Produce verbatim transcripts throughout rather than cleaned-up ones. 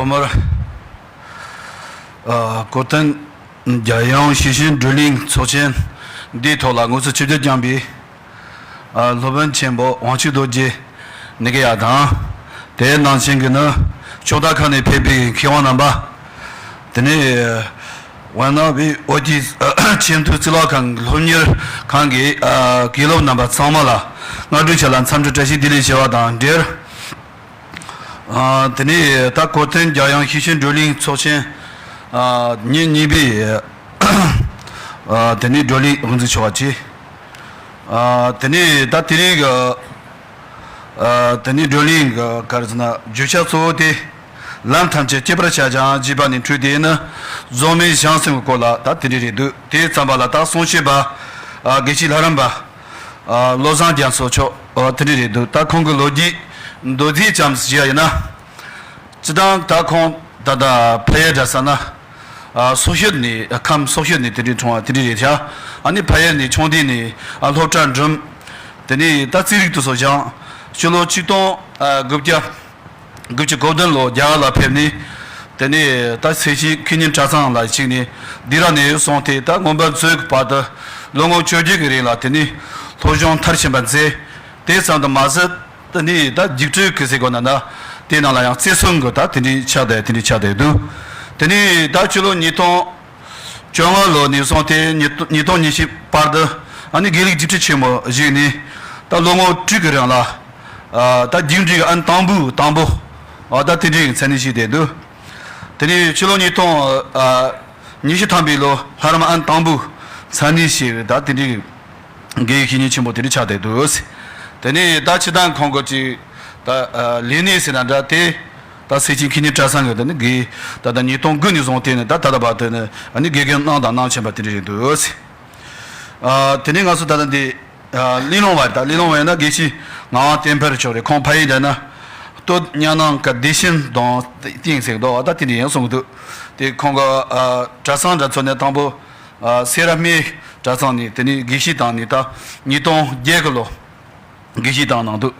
མོར། ཨ། གོ་སྟོན་རྒྱལ་ཡོངས་ཤེས་བྱའི་བགྲོ་གླེང་ཚོགས་ཆེན་འདིའི་ཐོག་ལ་དངོས་སུ་ཆིབས་བསྒྱུར་བསྐྱངས་པའི། ཨ། སློབ་དཔོན་ཆེན་པོ་དབང་ཕྱུག་རྡོ་རྗེ་ནི་གི་ཡ་དང་། དེའི་ནང་བཞིན་གྱི་ནི་ཕྱོགས་མཐའ་ཁག་ནས་ཕེབས་པའི་མཁས་དབང་རྣམ་པ། དེ་ནས་ཝན་ན་བི་ཨོ་ཏི་ཆེས་མཐོའི་གཙུག་ལག་ཁང་སློབ་གཉེར་ཁང་གི། ཨ། དགེ་སློབ་རྣམ་པ་ཚང་མ་ལ་སྔ་དྲོའི་ཆ་ལ་འཚམས་འདྲི་བཀྲ་ཤིས་བདེ་ལེགས་ཞུ་བ་དང་འབྲེལ། ཨ། དེ་ནས་ད་གོ་སྟོན་རྒྱལ་ཡོངས་ཤེས་བྱའི་བགྲོ་གླེང་ཚོགས་ཆེན། ཨ། ཉིན་གཉིས་པའི། ཨ། དེ་ནས་བགྲོ་གླེང་དབུ་འཛུགས་ཆོག་པ་བྱས། ཨ། དེ་ནས་ད་དེ་རིང་གི། ཨ། དེ་ནས་བགྲོ་གླེང་གི་ག་རེ་ཟེར་ན་བརྗོད་བྱ་གཙོ་བོ་དེ། ལམ་ཐམས་ཅད་སྐྱིད་པར་བྱ་ཞིང་། ཞེས་པ་ནས་འཕྲོས་ཏེ་ནི་རྫོགས་སྨིན་བྱང་སེམས་ཀྱི་སྐོར་ལ་ད་དེ་འདྲ་རེད་འདུག་དེ་ཙམ་པ་ལ་ད་གསུང་བཤད་པ། ཨ། དགེ་བཤེས་ལྷ་རམས་པ། ཨ། བློ་བཟང་རྒྱ་མཚོ་མཆོག་ཨ། དེ་འདྲ་རེད་འདུག་ད་ཁོང་གི་ལོ་རྒྱུས་མདོར་བསྡུས་ཙམ་ཞུ་ཡ་ཡིན་ན། སྤྱིར་བཏང་ད་ཁོང་ད་ལྟ་ཕ་ཡུལ་འདྲ་ས་ན། ཨ། སོག་ཤོད་ནས། ཨ། ཁམས་སོག་ཤོད་ནས་དེ་འདྲའི་འཁྲུངས་པ་དེ་འདྲ་རེད་ཤག་ཨ་ནི་ཕ་ཡུལ་ནས་ཆུང་དུས་ནས། ཨ། སློབ་གྲྭ་འགྲིམས། དེ་ནས་ད་རྩིས་རིག་དེ་ཚོ་སྦྱངས། སྤྱི་ལོ་ཆིག་སྟོང་དགུ་བརྒྱ་དགུ་བཅུ་གོ་བདུན་ལོ་རྒྱ་གར་ལ་ཕེབས་ནས། དེ་ནས་ད་སེ་ཆེན་མཁས་སྙན་གྲྭ་ཚང་ལ་ཞུགས་ནས་དེ་ར་ནས་སོང་སྟེ། ད་སྔོན་པ་ཚོའི་བར་དུ་ལོ་ངོ་བཅོ་བརྒྱད་ཀྱི་རིང་ལ་དེ་ནས་སློབ་སྦྱོང་མཐར་ཕྱིན་པ་མཛད། དེ་ཙམ་དུ་མ་ཟད། དེ་ནས་ད་རྒྱུགས་སྤྲོད་ཀྱི་ཟེར་དགོས་ན་ན། དེ་ནང་ལ་ཡང་རྩེ་གསུམ་གྱི་ད་དེ་འདྲའི་ཆགས་བསྡད། དེ་འདྲའི་ཆགས་བསྡད་འདུག་དེ་ནས་ད་ཕྱི་ལོ་ཉིས་སྟོང་བཅོ་ལྔ་ལོ་ནས་བཟུང་སྟེ་ཉིས་སྟོང་ཉི་ཤུ་བར་དུ། ཨ་ནི་དགེ་ལུགས་རྒྱུགས་སྤྲོད་ཆེན་མོ་ཞུགས་ནས། ད་ལོ་ངོ་དྲུག་གི་རིང་ལ། ཨ། ད་རྒྱུགས་འབྲི་གི་ཨང་དང་པོའི་དང་པོ། ཨ། ད་དེ་འདྲའི་མཚན་གནས་ཞུས་བསྡད་འདུག་དེ་ནས་ཕྱི་ལོ་ཉིས་སྟོང་ཉི་ཤུ་ཐམ་པའི་ལོ་ལྷ་རམས་ཨང་དང་པོའི་མཚན་གནས་ཞུས་པའི་ད་དེ་འདྲའི། དགེ་བའི་བཤེས་གཉེན་ཆེན་པོ་དེ་འདྲ་ཆགས་བསྡད་འདུག་དེ་ནས་ད་སྤྱིར་བཏང་ཁོང་གི་ཅིག་ད་ལས་གནས་ཟེར་ན་འདྲ། དེ་ད་སེ་ཆེན་མཁས་སྙན་གྲྭ་ཚང་གི་དེ་ནི་དགེ། ད་ལྟ་ཉིས་སྟོང་དགུ་ནས་བཟུང་སྟེ་ནི་ད་ད་ལྟ་བར་དུ་ནི་ཨ་ནི་དགེ་རྒན་གནང་དང་གནང་བཞིན་པ་དེ་འདྲ་རེད་འདུག་ཨ། དེ་ནས་ང་ཚོ་ད་ལྟ་འདི། ཨ། གླེང་སློང་བ་རེད། ད་གླེང་སློང་བ་ཡིན་ན་དགེ་བཤེས་ངག་དབང་བསྟན་འཕེལ་མཆོག་རེད། ཁོང་ཕ་ཡུལ་འདི་ན་སྟོད་གཉའ་ནང་གི་བདེ་ཆེན་གདོང་སྟེང་ཟེར་གི་འདུག་ད་དེ་འདྲ་ཡིན་གསུང་གི་འདུག་དེ་ཁོང་གི། ཨ། གྲྭ་ཚང་འདྲ་ཚོ་ནས་དང་པོ། ཨ། སེ་ར་སྨད་གྲྭ་ཚང་ནས་དེ་ནས་དགེ་བཤེས་བཏང་ནས་ད་ཉིས་སྟོང་བརྒྱད་གི་ལོ་དགེ་བཤེས་བཏང་གནང་འདུག་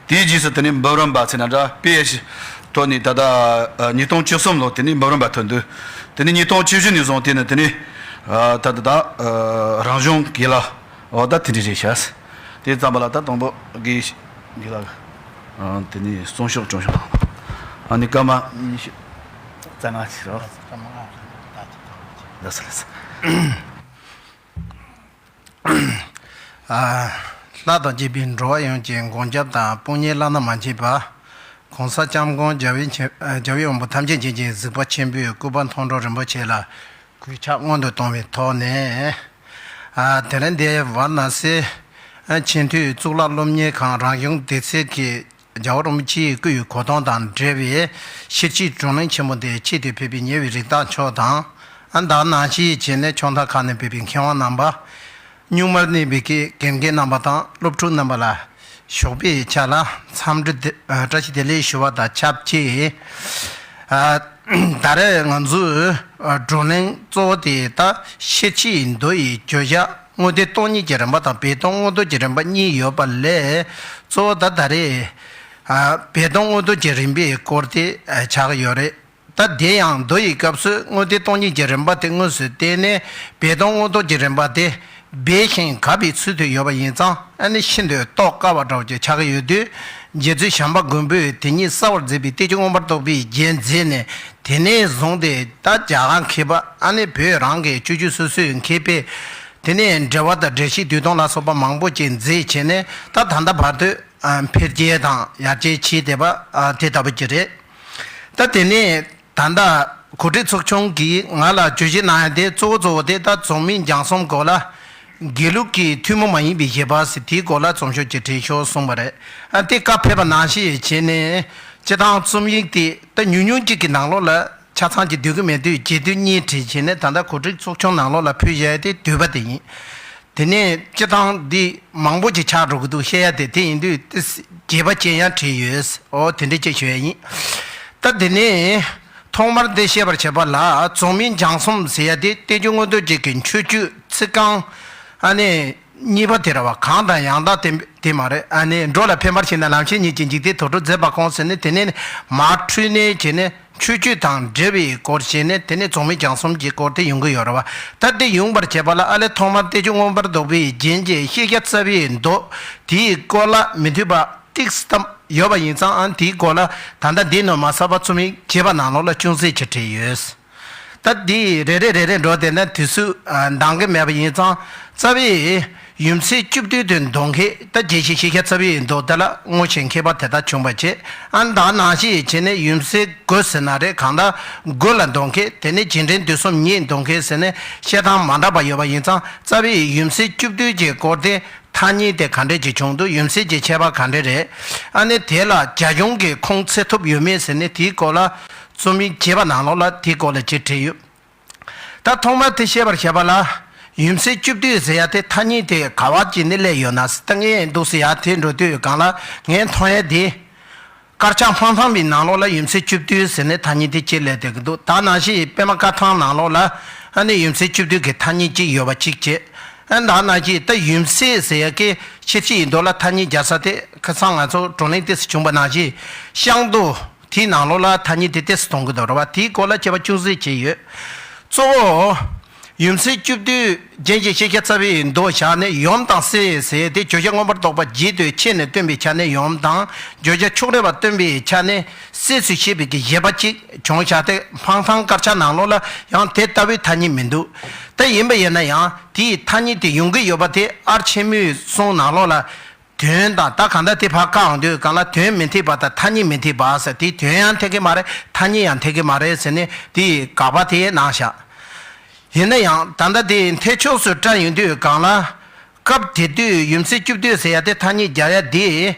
དེའི་རྗེས་སུ་དེ་ནས་འབུམ་རམས་པ་ཟེར་ན་འདྲ། པེ་ཨེཆ་ཐོག་ནས་ད་ལྟ། ཨ། ཉིས་སྟོང་བཅུ་གསུམ་ལོ་དེ་ནས་འབུམ་རམས་པ་ཐོན་འདུག་དེ་ནས་ཉིས་སྟོང་བཅུ་བཞི་ནས་བཟུང་དེ་ནས་དེ་ནས། ཨ། ད་ད་ད། ཨ། རང་གཞུང་དགེ་ལགས། འོ་ད་དེ་འདྲ་རེད་ཤག་དེ་ཙམ་པ་ལ་ད་དང་པོ་དགེ་དགེ་ལགས། ཨ། དེ་ནས་གསུང་ཤོག་སྒྲོན་ཤོག་དང་། ཨ་ནི་སྐར་མ་ཉི་ཤུ་རྩ་ལྔ་ཅིག་རོ། ལགས་སོ་ལགས་སོ། ཨ། ལྷ་དང་བཅས་པའི་འགྲོ་བ་ཡོངས་ཀྱི་མགོན་སྐྱབས་དང་། དཔུང་གཉེན་བླ་ན་མ་མཆིས་པ། གོང་ས་སྐྱབས་མགོན་རྒྱལ་བའི་ཆེ་རྒྱལ་བའི་དབང་པོ་ཐམས་ཅད་མཁྱེན་ཅིང་གཟིགས་པ་ཆེན་པོའི་སྐུ་པར་མཐོང་གྲོལ་རིན་པོ་ཆེ་ལ་གུས་ཕྱག་སྔོན་དུ་གཏོང་བའི་ཐོག་ནས། ཨ། དེ་རིང་འདིར་ཝཱ་ར་ཎ་སི་ཆེས་མཐོའི་གཙུག་ལག་སློབ་གཉེར་ཁང་རང་གཞུང་སྡེ་ཚན་གྱིས་རྒྱལ་བ་རིན་པོ་ཆེའི་སྐུའི་གོ་སྟོན་དང་འབྲེལ་བའི་ཤེར་ཕྱིན་བགྲོ་གླེང་ཆེན་མོ་འདིར་ཆེད་དུ་ཕེབས་པའི་ཉེ་བའི་རིགས་བདག་མཆོག་དང་། ཨ། ད་ག་ནང་བཞིན་བྱས་ནས་ཕྱོགས་མཐའ་ཁག་ནས་ཕེབས་པའི་མཁས་དབང་རྣམ་པ། གཉུག་མར་གནས་པའི་དགེ་རྒན་རྣམ་པ་དང་སློབ་ཕྲུག་རྣམ་པ་ལ་ཞོགས་པའི་ཆ་ལ་འཚམས་འདྲི་བདེ་ཨ་བཀྲ་ཤིས་བདེ་ལེགས་ཞུ་བ་དང་ཆབས་ཅིག་ཨ། ད་རེས་ང་ཚོས་ཨ་བགྲོ་གླེང་གཙོ་བོ་དེ་ད་ཤེར་ཕྱིན་མདོ་ཡི་བརྗོད་བྱ་དངོས་བསྟན་སྟོང་ཉིད་ཀྱི་རིམ་པ་དང་སྦས་དོན་དངོས་བསྟན་གྱི་རིམ་པ་གཉིས་ཡོད་པ་ལས། གཙོ་བོ་ད་ད་རེས་ཨ་སྦས་དོན་དངོས་བསྟན་གྱི་རིམ་པའི་སྐོར་དེ་ཨ་ཆགས་ཀྱི་ཡོད་རེད། ད་དེ་ཡང་མདོ་ཡི་སྐབས་སུ་དངོས་བསྟན་སྟོང་ཉིད་ཀྱི་རིམ་པ་དེ་དངོས་སུ་བསྟན་ནས། སྦས་དོན་དངོས་བསྟན་གྱི་རིམ་པ་དེ་སྦས་ཤིང་གབ་པའི་ཚུལ་དུ་ཡོད་པ་ཡིན་ཙང་། ཨ་ནི་ཤིན་ཏུ་རྟོགས་དཀའ་བ་འདྲ་བོ་ཅིག་ཆགས་ཀྱི་ཡོད་དུས། རྗེ་བཙུན་བྱམས་པ་མགོན་པོས་དེ་ཉིད་གསལ་བར་མཛད་པའི་བསྟན་བཅོས་མངོན་པར་རྟོགས་པའི་རྒྱན་མཛད་ནས། དེ་ནས་བཟུང་སྟེ་ད་རྒྱ་གར་མཁས་པ། ཨ་ནི་བོད་རང་གི་སྤྱོད་བརྒྱུད་སོ་སོའི་མཁས་པས་དེ་ནས་འགྲེལ་པ་དང་འགྲེལ་བཤད་བསྡུས་དོན་ལ་སོགས་པ་མང་པོ་ཅིག་མཛད་བྱས་ནས། ད་ད་ལྟ་བར་དུ་ཨ་འཕེལ་རྒྱས་དང་ཡར་རྒྱས་ཕྱིན་བསྡད་པ་ཨ་དེ་ལྟ་བུ་ཅིག་རེད། ད་དེ་ནས་ད་ལྟ་གོ་སྒྲིག་ཚོགས་ཆུང་གིས་ང་ལ་བརྗོད་གཞི་གནང་ཡ་དེ་གཙོ་བོ་གཙོ་བོ་དེ་ད་རྫོགས་སྨིན་སྦྱངས་གསུམ་སྐོར་ལ། དགེ་ལུགས་ཀྱི་ཐུན་མོང་མ་ཡིན་པའི་བཞེད་པ་ཟེར་དེའི་སྐོར་ལ་རྩོམ་ཤོག་ཅིག་བྲིས་ཤོག་གསུངས་པ་རེད། ཨ་དེ་བཀའ་ཕེབས་པ་ནང་བཞིན་བྱས་ནས། སྤྱིར་བཏང་རྩོམ་ཡིག་དེ་ད་ཉུང་ཉུང་ཅིག་གི་ནང་ལོགས་ལ་ཆ་ཚང་ཅིག་འདུས་ཀྱི་མེད་དུས། རྒྱས་བསྡུས་གཉིས་བྲིས་བྱས་ནས་ད་ལྟ་གོ་སྒྲིག་ཚོགས་ཆུང་ནང་ལོགས་ལ་ཕུལ་བཞག་ཡ་དེ་བསྡུས་པ་དེ་ཡིན། དེ་ནས་སྤྱིར་བཏང་འདི་མང་པོ་ཅིག་ཆགས་འགྲོ་གི་འདུག་བཤད་ཡ་དེ་དེ་ཡིན་དུས་ཏི་སི་རྒྱས་པ་ཅན་ཡང་བྲིས་ཡོད། ཨོ་དེ་འདྲ་ཅིག་ཞུ་ཡ་ཡིན། ད་དེ་ནས་ཐོག་མར་འདི་བཤད་པར་བྱེད་པ་ལ། རྫོགས་སྨིན་སྦྱངས་གསུམ་ཟེར་ཡ་དེ་བསྟན་བཅོས་མངོན་རྟོགས་རྒྱན་གྱི་མཆོད་བརྗོད་ཚིག་རྐང་ཨ་ནི་གཉིས་པ་དེ་རེད་བ། གང་དང་ཡང་དག་དེ་དེ་མ་རེད། ཨ་ནི་འགྲོ་ལ་ཕན་པར་བྱེད་ན་ལམ་ཤེས་ཉིད་ཀྱིས་འཇིག་རྟེན་དུར་ཁྲོད་མཛེས་པར་སྐོང་ཟེར་ནས། དེ་ནས་མར་འཕྲོས་ནས་བྱས་ནས། ཆོས་སྤྱོད་དང་འབྲེལ་བའི་སྐོར་བྱས་ནས་དེ་ནས་རྫོགས་སྨིན་སྦྱངས་གསུམ་གྱི་སྐོར་དེ་ཡོང་གི་ཡོད་རེད་བ། ད་དེ་ཡོང་བར་བྱེད་པ་ལ་ཨ་ལས་ཐོག་མར་བསྟན་བཅོས་མངོན་པར་རྫོགས་པའི་རྒྱན་གྱི་ཤེས་བྱ་རྩ་བའི་མདོ་དེའི་སྐོར་ལ་མི་མཐུན་པ་ཏིག་ཙམ་ཡོད་པ་ཡིན་ཙང་ཨ་དེའི་སྐོར་ལ་ད་ལྟ་འདི་ནས་མར་གསར་པ་རྩོམ་ཡིག་བྱས་པ་ནང་ལོགས་ལ་ཅུང་ཟད་ཅིག་བྲིས་ཡོད། ད་འདི་རེ་རེ་རེ་རེ་འགྲོ་བསྡད་ན་དུས་ཚོད་འདང་གི་མེད་པ་ཡིན་ཙང་རྩ་བའི་ཡུམ་སྲས་བཅུ་བདུན་དུ་འདོན་མཁན་ད་རྒྱས་བཤད་ཤེས་བྱ་རྩ་བའི་མདོ་དེ་ལ་དངོས་གཞི་མཁས་པ་དེ་དག་བྱུང་བ་བྱས། ཨ་ད་ནང་བཞིན་བྱས་ནས་ཡུམ་སྲས་དགུ་ཟེར་ན་རེད། གང་ལྟར་དགུ་ལ་འདོན་མཁན་དེ་ནས་རྗེས་དྲན་བསྡུས་གསུམ་གཉིས་འདོན་མཁན་ཟེར་ནས་བཤད་སྟངས་མ་འདྲ་བ་ཡོད་པ་ཡིན་ཙང་རྩ་བའི་ཡུམ་སྲས་བཅུ་བདུན་གྱི་སྐོར་དེ་ཐ་སྙད་དེ་ག་འདྲས་ཅིག་བྱུང་འདུག་ཡུམ་སྲས་ཀྱི་ཁྱད་པར་ག་འདྲས་རེད། ཨ་ནི་དེ་ལ་རྒྱ་གཞུང་གི་ཁུངས་བཙལ་ཐུབ་ཡོད་མེད་ཟེར་ནས་དེའི་སྐོར་ལ་རྩོམ་ཡིག་བྱས་པ་ནང་ལོགས་ལ་དེའི་སྐོར་ལ་ཅིག་བྲིས་ཡོད། ད་ཐོག་མར་དེ་བཤད་པར་བྱ་བ་ལ། ཡུམ་སྲས་བཅུ་བདུན་ཟེར་ཡ་དེ་ཐ་སྙད་དེ་ག་བ་ཅིག་ནས་སླེབས་ཡོད་ན་ཟེར་ད་ངས་འདུག་ཟེར་ཡ་དེ་འགྲོ་དུས་སྒང་ལ་ངས་མཐོང་ཡ་དེ། དཀར་ཆག་འཕང་ཐང་པའི་ནང་ལོགས་ལ་ཡུམ་སྲས་བཅུ་བདུན་ཟེར་ནས་ཐ་སྙད་དེ་ཅིག་སླེབས་བསྡད་ཀྱི་འདུག་ད་ནང་བཞིན་པད་མ་དཀར་ཐང་ནང་ལོགས་ལ་ཨ་ནི་ཡུམ་སྲས་བཅུ་བདུན་གྱི་ཐ་སྙད་ཅིག་ཡོད་པ་གཅིག་བྱས། ཨ་ད་ནང་བཞིན་ད་ཡུམ་སྲས་ཟེར་ཡ་གི་ཤེར་ཕྱིན་ཡིག་མདོ་ལ་ཐ་སྙད་སྦྱར་ས་དེ་ཁ་སང་ང་ཚོ་བགྲོ་གླེང་ཏོག་ཙམ་བྱུང་བ་ནང་བཞིན་ཤང་ཏོ། དེའི་ནང་ལོགས་ལ་ཐ་སྙད་དེ་ཏོག་ཙམ་གཏོང་གི་འདུག་རེད་བ། དེའི་སྐོར་ལ་དཔྱད་པ་ཅུང་ཟད་བྱས་ཡོད། གཙོ་བོ། ཡུམ་སྲས་བཅུ་བདུན་རྒྱན་གྱི་ཤེས་བྱ་རྩ་བའི་མདོ་བཞག་ནས་ཡུམ་དང་སྲས་ཟེར་ཏེ་བརྗོད་བྱ་མངོན་པར་རྫོགས་པ་རྒྱས་བསྡུས་ཕྱེ་ནས་སྟོན་པའི་ཆ་ནས་ཡུམ་དང་བརྗོད་བྱ་ཕྱོགས་རིས་པ་སྟོན་པའི་ཆ་ནས་སྲས་སུ་བཤད་པའི་གི་བཞེད་པ་གཅིག་བྱུང་བཞག་སྟེ་འཕང་ཐང་དཀར་ཆག་ནང་ལོགས་ལ་ཡང་དེ་ལྟ་བུའི་ཐ་སྙད་མི་འདུག་ད་ཡིན་པ་ཡིན་ན་ཡང་དེའི་ཐ་སྙད་དེ་ཡོང་གི་ཡོད་པ་དེ་ཨར་ཆེན་མོའི་གསུང་ནང་ལོགས་ལ། དོན་དང་ད་གང་ལྟར་དེ་ཕར་བཀག་འོང་དུས་སྒང་ལ་དོན་མི་འཐད་པ་དང་ཐ་སྙད་མི་འཐད་པ་ཟེར་དེ་དོན་ཡང་འཐད་ཀྱི་མ་རེད། ཐ་སྙད་ཡང་འཐད་ཀྱི་མ་རེད་ཟེར་ནས་དེ་དགག་པ་དེ་གནང་བཞག་ཡིན་ན་ཡང་ད་ལྟ་དེ་འཐད་ཕྱོགས་སུ་བཀྲལ་ཡོང་དུས་སྒང་ལ། སྐབས་དེ་དུས་ཡུམ་སྲས་བཅུ་བདུན་ཟེར་ཡ་དེ་ཐ་སྙད་རྒྱག་ཡ་དེ་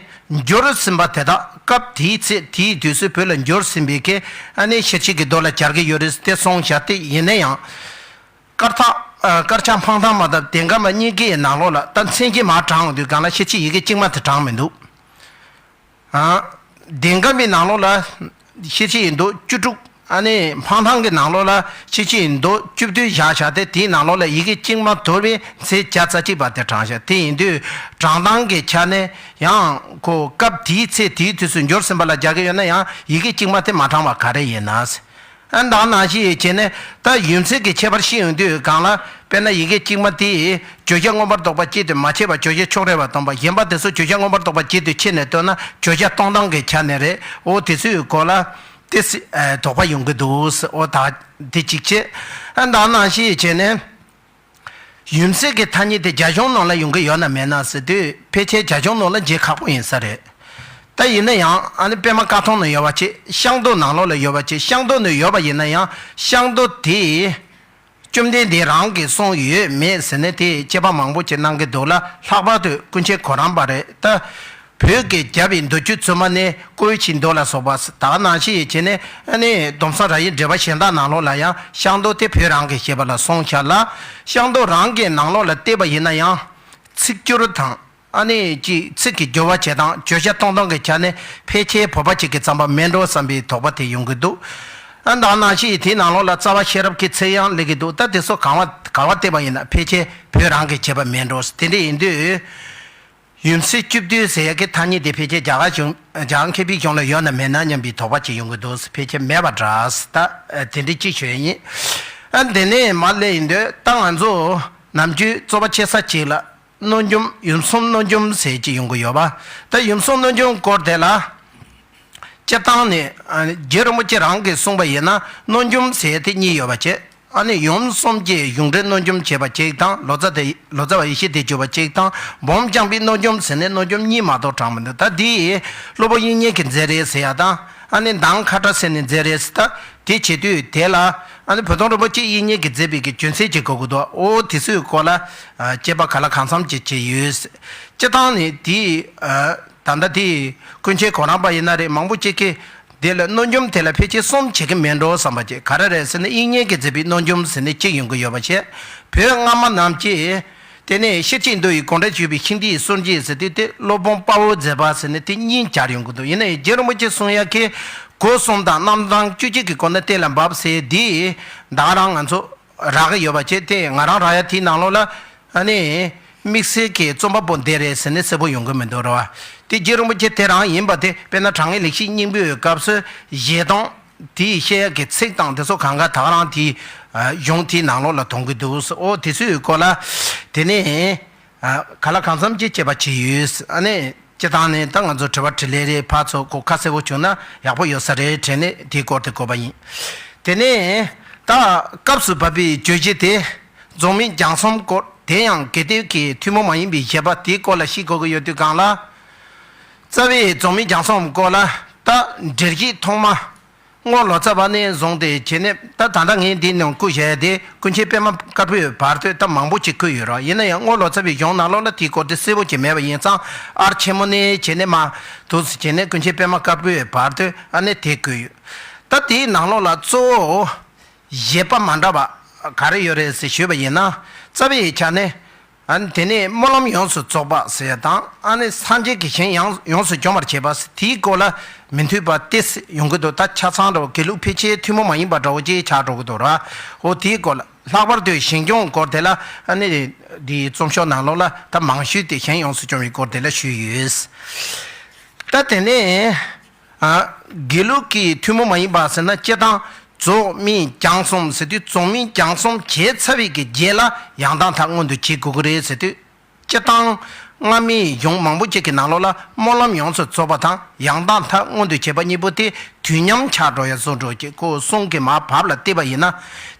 འབྱོར་ཟིན་པ་དེ་དག་སྐབས་དེའི་ཚེ་དེའི་དུས་སུ་བོད་ལ་འབྱོར་ཟིན་པའི་གི་ཨ་ནི་ཤེར་ཕྱིན་གྱི་མདོ་ལ་སྦྱར་གྱི་ཡོད་རེད་དེ་གསུངས་བཞག་སྟེ་ཡིན་ན་ཡང་། དཀར་ཐག་ཨ་དཀར་ཆག་འཕང་ཐང་མ་དང་དེང་སྐབས་མ་གཉིས་ཀའི་ནང་ལོགས་ལ་ད་མཚན་གྱིས་མ་དྲངས་དུས་སྒང་ལ་ཤེར་ཕྱིན་ཡི་གེ་གཅིག་མ་དེ་དྲངས་མི་འདུག་ཨ་དེང་སྐབས་མའི་ནང་ལོགས་ལ་ཤེར་ཕྱིན་ཡིག་མདོ་བཅུ་དྲུག་ཨ་ནི་འཕང་ཐང་གི་ནང་ལོགས་ལ་ཤེར་ཕྱིན་ཡིག་མདོ་བཅུ་བདུན་བཞག་བཞག་སྟེ་དེའི་ནང་ལོགས་ལ་ཡི་གེ་གཅིག་མ་དོར་བའི་མཚན་བརྒྱ་རྩ་གཅིག་པ་དེ་དྲངས་བཞག་དེ་ཡིན་དུས་དྲང་སྟངས་ཀྱི་ཆ་ནས་ཡང་ཁོ་སྐབས་དེའི་ཚེ་དེའི་དུས་སུ་འབྱོར་ཟིན་པ་ལ་སྦྱར་གྱི་ཡོད་ན་ཡང་ཡི་གེ་གཅིག་མ་དེ་མ་དྲངས་པ་ག་རེ་ཡིན་ན། ཨ་ད་ནང་བཞིན་བྱས་ནས་ད་ཡུམ་སྲས་ཀྱི་ཁྱད་པར་ཤེས་ཡོང་དུས་སྒང་ལ་དཔེར་ན་ཡི་གེ་གཅིག་མ་དེ་བརྗོད་བྱ་མངོན་པར་རྫོགས་པ་གཅིག་ཏུ་མ་ཕྱེ་བར་བརྗོད་བྱ་ཕྱོགས་རིས་པ་སྟོན་པ་གཞན་པ་དེ་ཚོ་བརྗོད་བྱ་མངོན་པར་རྫོགས་པ་གཅིག་ཏུ་ཕྱེ་ནས་སྟོན་ན་བརྗོད་བྱ་སྟོན་སྟངས་ཀྱི་ཆ་ནས་རེད། འོ་དེ་ཚོའི་སྐོར་ལ་དེ་སྲིད་དོགས་པ་ཡོང་གི་འདུག་འོ་ད་དེ་གཅིག་བྱས། ཨ་ད་ནང་བཞིན་བྱས་ནས། ཡུམ་སྲས་ཀྱི་ཐ་སྙད་དེ་རྒྱ་གཞུང་ནང་ལ་ཡོང་གི་ཡོད་ན་མེད་ན་ཟེར་དུས་ཕལ་ཆེར་རྒྱ་གཞུང་ནང་ལ་མཇལ་ཁག་པོ་ཡིན་ས་རེད། ད་ཡིན་ན་ཡང་ཨ་ནི་པད་མ་དཀར་ཐང་ནང་ཡོད་པ་ཅིག་ཤང་ཏོ་ནང་ལོགས་ལ་ཡོད་པ་ཅིག་ཤང་ཏོ་ནང་ཡོད་པ་ཡིན་ན་ཡང་ཤང་ཏོ་དེ་བཅོམ་ལྡན་འདས་རང་གི་གསུང་ཡོད་མེད་ཟེར་ནས་དེ་དཔྱད་པ་མང་པོ་ཅིག་གནང་གི་འདུག་ལ། ལྷག་པར་དུ་ཀུན་མཁྱེན་གོ་རམས་པ་རེད་ད། བོད་ཀྱི་རྒྱལ་བའི་མདོ་རྒྱུད་བཙུན་མ་ནས་ཀོའི་ཆིང་མདོ་ལ་སོགས་པ་ད་ག་ནང་བཞིན་ཡིན་བྱས་ནས་ཨ་ནི་སྡོམ་བཟང་ར་ཡི་འགྲེལ་པ་གཞན་དག་ནང་ལོགས་ལ་ཡང་ཤང་ཏོ་དེ་བོད་རང་གི་ཞེས་པ་ལ་སོང་ཤག་ལ། ཤང་ཏོ་རང་གི་ནང་ལོགས་ལ་བལྟས་པ་ཡིན་ན་ཡང་ཚིག་སྒྱུར་དང་ཨ་ནི་ཅིག་ཚིག་གི་སྒྱུར་བ་བྱེད་སྟངས་བརྗོད་བྱ་གཏོང་སྟངས་ཀྱི་ཆ་ནས་ཕལ་ཆེར་བོད་པ་གཅིག་གི་རྩམ་པ་མིན་འགྲོ་བསམ་པའི་དོགས་པ་དེ་ཡོང་གི་འདུག་ཨ་ད་ག་ནང་བཞིན་དེའི་ནང་ལོགས་ལ་རྩ་བ་ཤེས་རབ་ཀྱི་ཚིག་ཡང་སླེབས་ཀྱི་འདུག་ད་དེ་ཚོ་གང་བ་ག་བ་བལྟས་པ་ཡིན་ན་ཕལ་ཆེར་བོད་རང་གི་བྱས་པ་མིན་འགྲོ་དེ་འདྲ་ཡིན་དུས། ཡུམ་སྲས་བཅུ་བདུན་ཟེར་ཡ་གི་ཐ་སྙད་དེ་ཕལ་ཆེར་རྒྱ་གར་གཞུང་རྒྱ་གར་མཁས་པའི་གཞུང་ལ་ཡོད་ན་མེད་ན་སྙམ་པའི་དོགས་པ་ཅིག་ཡོང་གི་འདུག་ཕལ་ཆེར་མེད་པ་འདྲ། ད་དེ་འདྲའི་གཅིག་ཞུ་ཡ་ཡིན། ཨ་འདི་ནས་མར་སླེབས་ཡིན་དུས་ད་ང་ཚོ་ནམ་རྒྱུན་རྩོད་པ་ཆེ་ས་གཅིག་ལ་གནོད་འཇོམས་ཡུམ་གསུམ་གནོད་འཇོམས་ཟེར་གཅིག་ཡོང་གི་ཡོད་པ། ད་ཡུམ་གསུམ་གནོད་འཇོམས་སྐོར་དེ་ལ། སྤྱིར་བཏང་ནས་ཨ་རྗེ་རིན་པོ་ཆེ་རང་གིས་གསུངས་པ་ཡིན་ན་གནོད་འཇོམས་ཟེར་དེ་གཉིས་ཡོད་པ་བྱས། ཨ་ནི་ཡུམ་གསུམ་གྱི་གཞུང་འབྲེལ་གནོད་འཇོམས་བྱེད་པ་གཅིག་དང་ལོ་ཙཱ་དེ་ལོ་ཙཱ་བ་ཡེ་ཤེས་དེ་བརྗོད་པ་གཅིག་དང་སྦོམ་རྐྱང་པའི་གནོད་འཇོམས་ཟེར་ནས་གནོད་འཇོམས་གཉིས་མ་གཏོགས་དྲངས་མི་འདུག་ད་འདི་སློབ་དཔོན་དབྱིག་གཉེན་གྱིས་མཛད་རེད་ཟེར་ཡ་དང་ཨ་ནི་མདང་ཁ་ཏྲ་ཟེར་ནས་མཛད་རེད་ཟེར། ད་དེ་བྱེད་དུས་དེ་ལ་ཨ་ནི་བུ་སྟོན་རིན་པོ་ཆེ་དབྱིག་གཉེན་གྱིས་མཛད་པའི་གི་རྒྱུ་མཚན་ཅིག་དགོས་ཀྱི་འདུག་འོ་དེ་ཚོའི་སྐོར་ལ་དཔྱད་པ་ག་ལ་གང་འཚམ་ཅིག་བྱས་ཡོད། སྤྱིར་བཏང་ནས་དེ་ད་ལྟ་དེ་ཀུན་མཁྱེན་གོ་རམས་པ་ཡིན་ན་རེད། མང་པོ་ཅིག་གིས། དེ་ལ་གནོད་འཇོམས་དེ་ལ་ཕལ་ཆེར་གསུམ་བྱེད་ཀྱི་མེད་འགྲོ་བསམ་པ་ཅིག་ག་རེ་རེད་ཟེར་ན་དབྱིག་གཉེན་གྱིས་མཛད་པའི་གནོད་འཇོམས་ཟེར་ནས་གཅིག་ཡོང་གི་ཡོད་པ་བྱས། བོད་སྔ་མ་རྣམས་ཀྱིས་དེ་ནས་ཤེར་ཕྱིན་མདོ་ཡི་དགོངས་འགྲེལ་བརྗོད་པའི་ཤིང་རྟའི་སྲོལ་འབྱེད་ཟེར་དུས་དེ་སློབ་དཔོན་དཔའ་བོས་མཛད་པ་ཟེར་ནས་དེ་གཉིས་སྦྱར་ཡོང་གི་འདུག་ཡིན་ན་ཡང་རྗེ་རིན་པོ་ཆེས་གསུང་ཡ་གི་སྒོ་གསུམ་དང་རྣམ་གྲངས་བཅུ་གཅིག་གི་སྒོ་ནས་གཏན་ལ་འབེབས་ཟེར་འདི་ད་རང་ང་ཚོ་རག་གི་ཡོད་པ་བྱས་ཏེ་ང་རང་རག་ཡ་དེའི་ནང་ལོགས་ལ། ཨ་ནི། དམིགས་བསལ་གྱི་རྩོམ་པ་པོ་འདི་རེད་ཟེར་ནས་གསལ་པོ་ཡོང་གི་མི་འདུག་རེད་བ། དེ་རྗེ་རིན་པོ་ཆེ་དེ་རང་ཡིན་པ་དེ་དཔེར་ན་དྲང་ངེས་ལེགས་བཤད་སྙིང་པོའི་སྐབས་སུ་ཞལ་གདམས་ དེའི་བཤད་ཡག་གི་ཚིག་དང་དེ་ཚོ་གང་ག་ད་ག་རང་དེའི་གཞུང་དེའི་ནང་ལོགས་ལ་མཐོང་གི་འདུག། ཨོ་དེ་ཚོའི་སྐོར་ལ་དེ་ནས་ག་ལ་གང་འཚམ་ཅིག་དཔྱད་པ་བྱས་ཡོད། ཨ་ནི་སྤྱི་བཏང་ནས་ད་ང་ཚོ་དྲི་བ་དྲིས་ལན་རེ་ཕར་ཚུར་གོ་ཁ་གསལ་པོ་བྱུང་ན་ཡག་པོ་ཡོད་ས་རེད་དྲན་ནས་དེའི་སྐོར་དེ་གོ་བ་ཡིན། དེ་ནས་ད་སྐབས་སུ་བབས་པའི་བརྗོད་གཞི་དེ་རྫོགས་སྨིན་སྦྱངས་གསུམ་སྐོར། དེ་ཡང་དགེ་ལྡན་གྱི་ཐུན་མོང་མ་ཡིན་པའི་བཞེད་པ་དེའི་སྐོར་ལ་ཤེས་དགོས་ཀྱི་ཡོད་དུས་གང་ལ། རྩ་བའི་རྫོགས་སྨིན་སྦྱངས་གསུམ་སྐོར་ལ་ད་འགྲེལ་བཤད་ཐོག་མ། རྔོག་ལོ་ཙཱ་བ་ནས་བཟུང་སྟེ་བྱས་ནས་ད་ད་ལྟ་ངས་འདི་ནང་བཀོད་བཞག་ཡ་དེ་ཀུན་མཁྱེན་པད་མ་དཀར་པོའི་བར་དུ་ད་མང་པོ་ཅིག་བཀོད་ཡོད་ར། ཡིན་ན་ཡང་རྔོག་ལོ་ཙཱ་བའི་གཞུང་ནང་ལོགས་ལ་དེའི་སྐོར་དེ་གསལ་པོ་ཅིག་མེད་པ་ཡིན་ཙང་ཨར་ཆེན་མོ་ནས་བྱས་ནས་མ་དུ་བྱས་ནས་ཀུན་མཁྱེན་པད་མ་དཀར་པོའི་བར་དུ་ཨ་ནི་དེ་བཀོད་ཡོད། ད་དེའི་ནང་ལོགས་ལ་གཙོ་བོ་བཞེད་པ་མ་འདྲ་བ་ག་རེ་ཡོད་རེད་ཟེར་ཞུས་པ་ཡིན་ན། རྩ་བའི་ཆ་ནས། ཨ་ནི་དེ་ནས་སྨོན་ལམ་ཡོངས་སུ་རྫོགས་པ་ཟེར་ཡ་དང་ཨ་ནི་སངས་རྒྱས་ཀྱི་ཞིང་ཡང་ཡོངས་སུ་སྦྱོང་བར་བྱེད་པ་ཟེར་དེའི་སྐོར་ལ་མི་མཐུན་པ་ཏོག་ཙམ་ཡོང་གི་འདུག། ད་ཆ་ཚང་འདྲ་བོ་དགེ་ལུགས་ཕལ་ཆེར་ཐུན་མོང་མ་ཡིན་པ་འདྲ་བོ་ཅིག་ཆགས་འགྲོ་གི་འདུག་ར། འོ་དེའི་སྐོར་ལ་ལྷག་པར་དུ་ཞིང་སྦྱོང་སྐོར་དེ་ལ་ཨ་ནི་འདིའི་རྩོམ་ཤོག་ནང་ལོགས་ལ་ད་མང་ཤོས་དེ་ཞིང་ཡོངས་སུ་སྦྱོང་བའི་སྐོར་དེ་ལ་ཞུས་ཡོད། ད་དེ་ནས། ཨ། དགེ་ལུགས་ཀྱི་ཐུན་མོང་མ་ཡིན་པ་ཟེར་ན་སྤྱིར་བཏང་རྫོགས་སྨིན་སྦྱངས་གསུམ་ཟེར་དུས་རྫོགས་སྨིན་སྦྱངས་གསུམ་བྱས་ཚར་བའི་གི་རྗེས་ལ་ཡང་དག་མཐའ་མངོན་དུ་བྱེད་དགོས་ཀྱི་རེད་ཟེར་དུས། སྤྱིར་བཏང་སྔ་མའི་གཞུང་མང་པོ་ཅིག་གི་ནང་ལོགས་ལ་སྨོན་ལམ་ཡོངས་སུ་རྫོགས་པ་དང་ཡང་དག་མཐའ་མངོན་དུ་བྱེད་པ་གཉིས་པོ་དེ་དུས་མཉམ་ཆགས་འགྲོ་ཡ་བཟོ་འགྲོ་ཅིག་ཁོ་གསུང་གི་མ་བབ་ལ་བལྟས་པ་ཡིན་ན།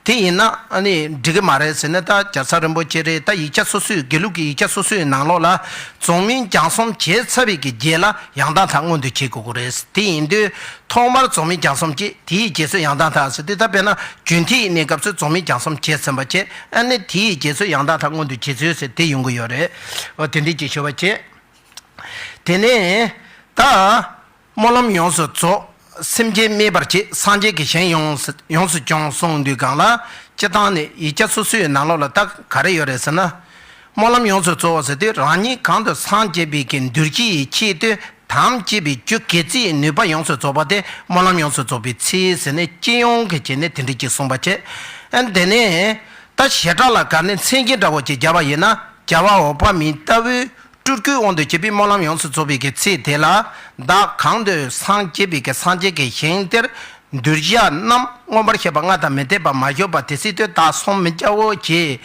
དེ་ཡིན་ན་ཨ་ནི་འགྲིག་གི་མ་རེད་ཟེར་ནས་ད་རྒྱལ་ཚབ་རིན་པོ་ཆེ་རེད། ད་ཡིག་ཆ་སོ་སོའི་དགེ་ལུགས་ཀྱི་ཡིག་ཆ་སོ་སོའི་ནང་ལོགས་ལ་རྫོགས་སྨིན་སྦྱངས་གསུམ་བྱས་ཚར་བའི་གི་རྗེས་ལ་ཡང་དག་མཐའ་མངོན་དུ་བྱེད་དགོས་ཀྱི་རེད། དེ་ཡིན་དུས་ཐོག་མར་རྫོགས་སྨིན་སྦྱངས་གསུམ་བྱས་དེའི་རྗེས་སུ་ཡང་དག་མཐའ་ཟེར་དུས་ད་དཔེར་ན་རྒྱུན་མཐའི་གནས་སྐབས་སུ་རྫོགས་སྨིན་སྦྱངས་གསུམ་བྱས་ཟིན་པ་བྱས་ཨ་ནི་དེའི་རྗེས་སུ་ཡང་དག་མཐའ་མངོན་དུ་བྱེད་ཚུལ་ཟེར་དེ་ཡོང་གི་ཡོད་རེད། འོ་དེ་འདྲའི་ཅིག་ཞུ་བ་བྱས། དེ་ནས་ད། སྨོན་ལམ་ཡོངས་སུ་རྫོགས། སེམས་ཅན་སྨིན་པར་བྱེད། སངས་རྒྱས་ཀྱི་ཞིང་ཡོངས་སུ་ཡོངས་སུ་སྦྱོང་གསུངས་དུས་གང་ལ་སྤྱིར་བཏང་ནས་ཡིག་ཆ་སོ་སོའི་ནང་ལོགས་ལ་ད་ག་རེ་ཡོད་རེད་ཟེར་ན། སྨོན་ལམ་ཡོངས་སུ་རྫོགས་ཟེར་དུས་རང་ཉིད་གང་དུ་སངས་རྒྱས་པའི་གི་གདུལ་བྱའི་ཆེད་དུ་དམ་བཅས་པའི་རྒྱུ་གལ་སྲིད་ནུས་པ་ཡོངས་སུ་རྫོགས་པ་དེ་སྨོན་ལམ་ཡོངས་སུ་རྫོགས་པའི་ཚུལ་ཟེར་ནས་སྤྱི་ཡོངས་ཀྱི་བྱས་ནས་དེ་འདྲ་ཅིག་གསུངས་པ་བྱས། ཨ་དེ་ནས་ད་བྱེ་བྲག་ལ་ག་ནས་མཚན་གཞི་འདྲ་བོ་ཅིག་བརྒྱབ་པ་ཡིན་ན་རྒྱལ་བ་འོད་དཔག་མེད་ལྟ་བུའི། སྤྲུལ་སྐུའི་དབང་དུ་བྱས་པའི་སྨོན་ལམ་ཡོངས་སུ་རྫོགས་པའི་གི་ཚེ་དེ་ལ། བདག་གང་དུ་སངས་རྒྱས་པའི་གི་སངས་རྒྱས་ཀྱི་ཞིང་དེར། གདུལ་བྱ་རྣམས་མངོན་པར་ཤེས་པ་ལྔ་དང་མི་འཐད་པ་མ་ཞུགས་པ་དེ་སྲིད་དུ་བདག་སོམ་མི་རྐྱབ་བོ་ཞེས།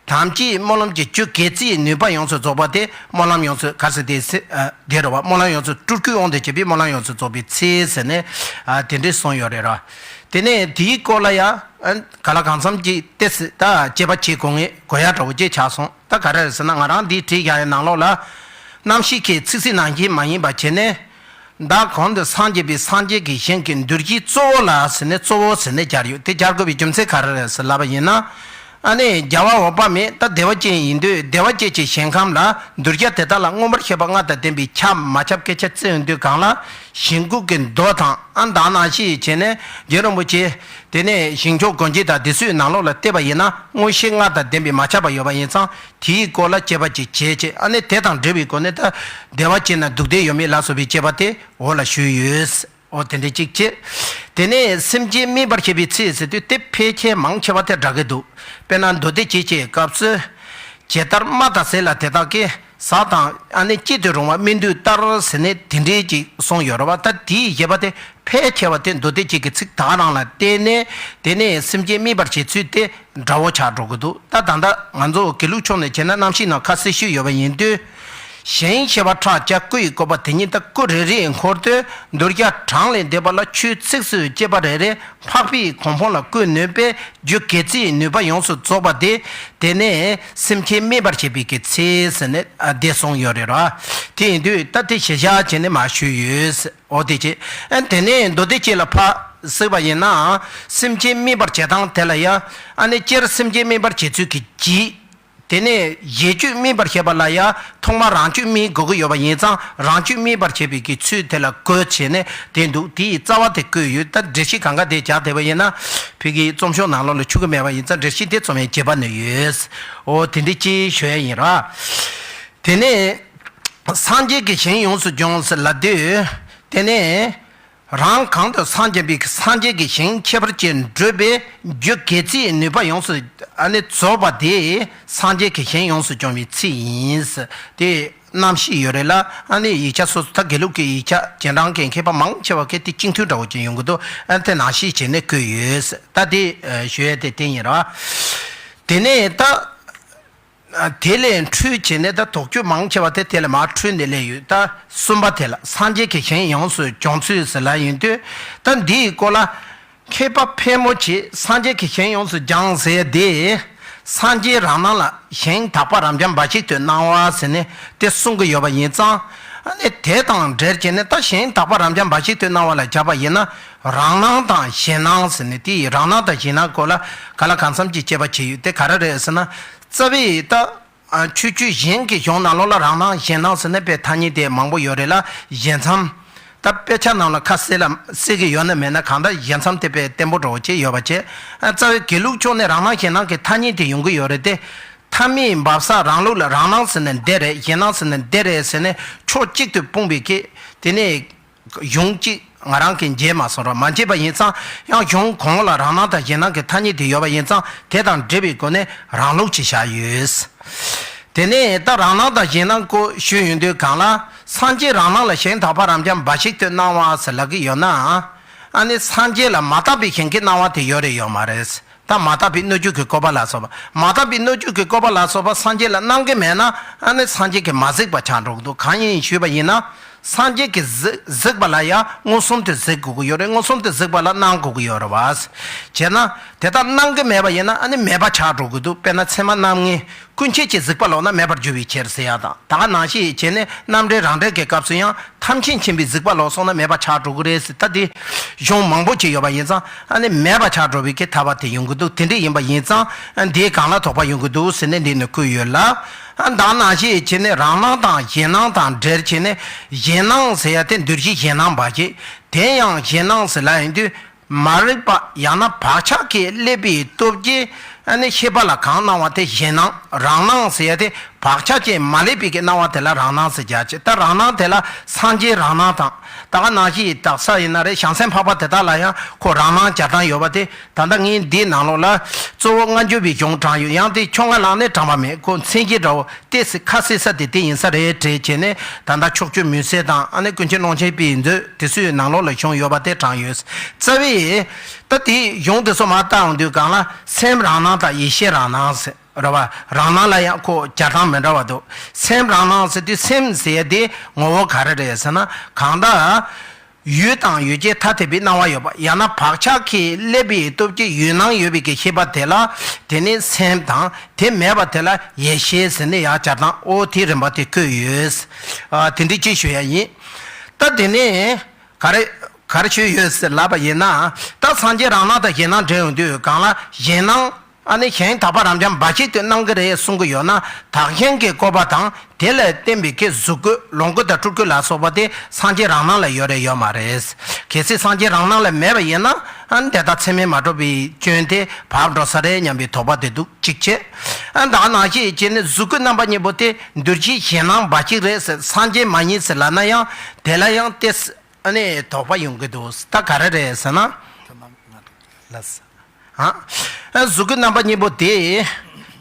དམ་བཅས་སྨོན་ལམ་གྱི་རྒྱུ་གལ་སྲིད་ནུས་པ་ཡོངས་སུ་རྫོགས་པ་དེ་སྨོན་ལམ་ཡོངས་སུ་ག་ཟེར་དེ་སེ་ཨ་དེ་རེད་བ། སྨོན་ལམ་ཡོངས་སུ་སྤྲུལ་སྐུའི་དབང་དུ་བྱས་པའི་སྨོན་ལམ་ཡོངས་སུ་རྫོགས་པའི་ཚེ་ཟེར་ནས་ཨ་དེ་འདྲས་གསུངས་ཡོད་རེད་ར། དེ་ནས་དེའི་སྐོར་ལ་ཡང་ཨ་ག་ལ་གང་འཚམ་གྱི་ཏེ་སི་ད་དཔྱད་པ་བྱེད་དགོས་ངེས་དགོས་ཡ་འདྲ་བོ་ཅིག་ཆགས་སོང་། ད་ག་རེ་རེད་ཟེར་ན་ང་རང་འདིའི་བྲིས་རྒྱག་ཡའི་ནང་ལོགས་ལ། རྣམ་ཤེས་ཀྱི་ཚིག་ཟིན་ནང་བཞིན་མ་ཡིན་པ་བྱས་ནས། བདག་གང་དུ་སངས་རྒྱས་པའི་སངས་རྒྱས་ཀྱི་ཞིང་གི་གདུལ་བྱའི་གཙོ་བོ་ལ་ཟེར་ནས་གཙོ་བོ་ཟེར་ནས་སྦྱར་ཡོད། དེ་སྦྱར་དགོས་པའི་རྒྱུ་མཚན་ག་རེ་རེད་ཟེར་ལབ་པ་ཡིན་ན། ཨ་ནི་རྒྱལ་བ་འོད་དཔག་མེད་ད་བདེ་བ་ཅན་ཡིན་དུས་བདེ་བ་ཅན་གྱི་ཞིང་ཁམས་ལ་གདུལ་བྱ་དེ་དག་ལ་མངོན་པར་ཤེས་པ་ལྔ་དང་ལྡན་པའི་ཁྱབ་མ་ཁྱབ་སྐད་ཆ་བརྩི་ཡོང་དུས་གང་ལ་ཞིང་ཁམས་ཀྱི་མདོ་དང་ཨ་མདའ་ནང་བཞིན་བྱས་ནས་རྗེ་རིན་པོ་ཆེ། དེ་ནས་ཞིང་མཆོག་སྒོ་འབྱེད་དང་དེ་ཚོའི་ནང་ལོགས་ལ་བལྟས་པ་ཡིན་ན་མངོན་ཤེས་ལྔ་དང་ལྡན་པའི་མ་ཁྱབ་པ་ཡོད་པ་ཡིན་ཙང་དེའི་སྐོར་ལ་དཔྱད་པ་ཅིག་བྱས་བྱས་ཨ་ནི་དེ་དང་འབྲེལ་བའི་སྒོ་ནས་ད་བདེ་བ་ཅན་ན་སྡུག་བདེན་ཡོད་མེད་ལ་སོགས་པའི་དཔྱད་པ་དེ་འོག་ལ་ཞུས་ཡོད། འོ་དེ་འདྲ་གཅིག་བྱས། དེ་ནས་སེམས་ཅན་སྨིན་པར་བྱེད་པའི་ཚེ་ཟེར་དུས་དེ་ཕལ་ཆེར་མང་ཆེ་བ་དེ་འདྲ་གི་འདུག། དཔེར་ན་མདོ་སྡེ་བཅད་ཀྱི་སྐབས་སུ། ཇི་ལྟར་རྨ་དང་ཟས་ལ་དེ་དག་གིས། ཟ་དང་ཨ་ནི་སྐྱིད་དུ་རུང་བ་སྨིན་དུས་ལྟར་ཟེར་ནས་དེ་འདྲའི་ཅིག་གསུངས་ཡོད་རེད་བ། ད་དེའི་བཞེད་པ་དེ་ཕལ་ཆེ་བ་དེ་མདོ་སྡེ་བཅད་ཀྱི་ཚིག་ད་ག་རང་ལ་བརྟེན་ནས་དེ་ནས་སེམས་ཅན་སྨིན་པར་བྱེད་ཚུལ་དེ་འདྲ་བོ་ཆགས་འགྲོ་གི་འདུག། ད་ད་ལྟ་ང་ཚོ་དགེ་ལུགས་ཕྱོགས་ནས་བྱས་ན་རྣམ་ཤེས་ནང་ཁ་གསལ་ཞུས་ཡོད་པ་ཡིན་དུས། ཞིང་ཞེས་པ་ཕྲག་བརྒྱ་སྐུ་ཡི་བཀོད་པ་དེ་ཉིད་དང་སྐུ་རེ་རེའི་འཁོར་དུ་གདུལ་བྱ་གྲངས་ལས་འདས་པ་ལ་ཆོས་ཚིགས་སུ་བཅད་པ་རེ་རེ་འཕགས་པའི་གོ་འཕང་ལ་བཀོད་ནུས་པའི་རྒྱུ་གལ་སྲིད་ནུས་པ་ཡོངས་སུ་རྫོགས་པ་དེ། དེ་ནས་སེམས་ཅན་སྨིན་པར་བྱེད་པའི་གི་ཚེ་ཟེར་ནས་ཨ་དེ་གསུངས་ཡོད་རེད་ར། དེ་ཡིན་དུས་ད་དེ་གཞི་བཞག་བྱས་ནས་མར་ཞུས་ཡོད། འོ་དེ་བྱས། ཨ་དེ་ནས་མདོ་སྡེ་བཅད་ལ་ཕར་གཟིགས་པ་ཡིན་ན། སེམས་ཅན་སྨིན་པར་བྱེད་སྟངས་དེ་ལ་ཡང་ཨ་ནི་སྤྱིར་སེམས་ཅན་སྨིན་པར་བྱེད་ཚུལ་གྱི་གཞི། དེ་ནས་གཞན་རྒྱུད་སྨིན་པར་བྱེད་པ་ལ་ཡང་ཐོག་མར་རང་རྒྱུད་སྨིན་དགོས་ཀྱི་ཡོད་པ་ཡིན་ཙང་རང་རྒྱུད་སྨིན་པར་བྱེད་པའི་གི་ཚུལ་དེ་ལ་བཀོད་བྱས་ནས་དེ་འདུག། དེའི་རྩ་བ་དེ་བཀོད་ཡོད། ད་འགྲེལ་བཤད་གང་ག་དེ་སྦྱར་བསྡད་པ་ཡིན་ན་ཕ་གིའི་རྩོམ་ཤོག་ནང་ལོགས་ལ་ཆུག་གི་མེད་པ་ཡིན་ཙང་འགྲེལ་བཤད་དེ་རྩོམ་ཡས་བྱེད་པ་ནི་ཡོད། འོ་དེ་འདྲ་ཅིག་ཞུ་ཡ་ཡིན་ར། དེ་ནས་སངས་རྒྱས་ཀྱི་ཞིང་ཡོངས་སུ་སྦྱོང་ཟེར་ལབ་དུས་དེ་ནས། རང་གང་དུ་སངས་རྒྱས་པའི་སངས་རྒྱས་ཀྱི་ཞིང་ཁྱད་པར་ཅན་བགྲོད་པའི་རྒྱུ་དགེ་ཚུལ་ནུས་པ་ཡོངས་སུ་ཨ་ནི་རྫོགས་པ་དེ་སངས་རྒྱས་ཀྱི་ཞིང་ཡོངས་སུ་སྐྱོང་བའི་ཚུལ་ཡིན། དེ་རྣམ་བཤད་ཡོད་རེད་ལ། ཨ་ནི་ཡིག་ཆ་སོ་སོ་ད་དགེ་ལུགས་ཀྱི་ཡིག་ཆ་རྗེས་འབྲང་གི་མཁས་པ་མང་ཆེ་བ་གིས་དེ་གཅིག་མཐུན་འདྲ་བོ་ཅིག་ཡོང་གི་འདུག་ཨ་དེ་ནང་བཤད་བྱས་ནས་བཀོད་ཡོད། ད་དེ་ཞུ་ཡས་དེ་དེ་ཡིན་ར། དེ་ནས་ད། དེ་ལས་འཕྲོས་བྱས་ནས་ད་དོགས་གཅོད་མང་ཆེ་བ་དེ་དེ་ལས་མར་འཕྲོས་ནས་སླེབས་ཡོད། ད་གསུམ་པ་དེ་ལ་སངས་རྒྱས་ཀྱི་ཞིང་ཡོངས་སུ་སྐྱོང་ཚུལ་ཟེར་ལབ་ཡོང་དུས། ད་འདིའི་སྐོར་ལ་མཁས་པ་ཕལ་མོ་ཆེས་སངས་རྒྱས་ཀྱི་ཞིང་ཡོངས་སུ་སྦྱངས་ཟེར་དེ། སངས་རྒྱས་རང་སྣང་ལ་ཞིང་དག་པ་རབ་འབྱམས་འབའ་ཞིག་ཏུ་སྣང་བ་ཟེར་ནས་དེ་གསུང་གི་ཡོད་པ་ཡིན་ཙང་། ཨ་ནི་དེ་དང་འབྲེལ་བྱས་ནས་ད་ཞིང་དག་པ་རབ་འབྱམས་འབའ་ཞིག་ཏུ་སྣང་བ་ལ་སྦྱར་བ་ཡིན་ན། རང་སྣང་དང་གཞན་སྣང་ཟེར་ནས་དེ་ཡི་རང་སྣང་དང་གཞན་སྣང་སྐོར་ལ་ག་ལ་གང་འཚམ་གྱི་དཔྱད་པ་བྱས་ཡོད། དེ་ག་རེ་རེད་ཟེར་ན། རྩ་བའི་ད། ཨ་ཆོས་བརྒྱུད་གཞན་གྱི་གཞུང་ནང་ལོགས་ལ་རང་སྣང་གཞན་སྣང་ཟེར་ནས་པའི་ཐ་སྙད་དེ་མང་པོ་ཡོད་རེད་ལ། གཞན་མཚམས། ད་དཔེ་ཆ་ནང་ལ་ཁ་གསལ་ལ་གསལ་གྱི་ཡོད་ན་མེད་ན་གང་ལྟར་གཞན་མཚམས་དེ་པའི་བརྟན་པོ་འདྲ་བོ་ཅིག་ཡོད་པ་བྱས། ཨ་རྩ་བའི་དགེ་ལུགས་ཕྱོགས་ནས་རང་སྣང་གཞན་སྣང་གི་ཐ་སྙད་དེ་ཡོང་གི་ཡོད་རེད་དེ། ཐ་མལ་འབབ་ས་རང་ལུགས་ལ་རང་སྣང་ཟེར་ནས་འདི་རེད་གཞན་སྣང་ཟེར་ནས་འདི་རེད་ཟེར་ནས་ཕྱོགས་གཅིག་ཏུ་སྤུངས་པའི་གི། དེ་ནས། གཞུང་གཅིག་ང་རང་གིས་མཇལ་མ་སོང་ར། མ་མཇལ་བ་ཡིན་ཙང་ཡང་གཞུང་གང་ལ་རང་སྣང་དང་གཞན་སྣང་གི་ཐ་སྙད་དེ་ཡོད་པ་ཡིན་ཙང་དེ་དང་འབྲེལ་བའི་སྒོ་ནས་རང་ལུགས་ཅིག་བཞག་ཡོད། དེ་ནས་ད་རང་སྣང་དང་གཞན་སྣང་སྐོར་ཞུས་ཡོང་དུས་སྒང་ལ་སངས་རྒྱས་རང་སྣང་ལ་ཞིང་དག་པ་རབ་འབྱམས་འབའ་ཞིག་ཏུ་སྣང་བ་ཟེར་ལབ་ཀྱི་ཡོད་ན། ཨ་ནི་སངས་རྒྱས་ལ་མ་དག་པའི་ཞིང་གི་སྣང་བ་དེ་ཡོད་རེད་ཡོད་མ་རེད། ད་མ་དག་པའི་སྣོད་བཅུད་ཀྱི་བཀོད་པ་ལ་སོགས་པ། མ་དག་པའི་སྣོད་བཅུད་ཀྱི་བཀོད་པ་ལ་སོགས་པ་སངས་རྒྱས་ལ་སྣང་གི་མེད་ན་ཨ་ནི་སངས་རྒྱས་ཀྱིས་མ་གཟིགས་པ་ཆགས་འགྲོ་གི་འདུག་གང་ཡིན་ཞུས་པ་ཡིན་ན། སངས་རྒྱས་ཀྱིས་གཟིགས་གཟིགས་པ་ལ་ཡང་མངོན་སུམ་དུ་གཟིགས་དགོས་ཀྱི་ཡོད་རེད། མངོན་སུམ་དུ་གཟིགས་པ་ལ་སྣང་དགོས་ཀྱི་ཡོད་རེད་བ། བྱས་ན་དེ་ལྟར་སྣང་གི་མེད་པ་ཡིན་ན་ཨ་ནི་མེད་པ་ཆགས་འགྲོ་གི་འདུག་དཔེར་ན་ཚད་མ་རྣམ་ངེས། ཀུན་མཁྱེན་གྱིས་གཟིགས་པ་ལོག་ན་མེད་པར་འགྱུར་བའི་ཕྱིར་ཟེར་ཡ་དང་། ད་ག་ནང་བཞིན་བྱས་ནས་རྣམ་འགྲེལ་རང་འགྲེལ་གྱི་སྐབས་སུ་ཡང་ཐམས་ཅད་མཁྱེན་པས་གཟིགས་པ་ལོག་སོང་ན་མེད་པ་ཆགས་འགྲོ་གི་རེད་ཟེར། ད་དེ་གཞུང་མང་པོ་ཅིག་ཡོད་པ་ཡིན་ཙང་ཨ་ནི་མེད་པ་ཆགས་འགྲོ་བའི་གི་ཐར་པ་དེ་ཡོང་གི་འདུག་དེ་འདྲ་ཡིན་པ་ཡིན་ཙང་འདིའི་སྒང་ལ་དོགས་པ་ཡོང་གི་འདུག་ཟེར་ནས་འདི་ནས་བཀོད་ཡོད་ལ། ད་ག་ནང་བཞིན་བྱས་ནས་རང་སྣང་དང་གཞན་སྣང་དང་འབྲེལ་བྱས་ནས་གཞན་སྣང་ཟེར་ཡ་དེ་འདུ་བྱེད་གཞན་སྣང་བ་ཞིག་དེ་ཡང་གཞན་སྣང་ཟེར་ལབ་ཡོང་དུས། མ་རིག་པ་ཡང་ན་བག་ཆགས་ཀྱིས་བསླད་པའི་སྟོབས་ཀྱིས་ཨ་ནི་ཤེས་པ་ལ་གང་སྣང་བ་དེ་གཞན་སྣང་། རང་སྣང་ཟེར་ཡ་དེ་བག་ཆགས་ཀྱིས་མ་བསླད་པའི་གི་སྣང་བ་དེ་ལ་རང་སྣང་ཟེར་བྱ་ཅི། ད་རང་སྣང་དེ་ལ་སངས་རྒྱས་རང་སྣང་དང་། ད་ག་ནང་བཞིན་དག་ས་ཡིན་ན་རེད། བྱང་སེམས་འཕགས་པ་དེ་དག་ལ་ཡང་ཁོ་རང་སྣང་སྦྱར་སྟངས་ཡོད་པ་དེ། ད་ལྟ་ངས་འདིའི་ནང་ལོགས་ལ་གཙོ་བོ་སྔ་འགྱུར་བའི་གཞུང་དྲངས་ཡོད། ཡང་དེ་ཁྱོད་ང་ལག་ནས་དྲངས་པ་མེད། ཁོ་མཚན་གཞི་འདྲ་བོ། ཏོག་ཙམ་ཁ་གསལ་ས་དེ་དེ་ཡིན་ས་རེད་དྲན་བྱས་ནས། ད་ལྟ་ཕྱོགས་བཅུའི་མུན་སེལ་དང་ཨ་ནི་ཀུན་མཁྱེན་ཀློང་ཆེན་པའི་མཛོད་དེ་ཚོའི་ནང་ལོགས་ལ་བྱུང་ཡོད་པ་དེ་དྲངས་ཡོད། རྩ་བའི་ད་དེ་གཞུང་དེ་ཚོ་མར་བལྟ་ཡོང་དུས་སྒང་ལ་སེམས་རང་སྣང་དང་ཡེ་ཤེས་རང་སྣང་ཟེར་རེད་བ། རང་སྣང་ལ་ཡང་ཁོ་སྦྱར་སྟངས་མི་འདྲ་བ་འདུག་སེམས་རང་སྣང་ཟེར་དུས་སེམས་ཟེར་ཡ་དེ་ངོ་བོ་ག་རེ་རེད་ཟེར་ན་གང་ལྟར། ཡུལ་དང་ཡུལ་ཅན་ཐ་དད་པའི་སྣང་བ་ཡོད་པ། ཡང་ན་བག་ཆགས་ཀྱིས་བསླད་པའི་སྟོབས་ཀྱིས་ཡུལ་སྣང་ཡོད་པའི་གི་ཤེས་པ་དེ་ལ་དེ་ནི་སེམས་དང་། དེ་མེད་པ་དེ་ལ་ཡེ་ཤེས་ཟེར་ནས་ཡང་སྦྱར་སྟངས། ཨོ་དེའི་རིམ་པ་དེ་བཀོད་ཡོད། ཨ་དེ་འདྲ་ཅིག་ཞུ་ཡ་ཡིན། ད་དེ་ནས་ག་རེ་ག་རེ་ཞུས་ཡོད་ཟེར་ལབ་པ་ཡིན་ན། ད་སངས་རྒྱས་རང་སྣང་དང་གཞན་སྣང་འབྲེལ་ཡོང་དུས་སྒང་ལ་གཞན་སྣང་། ཨ་ནི་ཞིང་དག་པ་རབ་འབྱམས་འབའ་ཞིག་ཏུ་སྣང་གི་རེད་གསུང་གི་ཡོད་ན། བདག་གཞན་གྱི་བཀོད་པ་དང་དེ་ལ་བརྟེན་པའི་གི་གཟུགས་སྐུ་ལོངས་སྐུ་དང་སྤྲུལ་སྐུ་ལ་སོགས་པ་དེ་སངས་རྒྱས་རང་སྣང་ལ་ཡོད་རེད་ཡོད་མ་རེད། གལ་སྲིད་སངས་རྒྱས་རང་སྣང་ལ་མེད་པ་ཡིན་ན། ཨ་ནི་དེ་དག་ཚད་མས་མ་གྲུབ་པའི་སྐྱོན་དེ་བབས་འགྲོ་ས་རེད་སྙམ་པའི་དོགས་པ་དེ་འདུག་གཅིག་བྱས། ཨ་ནི་ད་ག་ནང་བཞིན་བྱས་ནས་གཟུགས་སྐུ་རྣམ་པ་གཉིས་པོ་དེ་འདུ་བྱེད་གཞན་སྣང་འབའ་ཞིག་རེད་ཟེར། སངས་རྒྱས་མ་ཡིན་ཟེར་ལབ་ན་ཡང་དེ་ལ་ཡང་ཏོག་ཙམ། ཨ་ནི་དོགས་པ་ཡོང་གི་འདུག་ད་ག་རེ་རེད་ཟེར་ན། ལགས། ཨ། གཟུགས་སྐུ་རྣམ་པ་གཉིས་པོ་དེ།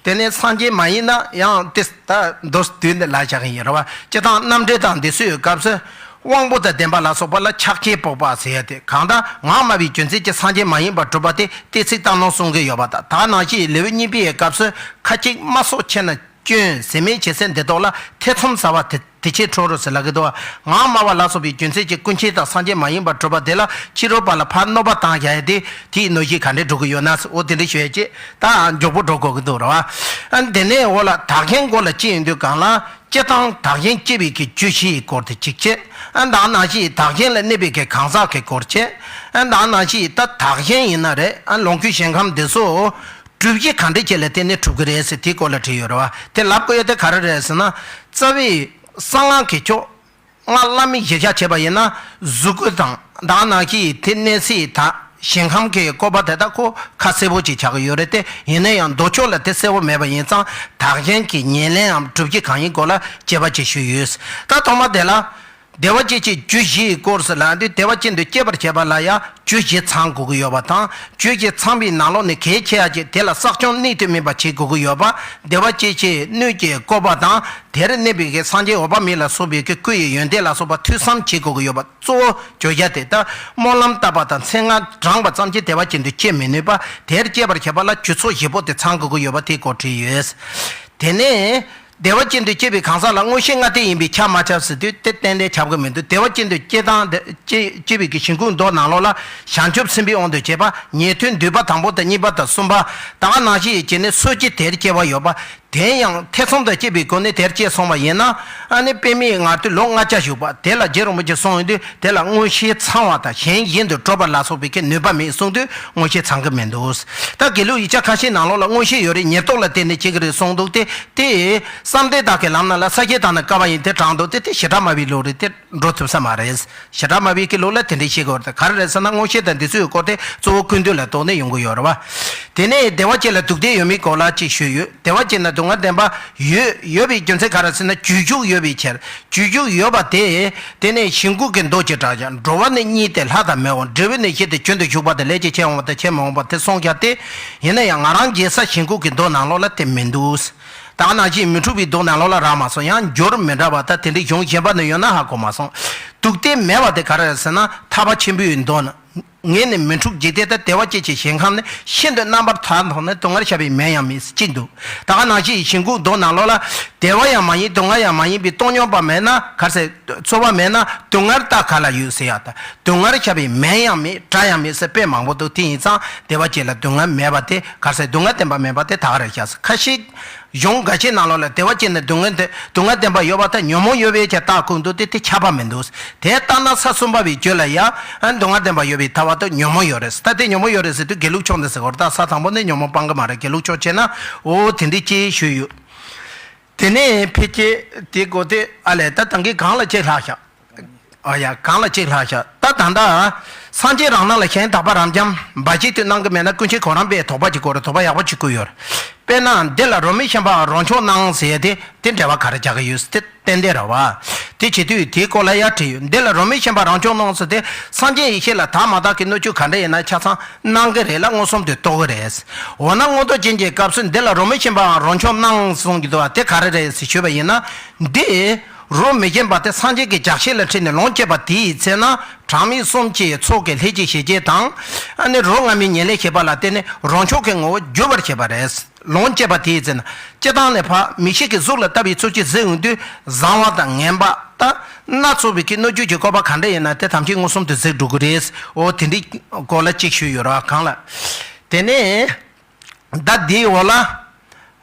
དེ་ནས་སངས་རྒྱས་མ་ཡིན་ན་ཡང་དེ་ད་མདོར་བསྡུས་ནས་ལབ་བཞག་གི་ཡིན་རེད་བ། སྤྱིར་བཏང་རྣམ་འགྲེལ་དང་འདི་ཚོའི་སྐབས་སུ། དབང་པོ་དང་ལྡན་པ་ལ་སོགས་པ་ལ་ཆགས་ཞེན་སྤོགས་པ་ཟེར་ཡ་དེ་གང་ལྟར་ངག་སྨྲ་བའི་རྒྱུ་མཚན་གྱིས་སངས་རྒྱས་མ་ཡིན་པར་གྲུབ་པ་དེ་གཏན་ཚིགས་བཏང་ལུང་གསུང་གི་ཡོད་པ་དང་། ད་ག་ནང་བཞིན་ལེའུ་གཉིས་པའི་སྐབས་སུ་ཁ་ཅིག་སྨྲ་སོགས་ཆེ་ན། སྐྱོན་ཟད་མེད་བྱེད་སའི་འདི་དག་ལ་ཐེ་ཚོམ་ཟ་བ་དེ་དེ་ཕྱིར་ཁྲོ་རུ་ཟེར་ལབ་ཀྱི་འདུག་ངག་སྨྲ་བ་ལ་སོགས་པའི་རྒྱུ་མཚན་གྱིས་ཀུན་མཁྱེན་དང་སངས་རྒྱས་མ་ཡིན་པར་གྲུབ་པ་དེ་ལ་ཕྱི་རོལ་པ་ལ་ཕར་གནོད་པ་བཏང་བཞག་ཡ་དེ་དེའི་གནོད་གཞི་ག་འདྲས་འགྲོ་གི་ཡོད་ན་ཟེར། འོ་དེ་འདྲ་ཞུ་ཡ་ཅིག་ད་མགྱོགས་པོ་འགྲོ་དགོས་ཀྱི་འདུག་རེད་བ། ཨ་དེ་ནས་འོ་ལ་བདག་གཞན་སྐོར་ལ་ཅི་ཡིན་དུས་གང་ལ་སྤྱིར་བཏང་བདག་གཞན་སྐྱེ་བའི་གི་རྒྱུ་བཞི་ཡི་སྐོར་དེ་གཅིག་བྱས། ཨ་ད་ནང་བཞིན་བདག་གཞན་ལ་གནས་པའི་གི་གང་ཟག་གི་སྐོར་བྱས། ཨ་ད་ནང་བཞིན་ད་བདག་གཞན་ཡིན་ན་རེད། ཨ་ལོངས་སྐུའི་ཞིང་ཁམས་འདི་ཚོ། སྒྲུབ་བྱེད་གང་འདྲ་ཅིག་ལ་བརྟེན་ནས་གྲུབ་ཀྱི་རེད་ཟེར་དེའི་སྐོར་ལ་བྲིས་ཡོད་རེད་བ། དེ་ལབ་དགོས་ཡ་དེ་ག་རེ་རེད་ཟེར་ན། རྩ་བའི་གསང་སྔགས་ཀྱི་ཕྱོགས་སྔགས་བླ་མེད་གཞིར་བཞག་བྱས་པ་ཡིན་ན་གཟུགས་སྐུ་དང་ད་ག་ནང་བཞིན་དེ་གནས་ཚད་དང་ཞིང་ཁམས་ཀྱི་བཀོད་པ་དེ་དག་ཁོ་ཁ་གསལ་པོ་ཅིག་ཆགས་ཀྱི་ཡོད་རེད་དེ། ཡིན་ན་ཡང་མདོ་ཕྱོགས་ལ་དེ་གསལ་པོ་མེད་པ་ཡིན་ཙང་བདག་གཞན་གྱི་ཉེར་ལེན་འམ་སྒྲུབ་བྱེད་གང་ཡིན་སྐོར་ལ་དཔྱད་པ་ཅིག་ཞུས་ཡོད། ད་ཐོག་མ་དེ་ལ། བདེ་བ་ཅན་གྱི་རྒྱུ་བཞིའི་སྐོར་ཟེར་ལ་འདི་བདེ་བ་ཅན་དུ་སྐྱེ་བར་བྱེད་པ་ལ་ཡང་རྒྱུ་བཞི་ཚང་དགོས་ཀྱི་ཡོད་པ་དང་། རྒྱུ་བཞི་ཚང་བའི་ནང་ལོགས་ནས་གལ་ཆེ་བ་ཅིག་དེ་ལ་བསགས་སྦྱོང་གནད་དུ་སྨིན་པ་བྱེད་དགོས་ཀྱི་ཡོད་པ། བདེ་བ་ཅན་གྱི་སྣོད་ཀྱི་བཀོད་པ་དང་། དེར་གནས་པའི་གི་སངས་རྒྱས་འོད་དཔག་མེད་ལ་སོགས་པའི་གི་སྐུ་ཡི་ཡོན་ཏན་ལ་སོགས་པ་ཐོས་བསམ་བྱེད་དགོས་ཀྱི་ཡོད་པ། གཙོ་བོ་བརྗོད་བྱ་དེ་ལྟར་སྨོན་ལམ་བཏབ་པ་དང་མཚན་སྔགས་བགྲངས་པ་ཙམ་གྱིས་བདེ་བ་ཅན་དུ་སྐྱེ་མི་ནུས་པ། དེར་སྐྱེ་བར་བྱེད་པ་ལ་རྒྱུ་ཚོགས་བཞི་པོ་དེ་ཚང་དགོས་ཀྱི་ཡོད་པ་དེའི་སྐོར་བྲིས་ཡོད། དེ་ནས་བདེ་བ་ཅན་དུ་སྐྱེ་བའི་གང་ཟག་ལ་མངོན་ཤེས་ལྔ་ལྡན་ཡིན་པས་ཁྱབ་མ་ཁྱབ་ཟེར་དུས་དེ་ཏན་ཏན་ཁྱབ་ཀྱི་མི་འདུག་བདེ་བ་ཅན་དུ་སྐྱེ་སྟངས་དེ་སྐྱེ་སྐྱེ་བའི་གི་ཞིང་ཁུག་མདོ་ནང་ལོགས་ལ་བྱང་ཆུབ་སེམས་དཔའི་དབང་དུ་བྱས་པ། ཉན་ཐོས་འདུས་པ་དང་པོ་དང་གཉིས་པ་དང་གསུམ་པ། ད་ག་ནང་བཞིན་བྱས་ནས་སོ་སྐྱེ་དེར་སྐྱེ་བ་ཡོད་པ། དེ་ཡང་ཐེ་ཚོམ་དང་བཅས་པའི་སྒོ་ནས་དེར་སྐྱེས་སོང་བ་ཡིན་ན། ཨ་ནི་དཔེ་མེད་ངར་དུས་ལོ་ལྔ་བརྒྱ་བཞུགས་པ་དེ་ལ་རྗེ་རིན་པོ་ཆེས་གསུངས་ཡོང་དུས་དེ་ལ་མངོན་ཤེས་ཚང་བ་དང་གཞན་གཞན་དུ་གྲུབ་པ་ལ་སོགས་པའི་གི་ནུས་པ་མེད་གསུངས་དུས་མངོན་ཤེས་ཚང་གི་མི་འདུག་ད་དགེ་ལུགས་ཡིག་ཆ་ཁ་ཤས་ནང་ལོགས་ལ་མངོན་ཤེས་ཡོད་རེད། ཉེར་བསྡོགས་ལ་བརྟེན་ནས་སྐྱེ་གི་རེད་གསུངས་འདུག་སྟེ། དེ་བསམ་གཏན་དག་གི་ལམ་སྣ་ལ་ས་སྐྱའི་དག་སྣང་དཀའ་བ་ཡིན་ཏེ་དྲངས་འདུག་སྟེ། དེ་བྱེ་བྲག་སྨྲ་བའི་ལུགས་རེད་དེ། འགྲོ་ཐུབ་ས་མ་རེད། བྱེ་བྲག་སྨྲ་བའི་གི་ལུགས་ལ་དེ་འདྲའི་བཤད་དགོས་རེད། ག་རེ་རེད་ཟེར་ན་མངོན་ཤེས་དང་འདི་ཚོའི་སྐོར་དེ་གཙོ་བོ་ཀུན་བཏུས་ལ་གཏོགས་ནས་ཡོང་གི་ཡོད་རེད་བ། དེ་ནས་བདེ་བ་ཅན་ལ་སྡུག་བདེན་ཡོད་མེད་སྐོར་ལ་ཅིག་ཞུས་ཡོད། བདེ་བ་ཅན་ན་སྡུག་བསྔལ་བདེན་པ་ཡོད། ཡོད་པའི་རྒྱུ་མཚན་ག་རེ་ཟེར་ན་རྒྱུ་ཞུགས་ཡོད་པའི་ཕྱིར། རྒྱུ་ཞུགས་ཡོད་པ་དེ་དེ་ནས་ཞིང་ཁུག་གི་མདོ་ཅེས་གྲགས་ཀྱང་། འགྲོ་བ་ནི་གཉིས་ཏེ་ལྷ་དང་མིའོ། འབྲས་བུ་ནི་བཞི་སྟེ་རྒྱུན་དུ་ཞུགས་པ་དང་ལས་ཀྱི་ཆེས་འོངས་པ་དང་ཆེས་མི་འོངས་པ་དེ་གསུངས་ཀྱང་སྟེ། ཡིན་ན་ཡང་ང་རང་མཇལ་ས་ཞིང་ཁུག་གི་མདོ་ནང་ལོགས་ལ་དེ་མི་འདུག་ད་ག་ནང་བཞིན་མི་འཁྲུགས་པའི་མདོ་ནང་ལོགས་ལ་རག་མ་སོང་། ཡང་འགྱུར་མི་འདྲ་བ་དང་དེ་འདྲའི་གཞུང་གཞན་པ་ནས་ཡོད་ན་ཧ་གོ་མ་སོང་། སྡུག་བདེན་མེད་པ་དེ་ག་རེ་རེད་ཟེར་ན་ཐར་པ་ཆེན་པོའི་མདོ་ན། ངས་ནི་མི་འཁྲུགས་འཇིག་རྟེན་དང་། བདེ་བ་ཅན་གྱི་ཞིང་ཁམས་ནི། ཤིན་ཏུ་རྣམ་པར་དག་མཐོང་ནས། སྡུག་བསྔལ་བྱ་བའི་མིང་ཡང་མེད་ཟེར་གཅིག་འདུག་ད་ག་ནང་བཞིན་ཞིང་ཁུག་མདོ་ནང་ལོགས་ལ་བདེ་བ་ཡང་མ་ཡིན་སྡུག་བསྔལ་ཡང་མ་ཡིན་པའི་སྟོང་སྙོམས་པ་མེད་ན། ག་རེ་ཟེར། ཚོར་བ་མེད་ན་སྡུག་བསྔལ་ད་ག་ལ་ཡོད་ཟེར་ཡག་དང་། སྡུག་བསྔལ་བྱ་བའི་མིང་ཡང་མེད། སྒྲ་ཡང་མེད་ཟེར་དཔེ་མང་པོ་འདུག་དེ་ཡིན་ཙང་བདེ་བ་ཅན་ལ་སྡུག་བསྔལ་མེད་པ་དེ་ག་རེ་ཟེར། སྡུག་བསྔལ་བདེན་པ་མིན་པ་དེ་ད་ག་རེ་བཞག་ཟེར། ཁ་ཤས་གཞུང་འགའ་ཤས་ནང་ལོགས་ལ་བདེ་བ་ཅན་ནི་སྡུག་བསྔལ་དེ་སྡུག་བསྔལ་བདེན་པ་ཡོད་པ་དང་ཉོན་མོངས་ཡོད་པའི་ཕྱིར་རྟགས་ཁུངས་འདུག་སྟེ། དེ་ཁྱབ་པ་མི་འདུག་དེ་ལྟ་ན་ས་གསུམ་པ་བའི་རྒྱུད་ལ་ཡང་སྡུག་བསྔལ་བདེན་པ་ཡོད་པའི་ཐལ་བ་དང་ཉོན་མོངས་ཡོད་རེད། ད་དེ་ཉོན་མོངས་ཡོད་རེད་ཟེར་དུས་དགེ་ལུགས་ཕྱོགས་ནས་ཟེར་དགོས་རེད། ད་ས་དང་པོ་ནས་ཉོན་མོངས་སྤང་གི་མ་རེད། དགེ་ལུགས་ཕྱོགས་བྱས་ན་འོ་དེ་འདྲའི་སྐྱེས་ཞུས་ཡོད། དེ་ནས་ཕལ་ཆེར་དེ་གོ་དེ་ཨ་ལས་ད་ད་གིན་གང་ལ་ཅིག་ལྷག་ཤག་ཨ་ཡ་གང་ལ་ཅིག་ལྷག་ཤག་ད་ད་ལྟ་སངས་རྒྱས་རང་སྣང་ལ་ཞེན་དག་པ་རབ་འབྱམས་འབའ་ཞིག་ཏུ་སྣང་གི་མེད་ན་ཀུན་མཁྱེན་གོ་རམས་པས་དོགས་པ་ཅིག་བཀོད་རེད། དོགས་པ་ཡག་པོ་ཅིག་བཀོད་ཡོད་རེད། དཔེར་ན་འདི་ལ་རོ་མི་ཤན་པའམ་རོ་མཆོག་སྣང་ཟེར་ཡས་དེ་དེ་འབྲེལ་བ་ག་རེ་རྒྱག་གི་ཡོད་ཟེར་དེ་ཏན་ཏན་རེད་བ། དེ་བྱེད་དུས་དེའི་སྐོར་ལ་ཡར་བྲིས་ཡོད། འདི་ལ་རོ་མི་ཤན་པའམ་རོ་མཆོག་སྣང་ཟེར་དེ་སངས་རྒྱས་ཡེ་ཤེས་ལ་དག་མ་དག་གི་སྣོད་བཅུད་ག་འདྲ་ཡིན་ན་ཆ་ཚང་སྣང་གི་རེད་ལ་མངོན་སུམ་དུ་རྟོགས་ཀྱི་རེད། འོ་ན་མངོན་རྟོགས་རྒྱན་གྱི་སྐབས་སུ་འདི་ལ་རོ་མི་ཤན་པའམ་རོ་མཆོག་སྣང་གསུང་གི་འདུག་བ། དེ་ག་རེ་རེད་ཟེར་ཞུས་པ་ཡིན་ན། འདི་རོ་མི་ཤན་པ་དེ་སངས་རྒྱས་ཀྱི་ལྗགས་བཤད་ལ་ཁྲིད་ནས་ལོངས་སྤྱད་པ་དེའི་ཚེ་ན་གྲངས་མེད་གསུམ་གྱི་ཚོགས་ཀྱི་ལྷས་ཀྱི་ཞལ་བརྒྱད་དང་། ཨ་ནི་རོ་སྔ་མའི་ཉེར་ལེན་བྱེད་པ་ལ་བརྟེན་ནས་རོ་མཆོག་གི་ངོ་བོ་འགྱུར་བར་བྱེད་པ་རེད། ལོངས་སྤྱད་པ་དེའི་ཚེ་ན་སྤྱིར་བཏང་ནས་ཕར་མིག་ཤེས་ཀྱི་གཟུགས་ལ་ལྟ་བའི་ཚུལ་གྱིས་གཟིགས་ཡོང་དུས་བཟང་བ་དང་ངན་པ་ད་སྣ་ཚོགས་པའི་གི་སྣོད་བཅུད་ཀྱི་བཀོད་པ་ག་འདྲ་ཡིན་ན་དེ་ཐམས་ཅད་མངོན་སུམ་དུ་གཟིགས་འགྲོ་གི་རེད། འོ་དེ་འདྲའི་སྐོར་ལ་གཅིག་ཞུས་ཡོད་ར་གང་ལ། དེ་ནས་ད་འདིའི་འོག་ལ།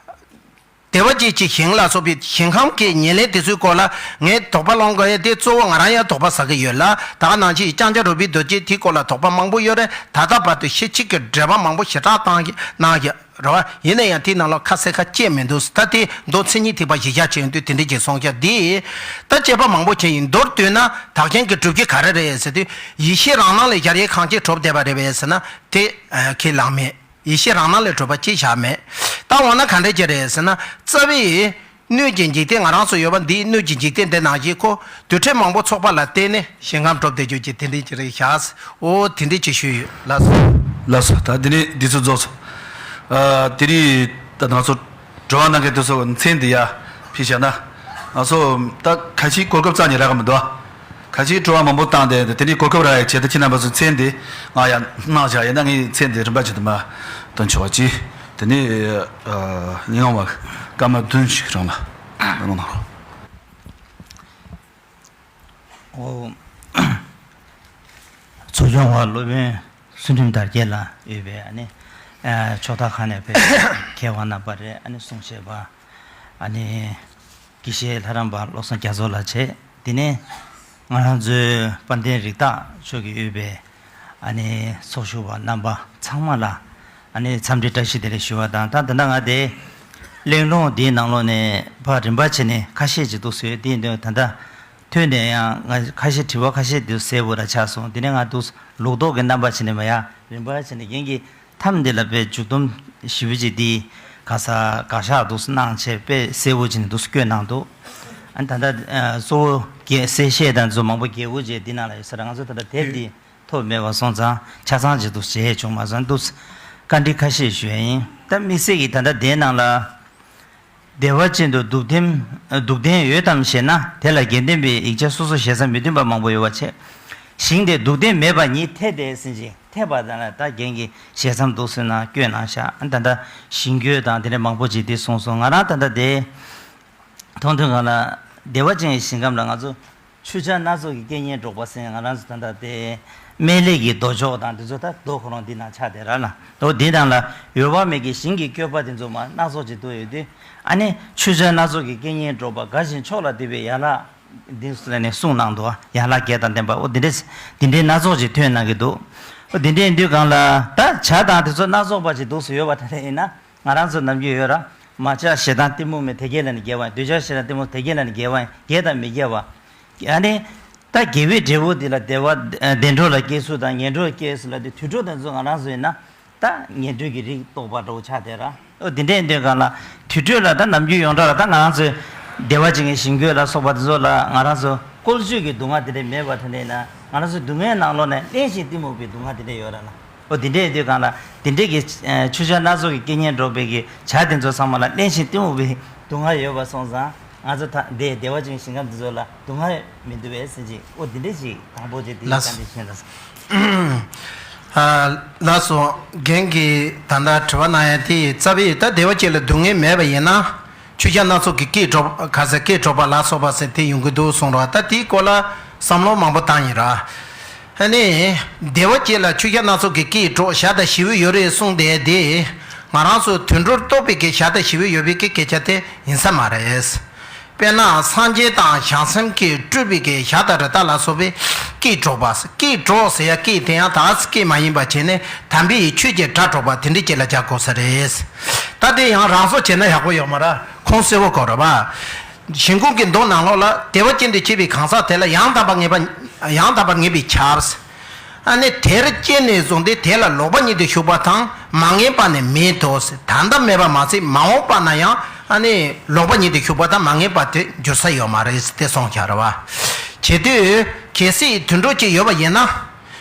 བདེ་བ་ཅན་གྱི་ཞིང་ལ་སོགས་པའི་ཞིང་ཁམས་ཀྱི་ཉེར་ལེན་དེ་ཚོའི་སྐོར་ལ་ངས་དོགས་པ་སློང་དགོས་ཡ་དེ་གཙོ་བོ་ང་རང་ཡང་དོགས་པ་ཟ་གི་ཡོད་ལ། ད་ག་ནང་བཞིན་ལྕང་སྐྱ་རོལ་པའི་རྡོ་རྗེས་དེའི་སྐོར་ལ་དོགས་པ་མང་པོ་ཡོད་རེད། ད་ལྟ་བར་དུ་ཤེར་ཕྱིན་གྱི་འགྲེལ་པ་མང་པོ་ཞེ་དྲག་བཏང་གི་གནང་གི་རེད་བ། ཡིན་ན་ཡང་དེའི་ནང་ལ་ཁ་གསལ་ཁ་གཅིག་མི་འདུག་ད་དེ་མདོ་མཚན་ཉིད་ཐེག་པ་བཞི་ཆ་ཆེན་དུས་དེ་འདྲ་ཅིག་གསུངས་ཤག་འདི་ད་དཔྱད་པ་མང་པོ་བྱས་ཡིན། མདོར་བསྡུས་ན་དག་ཆེན་གྱི་སྒྲུབ་བྱེད་ག་རེ་རེད་ཟེར་དུས་ཡེ་ཤེས་རང་སྣང་ལས་གཞལ་ཡས་ཁང་ཆེན་གྲུབ་བསྡད་པ་རེད་པས་ཟེར་ན་དེ་ཁས་བླངས་མེད། ཡེ་ཤེས་རང་སྣང་ལས་གྲུབ་པ་ཅིག་བཞག་མེད། ད་འོ་ན་ག་འདྲ་ཅིག་རེད་ཟེར་ན། རྩ་བའི་སྣོད་ཀྱི་འཇིག་རྟེན་ང་རང་ཚོ་ཡོད་པ་འདིའི་སྣོད་ཀྱི་འཇིག་རྟེན་འདི་ནང་བཞིན་ཁོ་དུར་ཁྲོད་མང་པོ་ཚོགས་པ་ལ་བརྟེན་ནས་ཞིང་ཁམས་གྲུབ་བསྡད་རྒྱུ་ཅིག་དེ་འདྲ་ཅིག་རེད་བཞག་འོ་དེ་འདྲ་ཅིག་ཞུས་ཡོད། ལགས་སོ། ལགས་སོ། ད་འདི་ནས་འདི་ཚོ་རྫོགས་སོ། ཨ་དེ་རིང་ད་ང་ཚོ་དྲི་བ་གནང་མཁན་དེ་ཚོ་མཚན་འདི་ཡ་ཕུལ་བཞག་ན། ང་ཚོ་ད་ཁ་ཤས་གོ་སྐབས་རྩ་ནས་རག་གི་མི་འདུག་ཁ་ཤས་དྲི་བ་མང་པོ་བཏང་སྟེ་དེ་ནས་གོ་སྐབས་རག་ཡ་བྱས་ད་ཁྱེད་རྣམ་པ་ཚོ་མཚན་འདི་ང་ཡ་གནང་བཞག་ཡིན་ན་ངས་མཚན་འདི་རིམ་པ་བྱས་དུ་མ་དོན་ཆེ་བ་ཅི། དེ་ནས་ཨ་ཉི་ངམ་བ་སྐར་མ་བདུན་ཞིག་རང་ལ་གནང་གནང་རོགས། ཨོ། ཚོགས་ཆུང་བ་སློབ་དཔོན་ཚུལ་ཁྲིམས་དར་རྒྱས་ལགས་ཡོད་པའི་ཨ་ནི་ཨ་ཕྱོགས་མཐའ་ཁག་ནས་ཕེབས་མཁས་དབང་རྣམ་པ་རེད། ཨ་ནི་གསུང་བཤད་པ་ཨ་ནི་དགེ་བཤེས་ལྷ་རམས་པ་བློ་བཟང་རྒྱ་མཚོ་ལགས་བྱས། དེ་ནས་ང་རང་ཚོའི་དཔལ་ལྡན་རིགས་བདག་མཆོག་གིས་དབུས་པའི་ཨ་ནི་ཚོགས་ཞུགས་པ་རྣམ་པ་ཚང་མ་ལ་ཨ་ནི་འཚམས་འདྲི་བཀྲ་ཤིས་བདེ་ལེགས་ཞུ་བ་དང་། ད་ད་ལྟ་ང་དེ་གླེང་སློང་འདིའི་ནང་ལོགས་ནས་ཕར་རིམ་པ་བྱས་ནས་ཁ་ཤས་ཅིག་འདུག་ཟེར། དེ་ཡིན་དུས་ད་ལྟ་ཐོན་ནས་ཡང་ང་ཁ་ཤས་དྲི་བ་ཁ་ཤས་འདུག་གསལ་པོ་ར་ཆགས་སོང་། དེ་ནས་ང་འདུག་ལོག་རྟོག་གི་རྣམ་པ་བྱས་ནས་མ་ཡ་རིམ་པ་བྱས་ནས་རྒན་གྱིས་མཚམས་འདི་ལ་དཔེ་མཇུག་སྡོམ་ཞིབ་པོ་ཅིག་འདི་ག་ས་དགག་བཞག་འདུག་གནང་བྱས་དཔེ་གསལ་པོ་བྱས་ནས་འདུག་བཀོད་གནང་འདུག་ཨ་ནི་ད་ལྟ་ཨ་གཙོ་བོ་རྒྱས་གསལ་བཤད་དང་ཚོ་མང་པོ་རྒྱས་འོ་བྱས་འདི་ནང་ལ་ཡོད་ས་རེད། ང་ཚོ་ད་ལྟ་དེབ་འདི་ཐོབ་མེད་པ་སོང་ཙང་ཆ་ཚང་ཅིག་ཏུ་བྱས་བྱུང་མ་སོང་འདུག། བཀའ་འདྲི་ཁ་ཤས་ཞུ་ཡ་ཡིན། ད་དམིགས་བསལ་གྱིས་ད་ལྟ་དེའི་ནང་ལ་བདེ་བ་ཅན་དུ་སྡུག་བདེན་སྡུག་བདེན་ཡོད་དམ་ཞེ་ན། དེ་ལ་དགེ་ལྡན་པའི་ཡིག་ཆ་སོ་སོ་ཞེ་ས་མི་མཐུན་པ་མང་པོ་ཡོད་པ་བྱས། ཞིང་དེ་སྡུག་བདེན་མེད་པ་ཉིད་འཐད་དེ་ཟེར་ཅིང་འཐད་པ་དང་ལ་ད་རྒན་གྱིས་ཞལ་མཚམས་འདུག་ཟེར་ན་སྐྱོན་གནང་ཤག། ཨ་ད་ལྟ་ཞིང་བཀོད་དང་དེ་འདྲ་མང་པོ་ཅིག་དེ་གསུངས་སོང་། ང་རང་ད་ལྟ་དེ་མཐོང་ཐོས་སྒང་ལ་བདེ་བ་ཅན་གྱི་ཞིང་ཁམས་ལ་ང་ཚོ་ཆོས་ཆ་སྣ་ཚོགས་ཀྱི་རྐྱེན་ངན་སྒྲོག་པ་ཟེར་ང་རང་ཚོ་ད་ལྟ་དེ་སྨན་བླའི་གི་མདོ་ཆོག་དང་དེ་ཚོ་ད་མདོ་ཁོ་རང་འདི་ནང་ཆགས་བསྡད་ར་ལ། འོ་འདི་དང་ལ་འོད་དཔག་མེད་ཀྱི་ཞིང་གི་བཀོད་པ་དེ་ཚོ་མ་སྣ་ཚོགས་ཅིག་འདུག་ཡོད་དུས། ཨ་ནི་ཆོས་ཆ་སྣ་ཚོགས་ཀྱི་རྐྱེན་ངན་སྒྲོག་པ་དགའ་ཞིང་མཆོག་ལ་དད་པའི་ཡན་ལག་འདི་ལ་ནས་གསུངས་གནང་འདུག། ཡན་ལག་བརྒྱད་དང་ལྡན་པ། འོ་འདི་འདྲས་འདི་འདྲའི་སྣ་ཚོགས་ཅིག་ཐོན་གནང་གི་འདུག། འོ་འདི་འདྲས་ཡིན་དུས་སྒང་ལ་ད་བྱ་དང་དེ་ཚོ་སྣ་ཚོགས་པ་ཅིག་འདུག་སུ་ཡོད་པ་ད་ལྟ་ཡིན་ན། ང་རང་ཚོ་ནམ་རྒྱུན་ཡོད་ར། མ་ཆགས་ཞེ་སྡང་གཏི་མུག་མེད་དེ་སྐད་ལ་ནི་དགེ་བ་ཡིན། འདོད་ཆགས་ཞེ་སྡང་གཏི་མུག་དེ་སྐད་ལ་ནི་དགེ་བ་ཡིན། དགེ་དང་མི་དགེ་བ། ཨ་ནི་ད་དགེ་བའི་འབྲས་བུ་འདི་ལ་བདེ་བ་བདེ་འགྲོ་ལ་སྐྱེ་ཚུལ་དང་ངན་འགྲོ་ལ་སྐྱེ་ཚུལ་ལ་དེ་དུད་འགྲོ་དེ་ཚོ་ང་རང་ཚོ་ཡིན་ན་ད་ངན་འགྲོའི་གི་རིགས་རྟོགས་པ་འདྲ་བོ་ཆགས་བསྡད་ར། ཨོ་འདི་འདྲས་ཡིན་དུས་སྒང་ལ་དུད་འགྲོ་ལ་ད་ནམ་རྒྱུན་ཡོངས་གྲགས་ལ་ད་ང་རང་ཚོའི་བདེ་བ་ཅན་གྱི་ཞིང་བཀོད་ལ་སོགས་པ་དེ་ཚོ་ལ་ང་རང་ཚོ་བཀོལ་སྤྱོད་ཀྱི་སྡུག་བསྔལ་དེ་འདྲས་མེད་པ་དེ་འདྲས་ཡིན་ན་ང་རང་ཚོའི་སྡུག་བསྔལ་ནང་ལོགས་ནས་བརླན་ཞིང་གཏི་མུག་པའི་སྡུག་བསྔལ་དེ་འདྲས་ཡོད་ར་ལ། ཨོ་དེ་འདྲས་ཡིན་དུས་སྒང་ལ་དེ་འདྲས་ཀྱི་ཆོས་ཆ་སྣ་ཚོགས་ཀྱི་རྐྱེན་ངན་སྒྲོག་པའི་གི་བྱ་དེ་ཚོ་ཚང་མ་ལ་བརླན་ཞིང་གཏི་མུག་པའི་སྡུག་བསྔལ་ཡོད་པ་སོང་ཙང་ང་ཚོ་ད་འདི་བདེ་བ་ཅན་ཞིང་ཁམས་དེ་ཚོ་ལ་སྡུག་བསྔལ་མི་འདུག་པས་ཟེར་གྱི། ཨོ་དེ་འདྲས་ཞིག་དང་པོ་ཅིག་དེ་ལགས་བཀའ་འདྲི་ཞུས་ན། ལགས་སོ། རྒན་གྱིས་ད་ལྟ་དྲི་བ་གནང་ཡ་དེ་རྩ་བའི་ད་བདེ་བ་ཅན་ལ་སྡུག་བསྔལ་མེད་པ་ཡིན་ན། ཆོས་ཆ་སྣ་ཚོགས་ཀྱི་སྐད་སྒྲོག་ག་ས་སྐད་སྒྲོག་པ་ལ་སོགས་པ་ཟེར་དེ་ཡོང་གི་འདུག་གསུངས་རོགས། ད་དེའི་སྐོར་ལ་བསམ་བློ་མང་པོ་བཏང་ཡིན་ར། ཨ་ནི་བདེ་བ་ཅན་ལ་ཆོས་ཆ་སྣ་ཚོགས་ཀྱི་སྐད་སྒྲོག་ཞག་དང་ཞི་བ་ཡོད་རེད་གསུངས་བསྡད་དེ། ང་རང་ཚོ་དུད་འགྲོར་གཏོགས་པའི་གི་ཞག་དང་ཞི་བ་ཡོད་པའི་གི་སྐད་ཆ་དེ་ཡིན་ས་མ་རེད། དཔེར་ན་སངས་རྒྱས་དང་བྱང་སེམས་ཀྱིས་སྤྲུལ་པའི་གི་ཞག་དང་རི་དྭགས་ལ་སོགས་པའི་སྐད་སྒྲོག་པ། སྐད་སྒྲོག་ཟེར་ཡ་སྐད་དེ་ཡང་དག་སྐད་མ་ཡིན་པ་བྱས་ནས་དམ་པའི་ཆོས་ཀྱི་སྒྲ་སྒྲོག་པ་དེ་འདྲ་ཅིག་ལ་བྱ་དགོས་ས་རེད། ད་དེ་ཡང་རང་སྲོག་བྱས་ན་ཡག་པོ་ཡོད་མ་རེད། ཁུངས་གསལ་བོ་དགོས་རེད་པ། ཞིང་ཁམས་ཀྱི་མདོ་ནང་ལོགས་ལ་བདེ་བ་ཅན་དུ་སྐྱེ་བའི་གང་ཟག་དེ་ལ་ཡང་དག་པར་ངེས་པ་ཡང་དག་པར་ངེས་པའི་ཆབས། ཨ་ནི་དེར་སྐྱེས་ནས་བཟུང་སྟེ་དེ་ལ་ལོག་པ་ཉིད་དུ་ཞུགས་པ་དང་མ་ངེས་པ་ནི་མེད་དོ། ད་ལྟ་མེད་པ་མ་ཟད་མ་འོངས་པ་ན་ཡང་ཨ་ནི་ལོག་པ་ཉིད་དུ་ཞུགས་པ་དང་མ་ངེས་པ་དེ་འགྱུར་ས་ཡོད་མ་རེད་དེ་གསུངས་བཞག་རེད་པ། བྱེད་དུས་གལ་སྲིད་དུད་འགྲོ་ཅིག་ཡོད་པ་ཡིན་ན་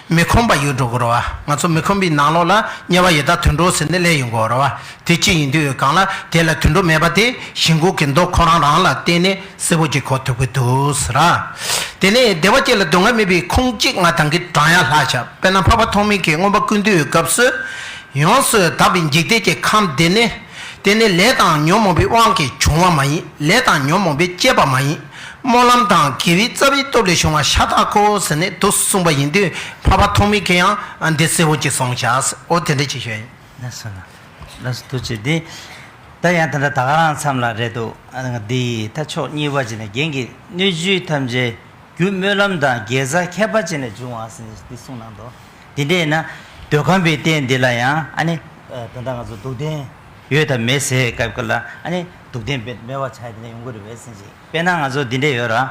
མི་ཁོམ་པ་ཡོད་འགྲོ་གི་རེད་པ། ང་ཚོ་མི་ཁོམ་པའི་ནང་ལོགས་ལ་དམྱལ་བ་ཡི་དྭགས་དུད་འགྲོ་ཟེར་ནས་སླེབས་ཡོང་གི་རེད་པ། དེ་ཅི་ཡིན་དུས་གང་ལ་དེ་ལ་དུད་འགྲོ་མེད་པ་དེ་ཞིང་ཁམས་ཀྱི་མདོ་ཁོ་རང་རང་ལ་བརྟེན་ནས་གསལ་པོ་ཅིག་གོ་ཐུབ་ཀྱི་འདུག་ཟེར། དེ་ནས་བདེ་བ་ཅན་ལ་སྡུག་བསྔལ་མེད་པའི་ཁུངས་གཅིག་ང་ད་གིན་དྲངས་ཡ་ལྷག་བཞག། དཔེར་ན་འཕགས་པ་ཐོགས་མེད་ཀྱིས་མངོན་པ་ཀུན་བཏུས་སྐབས་སུ། ཡོངས་སུ་དག་པའི་འཇིག་རྟེན་གྱི་ཁམས་འདི་ནི། དེ་ནི་ལས་དང་ཉོན་མོངས་པའི་དབང་གིས་བྱུང་བ་མ་ཡིན། ལས་དང་ཉོན་མོངས་པས་བསྐྱེད་པ་མ་ཡིན། སྨོན་ལམ་དང་དགེ་བའི་རྩ་བའི་སྟོབས་ལས་བྱུང་བ་ཤ་སྟག་གོ་ཟེར་ནས་འདུག་གསུངས་པ་ཡིན་དུས་འཕགས་པ་ཐོགས་མེད་ཀྱིས་ཡང་འདི་གསལ་བོ་ཅིག་གསུངས་བཞག། འོ་དེ་འདྲ་ཅིག་ཞུ་ཡིན། ལགས་སོ་ལགས། ལགས་སོ་ཐུགས་རྗེ་ཆེ། འདི་ད་ཡང་ད་ལྟ་ད་ག་རང་མཚམས་ལ་རེད་འདུག། ཨ་འདི་ད་ཕྱོགས་གཉིས་པ་ཅིག་ནས་རྒན་གྱིས་སྣོད་བཅུད་ཐམས་ཅད་རྒྱུ་སྨོན་ལམ་དང་དགེ་རྩ་མཁས་པ་ཅན་ལས་འབྱུང་བ་ཟེར་ནས་འདི་གསུངས་གནང་འདུག། འདི་འདྲས་ན་འདོད་ཁམས་པའི་རྟེན་འདི་ལ་ཡང་ཨ་ནི་ད་ལྟ་ང་ཚོ་སྡུག་བདེན་ཡོད་དང་མེད་ཟེར་སྐབས་ཀྱི་ལ་ཨ་ནི་སྡུག་བདེན་མེད་པ་ཆགས་དེ་ནས་ཡོང་གི་རེད་པས་ཟེར་ཅིག། དཔེར་ན་ང་ཚོ་འདི་འདྲས་ཡོད་ར།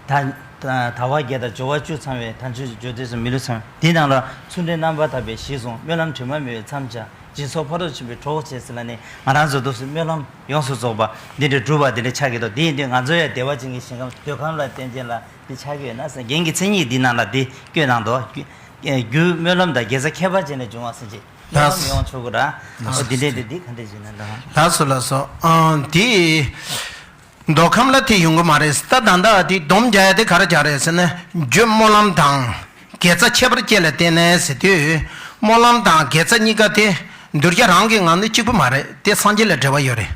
ད་ད་དལ་བ་བརྒྱད་དང་འབྱོར་བ་བཅུ་ཚང་བའི་དལ་འབྱོར་འབྱོར་དུས་སུ་མི་ལུས་ཚང་བའི་འདི་ནང་ལ་ཚུལ་ཁྲིམས་རྣམ་པར་དག་པའི་གཞི་བཟུང་། སྨོན་ལམ་དྲི་མ་མེད་པའི་མཚམས་སྦྱངས། སྦྱིན་སོགས་ཕ་རོལ་ཕྱིན་པའི་གྲོགས་བྱས་ཟེར་ལ་ནི་ང་རང་ཚོ་འདུག་སེ་སྨོན་ལམ་ཡོངས་སུ་རྫོགས་པ་འདི་འདྲའི་སྒྲུབ་པ་འདི་འདྲ་ཆགས་ཀྱི་འདུག། འདི་ཡིན་དུས་ང་ཚོ་ཡང་བདེ་བ་ཅན་གྱི་ཞིང་ཁམས་འདོད་ཁམས་ལ་བརྟེན་ཅན་ལ་འདི་ཆགས་ཀྱི་ཡོད་ན་ཟེར། རྒན་གྱི་མཚན་ཉིད་འདི་ནང་ལ་འདི་བཀོད་གནང་འདུག། རྒྱུ་སྨོན་ལམ་དང་དགེ་རྩ་མཁས་པ་ཅན་ལས་འབྱུང་བ་ཟེར་ཅིག། སྨོན་ལམ་ཡོང་ཆོག་གི་ར། འོ་འདི་འདྲའི་འདི་འདི་ག་འདྲ་ཞིག་ན་འདུག། ལགས་སོ་ལགས་སོ། ཨང་འདི། མདོ་ཁམས་ལ་དེ་ཡོང་གི་མ་རེད། ད་ད་ལྟ་དེ་སྡོམ་རྒྱག་ཡ་དེ་ག་རེ་རྒྱག་རེད་ཟེར་ན། རྒྱུ་སྨོན་ལམ་དང་དགེ་རྩ་ཁྱད་པར་ཅན་ལ་བརྟེན་ནས་ཟེར་དུས། སྨོན་ལམ་དང་དགེ་རྩ་གཉིས་ཀ་དེ་གདུལ་བྱ་རང་གི་ངང་ནས་གཅིག་པུ་མ་རེད། དེ་སངས་རྒྱས་ལ་འབྲེལ་བ་ཡོད་རེད།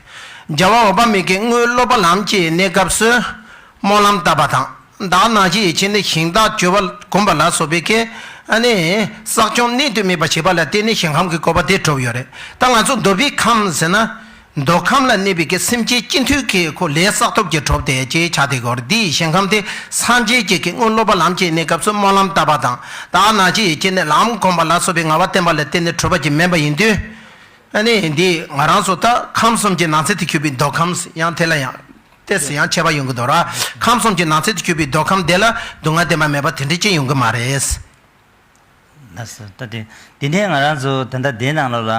རྒྱལ་བ་འོད་དཔག་མེད་ཀྱིས་སྔོན་སློབ་པ་ལམ་གྱི་གནས་སྐབས་སུ་སྨོན་ལམ་བཏབ་པ་དང་། བདག་ནང་བཞིན་ཡིད་བྱེད་ནི་ཞིང་བདག་བྱེད་པ་བསྒོམ་པ་ལ་སོགས་པའི་གི་ཨ་ནི་བསགས་སྦྱོང་གནད་དུ་སྨིན་པ་བྱེད་པ་ལ་བརྟེན་ནས་ཞིང་ཁམས་ཀྱི་བཀོད་པ་དེ་གྲུབ་ཡོད་རེད། ད་ང་ཚོ་འདོད་པའི་ཁམས་ཟེར་ན། མདོ་ཁམས་ལ་གནས་པའི་གི་སེམས་ཅན་སྤྱི་མཐུས་ཀྱི་ཁོ་ལས་བསགས་སྟོབས་ཀྱིས་གྲུབ་སྟེ་ཅེས་བྱ་དེ་གོ་རེད། འདིའི་ཞིང་ཁམས་དེ་སངས་རྒྱས་ཀྱིས་ཀྱི་སྔོན་སློབ་པ་ལམ་གྱི་གནས་སྐབས་སུ་སྨོན་ལམ་བཏབ་པ་དང་། བདག་ནང་བཞིན་ཡིད་བྱེད་ནི་ལམ་བསྒོམ་པ་ལ་སོགས་པའི་ངལ་བ་བསྟེན་པ་ལ་བརྟེན་ནས་གྲུབ་པ་ཅིག་མིན་པ་ཡིན་དུས། ཨ་ནི་འདི་ང་རང་ཚོ་ད་ཁམས་གསུམ་གྱི་ནང་ཚན་དུ་གྱུར་པའི་མདོ་ཁམས་ཡང་དེ་ལ་ཡང་ཏོག་ཙམ་ཡང་ཁྱད་པར་ཡོང་གི་འདུག་ར། ཁམས་གསུམ་གྱི་ནང་ཚན་དུ་གྱུར་པའི་མདོ་ཁམས་དེ་ལ་སྡུག་བསྔལ་བདེན་པ་མེད་པ་དེ་འདྲ་ཅིག་ཡོང་གི་མ་རེད། ལགས་སོ། ད་དེ་དེ་ནས་ང་རང་ཚོ་ད་ལྟ་དེའི་ནང་ལོགས་ལ་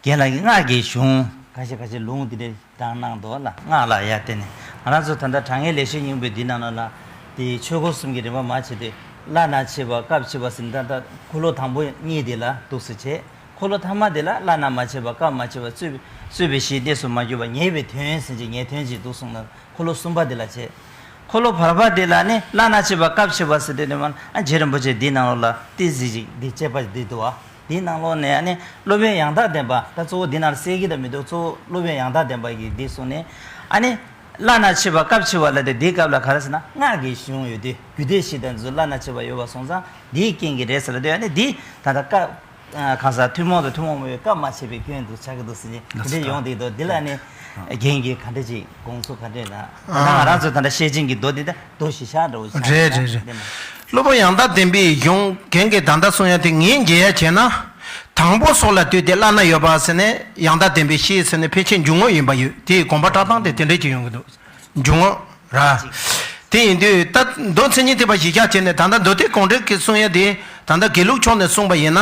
རྒན་ལགས་ཀྱིས་སྔགས་ཀྱི་གཞུང་ཁ་ཤས་ཁ་ཤས་ལུང་དེ་འདྲ་དྲངས་གནང་འདུག་ལ། སྔགས་ལ་ཡར་བརྟེན་ནས་ ང་རང་ཚོ་ད་ལྟ་དྲང་ངེས་ལེགས་བཤད་སྙིང་པོའི་འདི་ནང་ལ་ལ། དེ་ཆོས་འཁོར་གསུམ་གྱི་རིམ་པ་མ་བྱས་ཏེ། བླ་ན་མཆིས་པ་སྐབས་མཆིས་པ་ཟེར་ནས་ད་ལྟ་འཁོར་ལོ་དང་པོ་གཉིས་དེ་ལ་འདུག་སེ་བྱས། འཁོར་ལོ་ཐ་མ་དེ་ལ་བླ་ན་མ་མཆིས་པ་སྐབས་མ་མཆིས་པ་རྩོད་པའི་རྩོད་པའི་གཞི་གནས་སུ་མ་གྱུར་པ་ངེས་པའི་དོན་ཟེར་གྱི་ངེས་དོན་གྱི་འདུག་གསུངས་ན། འཁོར་ལོ་གསུམ་པ་དེ་ལ་བྱས། འཁོར་ལོ་བར་པ་དེ་ལ་ནི་བླ་ན་མཆིས་པ་སྐབས་མཆིས་པ་ཟེར་དུས་ནི་མ་ཨ་རྗེ་རིན་པོ་ཆེ་འདི་ནང་ལོགས་ལ་ཏི་ཟི་ཞིག་འདི་དཔྱད་པ་འདི་འདུག་བ། འདི་ནང་ལོགས་ནས་ཨ་ནི་སློབ་དཔོན་ཡང་དག་བདེན་པ་ད་གཙོ་བོ་འདི་ནང་ལ་གསལ་གྱི་ད་མི་འདུག་གཙོ་བོ་སློབ་དཔོན་ཡང་དག་བདེན་པ་གིས་འདི་གསུངས་ནས། ཨ་ནི་བླ་ན་མཆིས་པ་སྐབས་མཆིས་པ་ལ་དེ་འདིའི་སྐབས་ལ་ག་རེ་ཟེར་ན་སྔགས་ཀྱི་གཞུང་ཡོད་དུས་རྒྱུད་སྡེ་བཞི་དང་འདི་ཚོ་བླ་ན་མཆིས་པ་ཡོད་པ་སོང་ཙང་འདིའི་རྐྱེན་གྱིས་རེད་ཟེར་ལ་དེ་ཨ་ནི་འདི་ད་ལྟ་སྐབས། གང་ཟག་ཐུན་མོང་དང་ཐུན་མོང་མ་ཡིན་པའི་སྐབས་མ་ཆད་པའི་སྐྱོན་དུ་ཆགས་ཀྱི་འདུག་ཟེར་ནས་དེ་འདྲ་ཡོང་བསྡད་འདུག་འདི་ལ་ནི་རྒན་གྱིས་ག་འདྲ་ཅིག་དགོངས་ཚུལ་ག་འདྲ་ན། ད་ལྟ་ང་རང་ཚོ་ད་ལྟ་བཤད་ཆེན་གྱི་མདོ་འདི་ད་མདོ་གཞི་བཞག་འདྲ་བོ་ཞིག་རེད་རེད་རེད། བསྟན་པ། སློབ་དཔོན་ཡང་དག་བདེན་པའི་གཞུང་རྒན་གྱིས་ད་ལྟ་གསུང་ཡ་དེ་ངས་མཇལ་ཡ་བྱས་ན། དང་པོ་སོགས་ལ་ལྟོས་ཏེ་བླ་ན་ཡོད་པ་ཟེར་ནས་ཡང་དག་བདེན་པའི་བཤད་ཟེར་ནས་ཕལ་ཆེར་འཇུག་ངོགས་ཡིན་པ་ཡོད་དེའི་དགོངས་པ་བཀྲག་མདངས་དེ་དེ་འདྲ་ཅིག་ཡོང་གི་འདུག་འཇུག་ངོགས་ར། དེ་ཡིན་དུས་ད་མདོ་མཚན་ཉིད་ཐེག་པ་གཞི་བཞག་བྱས་ནས་ད་ལྟ་མདོ་སྡེ་དགོངས་འགྲེལ་གྱི་གསུང་ཡ་དེ་ད་ལྟ་དགེ་ལུགས་ཕྱོགས་ནས་གསུངས་པ་ཡིན་ན།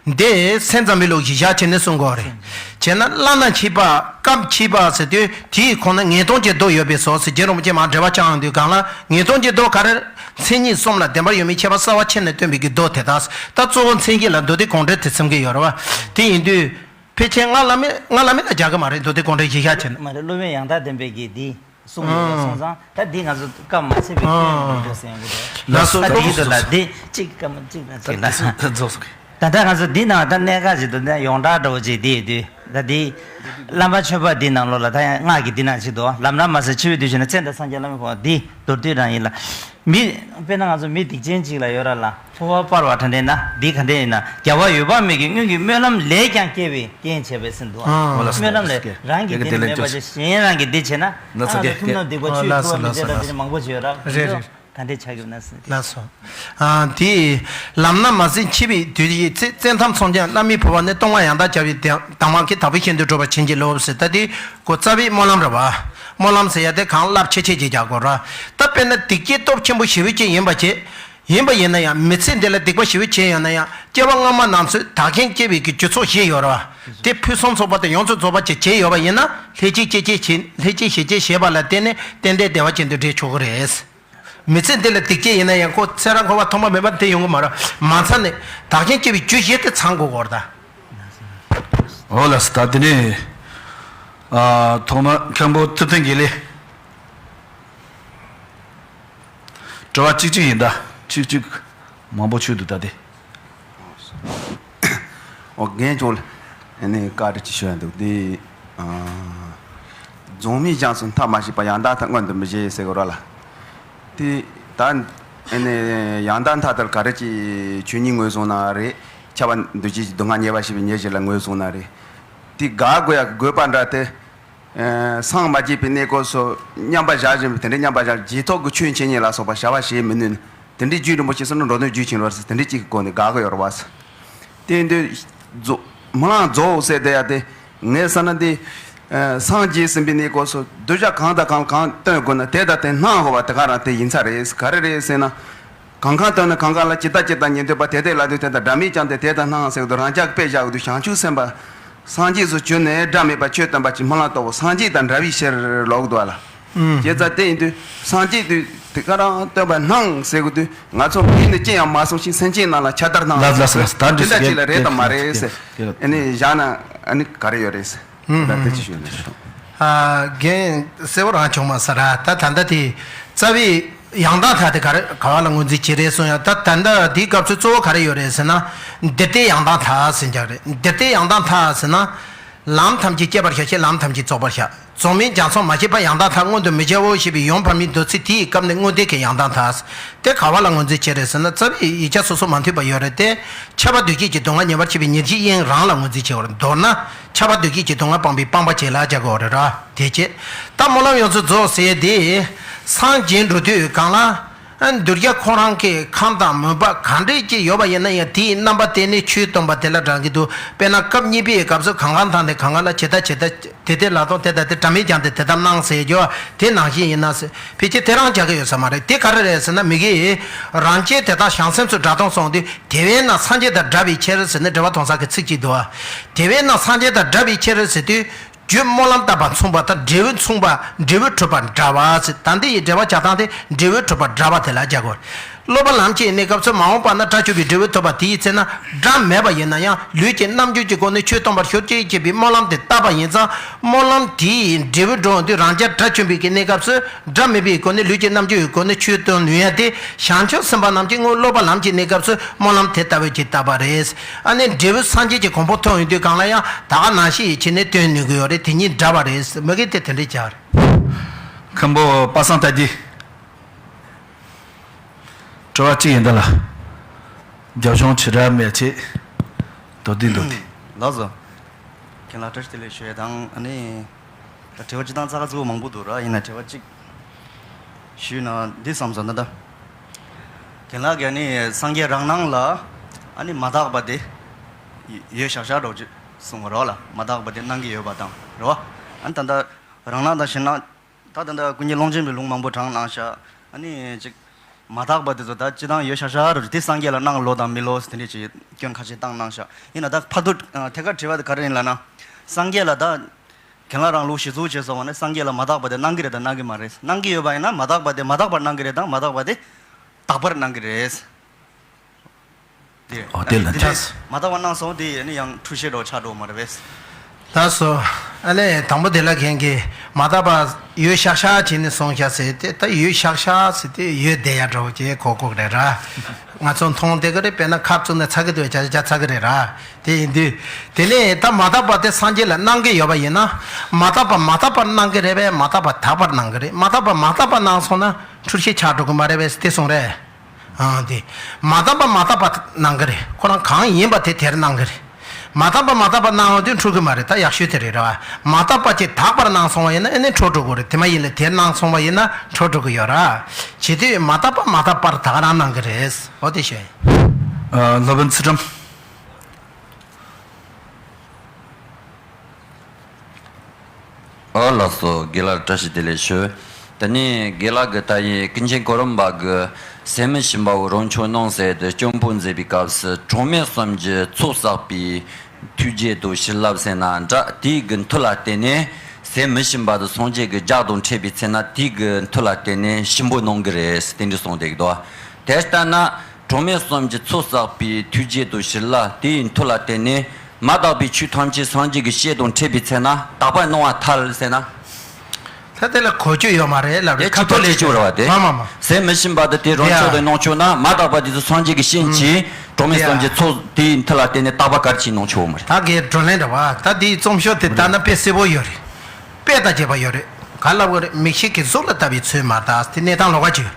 འདི་སེམས་ཙམ་པའི་ལུགས་གཞི་བཞག་བྱས་ནས་གསུང་དགོས་རེད། བྱས་ན་བླ་ན་མཆིས་པ་སྐབས་མཆིས་པ་ཟེར་དུས་དེའི་ཁོངས་ན་ངེས་དོན་གྱི་མདོ་ཡོད་པའི་བཟོ་ཟེར་རྗེ་རིན་པོ་ཆེ་མར་འགྲེལ་པ་བཅངས་དུས་གང་ལ་ངེས་དོན་གྱི་མདོ་ག་རེ། མཚན་ཉིད་གསུམ་ལ་བདེན་པར་ཡོད་མེད་ཁྱད་པར་གསལ་བ་ཕྱེ་ནས་སྟོན་པའི་གི་མདོ་དེ་དག་ད་གཙོ་བོ་མཚན་གཞི་ལ་མདོ་སྡེ་དགོངས་འགྲེལ་དེ་ཚིམ་གྱི་ཡོད་རེད་བ། དེ་ཡིན་དུས། ཕལ་ཆེར་སྔགས་བླ་མེད་སྔགས་བླ་མེད་ལ་རྒྱག་གི་མ་རེད་མདོ་སྡེ་དགོངས་འགྲེལ་གཞི་བཞག་བྱས་ན། མ་རེད་སློབ་དཔོན་ཡང་དག་བདེན་པའི་གི་འདི་གསུངས་ཡོད་པ་སོང་ཙང་ད་འདི་ང་ཚོ་སྐབས་མ་ཆད་པའི་སྐྱོན་མི་འགྲོ་ཟེར་ཡོང་གི་རེད། ལགས་སོ། ད་འདི་ལགས་སོ། ལ་འདི་གཅིག་སྐར་མ་གཅིག་ན་གཅིག་ན། ད་འདི་སུ་ད་རྫོགས་སོ། ད་ལྟ་ང་ཚོ་འདི་ནང་ད་གནད་འགག་ཅིག་འདུག་ད་ཡོངས་གྲགས་འདྲ་བོ་ཅིག་འདི་ཡོད་དུས་ད་འདི་བླ་མ་མཆོད་པ་འདི་ནང་ལོགས་ལ་ད་ཡང་སྔགས་ཀྱི་འདི་ནང་ཅིག་འདུག་ལམ་རིམ་མ་ཟད་འཆི་བའི་དུས་ཤིག་ན་མཚན་དང་སངས་རྒྱས་བླ་མའི་གོ་འདི་མདོར་བསྡུས་རང་ཡིན་ལ། མི། དཔེར་ན་ང་ཚོ་མི་སྡིག་ཅན་གཅིག་ལ་ཡོད་ར་ལ་ཕོ་བ་སྤར་བ་དྲ་འདྲེན་ན་འདི་ག་འདྲེན་ཡིན་ན་རྒྱལ་བ་འོད་དཔག་མེད་ཀྱི་སྔོན་གྱི་སྨོན་ལམ་ལས་ཀྱང་སྐྱེ་བའི་རྐྱེན་བྱས་པས་ཟིན་འདུག་ཨ་ལ་སྨོན་ལམ་ལས་རང་གི་སྡིག་ནི་མེད་པ་ཅིག་གཞན་རང་གི་སྡིག་བྱས་ན་ཨ་ང་ཚོ་ཐུབ་ན་སྡིག་པ་ཆུའི་ཐུབ་པ་མི་བྱེད་ད་དེ་མང་པོ་ཅིག་ཡོད་ར་རེད་རེད། ག་འདྲེ་ཆགས་ཡོད་ན་ཟིན། ལགས་སོ། ཨ་དེ། ལམ་སྣ་མ་ཟིན་འཆི་བའི་དུས་ཀྱི་ཚེ་བཙན་ཐབས་མཚོན་ཆ་བླ་མའི་ཕོ་བ་ནི་སྟོང་པ་ཡང་དག་བྱ་བའི་དང་མ་གི་དག་པའི་ཤིན་ཏུ་སྒྲུབ་པར་བྱིན་གྱིས་རློབས་ཟེར་ད་དེ། གོ་རྩ་བའི་སྨོན་ལམ་རེད་བ། སྨོན་ལམ་ཟེར་ཡ་དེ་གང་རླབས་ཆེ་ཆེ་ཅིག་རྒྱག་དགོས་ར། ད་དཔེར་ན་སྡིག་བྱེད་སྟོབས་ཆེན་པོ་ཞེ་པོ་ཅིག་ཡིན་པ་བྱེད། ཡིན་པ་ཡིན་ན་ཡང་མི་ཚེ་འདི་ལ་སྡིག་པ་ཞེ་པོ་བྱས་ཡོད་ན་ཡང་སྐྱེ་བ་སྔ་མ་རྣམས་སུ་བདག་རྐྱེན་སྐྱེ་བའི་གི་རྒྱུ་ཚོགས་བཞི་ཡོད་ར་བ། དེ་ཕུན་སུམ་ཚོགས་པ་དང་ཡོངས་སུ་རྫོགས་པ་ཅིག་བྱས་ཡོད་པ་ཡིན་ན་ལྷས་བྱིན་སྐྱེད་བྱེད་བྱེད་ལྷས་བྱིན་ཞེ་བྱེད་བྱེད་པ་ལ་བརྟེན་ནས་ཏན་ཏན་བདེ་བ་ཅན་དུ་འདྲེས་ཆོག་གི་རེད། མི་ཚེ་འདི་ལ་སྡིག་བྱས་ཡིན་ན་ཡང་ཁོ་ཚེ་རབས་འཁོར་བ་ཐོག་མ་མེད་པ་འདི་ཡོང་གི་མ་རེད། མ་ཚད་ནས་བདག་རྐྱེན་སྐྱེ་བའི་རྒྱུ་བཞི་དེ་ཚང་དགོས་ཀྱི་རེད་ད། འོ་ལགས་སོ། ད་དེ་ནས་ཨ་ཐོག་མར་མཁན་པོ་ཐུབ་བསྟན་དགེ་ལེགས། དྲི་བ་གཅིག་གཅིག་ཡིན་ད། གཅིག་གཅིག་མང་པོ་ཆུད་འདུག་ད་དེ། ཨོ་རྒན་ཅོ་ལ་ཨ་ནི་བཀའ་དྲིན་ཅིག་ཞུ་ཡ་འདུག་དེ། ཨ་རྫོགས་སྨིན་སྦྱངས་སོ་མཐའ་མ་བྱས་པ་ཡང་དག་མཐའ་མངོན་དུ་མི་བྱེད་ཟེར་གི་ར་ལ། དེ་ད་ཨ་ནི་ཡང་དག་མཐའ་དེར་ག་རེ་ཅིག་ཆོས་ཉིད་ངོས་བཟུང་ན་རེད། ཁྱབ་པ་འདུ་བྱེད་ཀྱི་སྡུག་བསྔལ་ཉེ་བར་ཞི་བའི་ཉེར་ཞི་ལ་ངོས་བཟུང་ན་རེད། དེ་དགག་དགོས་ཡ་གི་དགོས་པ་འདྲ་དེ། ཨ་སངས་མ་རྒྱས་པའི་གནས་སྐབས་སུ་མཉམ་པར་བཞག་བཞིན་པའི་དེ་འདྲའི་མཉམ་པར་བཞག་རྗེས་ཐོབ་ཀྱི་ཆོས་འཆད་ཉན་ལ་སོགས་པ་བྱ་བ་བྱེད་མི་ནུས་ན་དེ་འདྲའི་རྒྱུད་རིན་པོ་ཆེ་གསུམ་ནི་འགྲོ་དོན་རྒྱུད་ཆེན་རོལ་ཟེར་དེ་འདྲའི་གཅིག་གི་སྒོ་ནས་དགག་གི་ཡོད་རེད་བ། དེ་འདི་རྫོགས་སྨོན་ལམ་རྫོགས་ཟེར་བསྡད་ཡ་དེ་ངས་བསམ་ན་འདི་ཨ་སངས་རྒྱས་ཟིན་པའི་གནས་སྐབས་སུ་གདུལ་བྱ་གང་དང་གང་གང་སྟོན་དགོས་ན་དེ་དང་དེ་སྣང་དགོས་པ་དེ་ག་རང་དེ་ཡིན་ས་རེད། ག་རེ་རེད་ཟེར་ན། གང་གང་སྟོན་ན་གང་གང་ལ་ཇི་ལྟ་ཇི་ལྟ་ཉན་འདོད་པ་དེ་དེ་ལ་འདོད་དེ་དང་སྒྲ་མེད་ཀྱང་དེ་དེ་དང་སྣང་ཟེར་གི་འདུག་རང་ཅག་དཔེ་བཞག་གི་འདུག་བྱང་ཆུབ་སེམས་དཔའ་སངས་རྒྱས་སུ་གྱུར་ནས་སྒྲ་མེད་པ་ཆོས་སྟོན་པ་ཅིག་སྨོན་ལམ་བཏབ་བོ་སངས་རྒྱས་དང་འདྲ་བའི་ཕྱིར་ལོག་འདུག་ལ། ཨུམ། དེ་ཙ་དེ་ཡིན་དུས་སངས་རྒྱས་དུས་དེ་ག་རང་སྟོན་པ་སྣང་ཟེར་གི་དུས་ང་ཚོ་མིག་ནི་ཅི་ཡང་མ་གསུངས་ཤིང་སེམས་ཅན་རྣམས་ལ་ཁྱབ་བརྡལ་གནང་ལགས་ལགས་ལགས་ད་འདི་འདྲ་ཅིག་ལ་རེད་དམ་མ་རེད་ཟེར། ཨ་ནི་བཞག་ན་ཨ་ནི་ག་རེ་ཡོད་རེད་ཟེར། ད་དེ་ཅི་ཞུ་ནས་ཤོག་ཨ་རྒན་གསལ་བོ་རང་བྱུང་མ་ས་ར་ད་ད་ལྟ་དེ་རྩ་བའི་ཡང་དག་མཐའ་དེ་ག་རེ་ག་བ་ལ་ངོས་འཛིན་བྱེད་རེད་གསུངས་ཡ་ད་ད་ལྟ་དེའི་སྐབས་སུ་གཙོ་བོ་ག་རེ་ཡོད་རེད་ཟེར་ན། འདིར་བལྟས་ཡང་དག་མཐའ་ཟེར་རྒྱག་རེད། འདིར་བལྟས་ཡང་དག་མཐའ་ཟེར་ན། ལམ་ཐམས་ཅད་བསྐྱེད་པར་བྱ་ཞེས་ལམ་ཐམས་ཅད་རྫོགས་པར་བྱ། རྫོགས་སྨིན་སྦྱངས་སོང་མ་བྱས་པ་ཡང་དག་མཐའ་མངོན་དུ་མི་བྱའོ་ཞེས་པའི་ཡོངས་བར་མའི་མདོ་ཚིག་དེའི་སྐབས་ནས་མངོན་བསྟན་གྱི་ཡང་དག་མཐའ། དེ་ག་བ་ལ་ངོས་འཛིན་བྱེད་རེད་ཟེར་ན་རྩ་བའི་ཡིག་ཆ་སོ་སོ་མ་མཐུན་པ་ཡོད་རེད་དེ། ཁྱབ་པ་འདུ་བྱེད་ཀྱི་སྡུག་བསྔལ་ཉེ་བར་ཞི་བའི་ཉེར་ཞིའི་དབྱིངས་རང་ལ་ངོས་འཛིན་བྱེད་པར་མདོར་ན། ཁྱབ་པ་འདུ་བྱེད་ཀྱི་སྡུག་བསྔལ་སྤངས་པའི་སྤངས་པ་བྱེད་ལ་བྱ་དགོས་རེད་ར། དེ་བྱེད། ད་སྨོན་ལམ་ཡོངས་སུ་རྫོགས་ཟེར་དེ། སངས་རྒྱས་འགྲོ་དུས་གང་ལ། གདུལ་བྱ་ཁོ་རང་གི་ཁམས་དང་མོས་པ་ག་འདྲས་ཅིག་ཡོད་པ་ཡིན་ན་ཡང་དེའི་རྣམ་པ་དེ་ནི་ཆོས་སྟོན་པ་དེ་ལ་དྲངས་ཀྱི་འདུག་དཔེར་ན་སྐབས་གཉིས་པའི་སྐབས་སུ་གང་གང་དང་དེ་གང་གང་ལ་ཇི་ལྟ་ཇི་ལྟ་དེ་དེ་ལ་དང་དེ་དང་དེ་འདྲ་མིན་ཀྱང་དེ་དེ་ལྟར་སྣང་ཟེར་རྒྱུ་དེ་ནང་བཞིན་ཡིན་ན་ཟེར་ཕལ་ཆེར་དེ་རང་བྱ་གི་ཡོད་ས་མ་རེད། དེ་ག་རེ་རེད་ཟེར་ན་མི་དགེ་རང་རྐྱེན་དེ་དག་བྱང་སེམས་སུ་སྒྲ་གདངས་སོང་དུས་དེ་བས་ན་སངས་རྒྱས་དང་འདྲ་བའི་ཕྱིར་ཟེར་ནས་འགྲེལ་པ་དོན་གསལ་གྱི་ཚིག་ཅིག་འདུག་དེ་བས་ན་སངས་རྒྱས་དང་འདྲ་བའི་ཕྱིར་ཟེར་དུས། རྒྱུ་སྨོན་ལམ་བཏབ་པ་མཚུངས་པ་དང་འབྲས་བུ་མཚུངས་པ། འབྲས་བུ་གྲུབ་པ་འདྲ་བ་ཟེར། ད་འདི་ཡི་འགྲེལ་པ་རྒྱག་སྟངས་དེ་འབྲས་བུ་གྲུབ་པ་འདྲ་བ་དེ་ལ་རྒྱག་དགོས། སློབ་པ་ལམ་གྱི་གནས་སྐབས་སུ་མ་འོངས་པ་ན་དགྲ་བཅོམ་པའི་འབྲས་བུ་ཐོབ་པ་དེའི་ཚེ་ན་དགྲ་མེད་པ་ཡིན་ན་ཡང་ལུས་ཀྱི་རྣམ་འགྱུར་གྱི་སྒོ་ནས་ཆོས་སྟོན་པར་ཤོག་ཅིག་ཅེས་པའི་སྨོན་ལམ་དེ་བཏབ་པ་ཡིན་ཙང་། སྨོན་ལམ་དེའི་འབྲས་བུ་འགྲོ་འོང་དུས་རང་རྒྱལ་དགྲ་བཅོམ་པའི་གི་གནས་སྐབས་སུ་དགྲ་མེད་པའི་སྒོ་ནས་ལུས་ཀྱི་རྣམ་འགྱུར་གྱི་སྒོ་ནས་ཆོས་སྟོན་ནུས་ཡ་དེ་བྱང་ཆུབ་སེམས་དཔའ་རྣམས་ཀྱིས་སྔོན་སློབ་པ་ལམ་གྱི་གནས་སྐབས་སུ་སྨོན་ལམ་དེ་ལྟ་བུ་ཅིག་བཏབ་པ་རེད། ཨ་ནི་འབྲས་བུ་སངས་རྒྱས་ཀྱི་གོ་འཕང་ཐོབ་ཡོང་དུས་གང་ལ་ཡང་ད་ག་ནང་བཞིན་ཡིད་ཆེས་ནས་སྟོན་ནུས་ཀྱི་ཡོད་རེད། དེ་གཉིས་འདྲ་བ་རེད། མ་གི་དེ་དེ་འདྲས་བྱ་རེད། མཁན་པོ་པ་སངས་རྟ་རྒྱས། དྲི་བ་གཅིག་ཡིན་ད་ལ། རྒྱབ་ལྗོངས་ཆེ་དྲགས་མེད་ཆེ། མདོར་བསྡུས་མདོར་བསྡུས། ལགས་སོ། རྒན་ལགས་བཀྲ་ཤིས་བདེ་ལེགས་ཞུ་ཡ་དང་ཨ་ནི། ད་དྲི་བ་སྤྱིར་བཏང་ཙག་ཙིག་མང་པོ་འདུག་ར། ཡིན་ན་དྲི་བ་གཅིག་ཞུས་ན་འདི་བསམ་སོང་ན་ད། རྒན་ལགས་ཀྱིས་ཨ་ནི་སངས་རྒྱས་རང་སྣང་ལ་ཨ་ནི་མ་དག་པ་དེ་ཡོད་ཤག་ཤག་འགྲོ་ཅིག་གསུངས་པ་རེད་བ་ལ། མ་དག་པ་དེ་སྣང་གི་ཡོད་པ་དང་རེད་བ། ཨ་ནི་ད་ལྟ་རང་སྣང་དང་ཞེན་སྣང་། ད་ད་ལྟ་ཀུན་མཁྱེན་ཀློང་ཆེན་པའི་ལུང་མང་པོ་དྲངས་གནང་ཤག་ཨ་ནི་ཅིག་མ་དག་པ་དེ་ཚོ་ད་སྤྱིར་བཏང་ཡོད་ཤག་ཤག་རེད། དེ་སངས་རྒྱས་ལ་སྣང་ལོ་དང་མི་ལོ་དེ་འདྲས་ཅིག་སྐྱོན་ཁ་ཤས་བཏང་གནང་ཤག་ཡིན་ན་ད་ཕར་ཚུར་ཐད་ཀར་དྲི་བ་དེ་ག་རེ་ཡིན་ལབ་ན། སངས་རྒྱས་ལ་ད་རྒན་ལགས་རང་ལུགས་གཞི་བཙུགས་བྱས་སོང་བ་ནི་སངས་རྒྱས་ལ་མ་དག་པ་དེ་སྣང་གི་རེད་དང་སྣང་གི་མ་རེད། སྣང་གི་ཡོད་པ་ཡིན་ན་མ་དག་པ་དེ་མ་དག་པར་སྣང་གི་རེད་དང་མ་དག་པ་དེ་དག་པར་སྣང་གི་རེད། དེ་ཨོ་དེ་ལ་འདི་འདྲས་ཆགས་མ་དག་པ་སྣང་སོང་དེ་ཡིན་ན་ཡང་འཁྲུལ་ཤེས་འགྲོ་ཆགས་འགྲོ་མ་རེད་པས། ལགས་སོ། ཨ་ནི་དང་པོ་དེ་ལ་མཁན་གྱིས་མ་དག་པ་ཡོད་ཤག་ཤག་བྱས་ནས་གསུངས་ཤག་ཟེར་ཏེ། ད་ཡོད་ཤག་ཤག་ཟེར་ཏེ་ཡོད་བསྡད་ཡ་འདྲ་བོ་ཅིག་གོ་གོ་རེད་ར། ང་ཚོ་མཐོང་བསྡད་གི་རེད། དཔེར་ན་ཁབ་བཙུགས་ནས་ཚ་གི་འདུག་བྱ་བྱ་ཚ་གི་རེད་ར། དེ་ཡིན་དུས་དེ་ནས་ད་མ་དག་པ་དེ་སངས་རྒྱས་ལ་སྣང་གི་ཡོད་པ་ཡིན་ན། མ་དག་པ་མ་དག་པར་སྣང་གི་རེད་པས། མ་དག་པ་དག་པར་སྣང་གི་རེད། མ་དག་པ་མ་དག་པར་སྣང་སོང་ན་འཁྲུལ་ཤེས་ཆགས་འགྲོ་གི་མ་རེད་པས་དེ་གསུངས་རེད། ཨང་དེ། མ་དག་པ་མ་དག་པ་སྣང་གི་རེད། ཁོ་རང་གང་ཡིན་པ་དེ་དེར་སྣང་གི་རེད། མ་དག་པ་མ་དག་པ་སྣང་བ་དེ་འཁྲུལ་གི་མ་རེད། ད་ཡག་ཤོས་དེ་རེད་ར། མ་དག་པ་ཅིག་དག་པར་སྣང་སོང་བ་ཡིན་ན་ཨ་ནི་འཁྲུལ་འགྲོ་གི་རེད། དེ་མ་ཡིན་ལ་དེར་སྣང་སོང་བ་ཡིན་ན་འཁྲུལ་འགྲོ་གི་ཡོད་ར། བྱེད་དུས་མ་དག་པ་མ་དག་པར་ད་ག་རང་སྣང་གི་རེད། འོ་དེ་ཤོད་ཡིན། ཨ། སློབ་དཔོན་ཚུལ་ཁྲིམས། ཨོ་ལགས་སོ། རྒན་ལགས་བཀྲ་ཤིས་བདེ་ལེགས་ཞུ། དེ་ནས་རྒན་ལགས་ཀྱིས་ད་ཡིན་ཀུན་མཁྱེན་གོ་རམས་པ་གིས་ཟད་མི་ཤེས་པའོ་རང་ཆོས་སྣང་ཟེར་དེ་སྐྱོན་པོ་མཛད་པའི་སྐབས་སུ་གྲངས་མེད་གསུམ་གྱི་ཚོགས་བསགས་པའི་ཐུགས་རྗེ་དང་བྱིན་རླབས་ཟེར་ན་འདྲ། དེའི་གི་མཐུ་ལ་བརྟེན་ནས་ཟད་མི་ཤེས་པ་དང་སངས་རྒྱས་ཀྱི་ལྗགས་དང་འཕྲད་པའི་ཚེ་ན་དེའི་གི་མཐུ་ལ་བརྟེན་ནས་ཞིམ་པོ་སྣང་གི་རེད་དེ་འདྲ་གསུངས་བསྡད་ཀྱི་འདུག་དེ་ལྟ་ན། གྲངས་མེད་གསུམ་གྱི་ཚོགས་བསགས་པའི་ཐུགས་རྗེ་དང་བྱིན་རླབས་དེའི་མཐུ་ལ་བརྟེན་ནས་མ་དག་པའི་ཆོས་ཐམས་ཅད་སངས་རྒྱས་ཀྱི་ཞལ་དང་འཕྲད་པའི་ཚེ་ན་དག་པར་སྣང་བ་ཐལ་ཟེར་ན། ད་དེ་ལ་གོ་རྒྱུ་ཡོད་མ་རེད་ལབ་རེད། ཁ་ཐོག་ལས་བྱུང་རེད་བ་དེ། མ་མ་མ། ཟད་མི་ཤེས་པ་དེ་དེ་རང་ཆོས་དང་སྣང་ཆོས་ན་མ་དག་པ་དེ་ཚོ་སངས་རྒྱས་ཀྱི་ཞལ་གྱིས་གྲངས་མེད་གསུམ་གྱི་ཚོགས་དེའི་མཐུ་ལ་བརྟེན་ནས་དག་པ་ག་རེ་བྱས་སྣང་ཆོས་ཡོད་མ་རེད། ད་གའི་བགྲོ་གླེང་རེད་བ། ད་དེའི་རྩོམ་ཤོག་དེ་ལྟ་ན་དཔེ་གསལ་པོ་ཡོད་རེད། དཔེ་དང་བཅས་པ་ཡོད་རེད། ག་ལབ་དགོས་རེད། མིག་ཤེལ་གྱི་གཟུགས་ལ་ལྟ་བའི་ཚུལ་མ་དག་དེ་གནས་སྟངས་ལོགས་ཀ་བྱོས།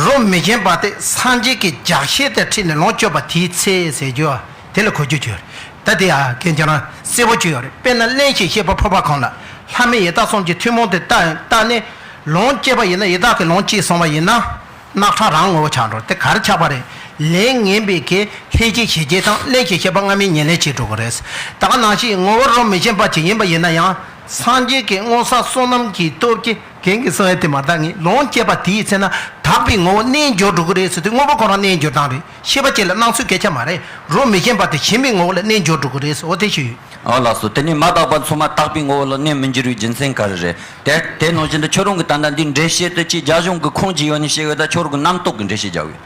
རོ་མི་རྒྱན་པ་དེ་སངས་རྒྱས་ཀྱི་རྒྱགས་ཤེས་དང་འཁྲིལ་ནས་ལོངས་སྤྱོད་པ་དེའི་ཚེ་ཟེར་རྒྱུ་དེ་ལ་གོ་རྒྱུ་བྱོས། ད་དེ་ཡ་མཁན་ཁྱེད་རང་གསལ་པོ་བྱོས་ཡོད་རེད། དཔེར་ན་རླན་གྱིས་བཤད་པ་ཕོར་པ་གང་ལ་ལྷ་མི་ཡི་དྭགས་གསུམ་གྱི་ཐུན་མོང་དུ་བལྟ་བལྟ་ནས་ལོངས་སྤྱད་པ་ཡིན་ན་ཡི་དྭགས་ཀྱི་ལོངས་སྤྱད་སོང་བ་ཡིན་ན། རྣག་ཁྲག་རང་ངོ་བོ་ཆགས་འགྲོ། དེ་ག་རེ་ཆགས་པ་རེད། ལས་ངན་པའི་གེགས་ལྷན་ཅིག་བྱེད་བྱེད་དང་རླན་གྱིས་བཤད་པ་སྔ་མའི་ཉེར་ལེན་བྱེད་འགྲོ་གི་རེད། ད་ག་ནང་བཞིན་ངོ་བོ་རོ་མི་རྒྱན་པ་ཅིག་ཡིན་པ་ཡིན་ན་ཡང་སངས་རྒྱས་ཀྱི་མངོན་ས་བསོད་ནམས་ཀྱི་སྟོབས་ཀྱིས་རྒན་གྱིས་གསུང་ཡ་དེ་མ་དག་ངེས་ལོངས་སྤྱད་པ་དེའི་ཚེ་ན་དག་པའི་ངོ་བོ་རྣལ་འབྱོར་འགྲོ་གི་རེད་ཟེར་དུས་དངོས་པོ་ཁོ་རང་རྣལ་འབྱོར་སྟངས་རེད། ཤེས་པ་ཅིག་ལ་སྣང་ཚུལ་སྐད་ཆ་མ་རེད། རོ་མི་རྒྱན་པ་དེ་ཞིམ་པའི་ངོ་བོ་ལ་རྣལ་འབྱོར་འགྲོ་གི་རེད་ཟེར། འོ་དེ་ཞུ་ཡོད། ཨོ་ལགས་སོ། དེ་ནས་མ་དག་པ་ཚང་མ་དག་པའི་ངོ་བོ་ལ་གནས་མི་འགྱུར་བའི་རྒྱུ་མཚན་ག་རེ་རེད། དེ་དེ་ནང་བཞིན་དུ་ཁྱོད་རང་གི་ད་ལྟ་འདི་འགྲེལ་བཤད་དུ་ཅིག་རྒྱ་གཞུང་གི་ཁུངས་ཀྱི་ཡོད་ནི་བཤད་ཡོད། ད་ཁྱོད་རང་གི་རྣམ་རྟོག་གི་འགྲེལ་བཤད་རྒྱག་ཡོད།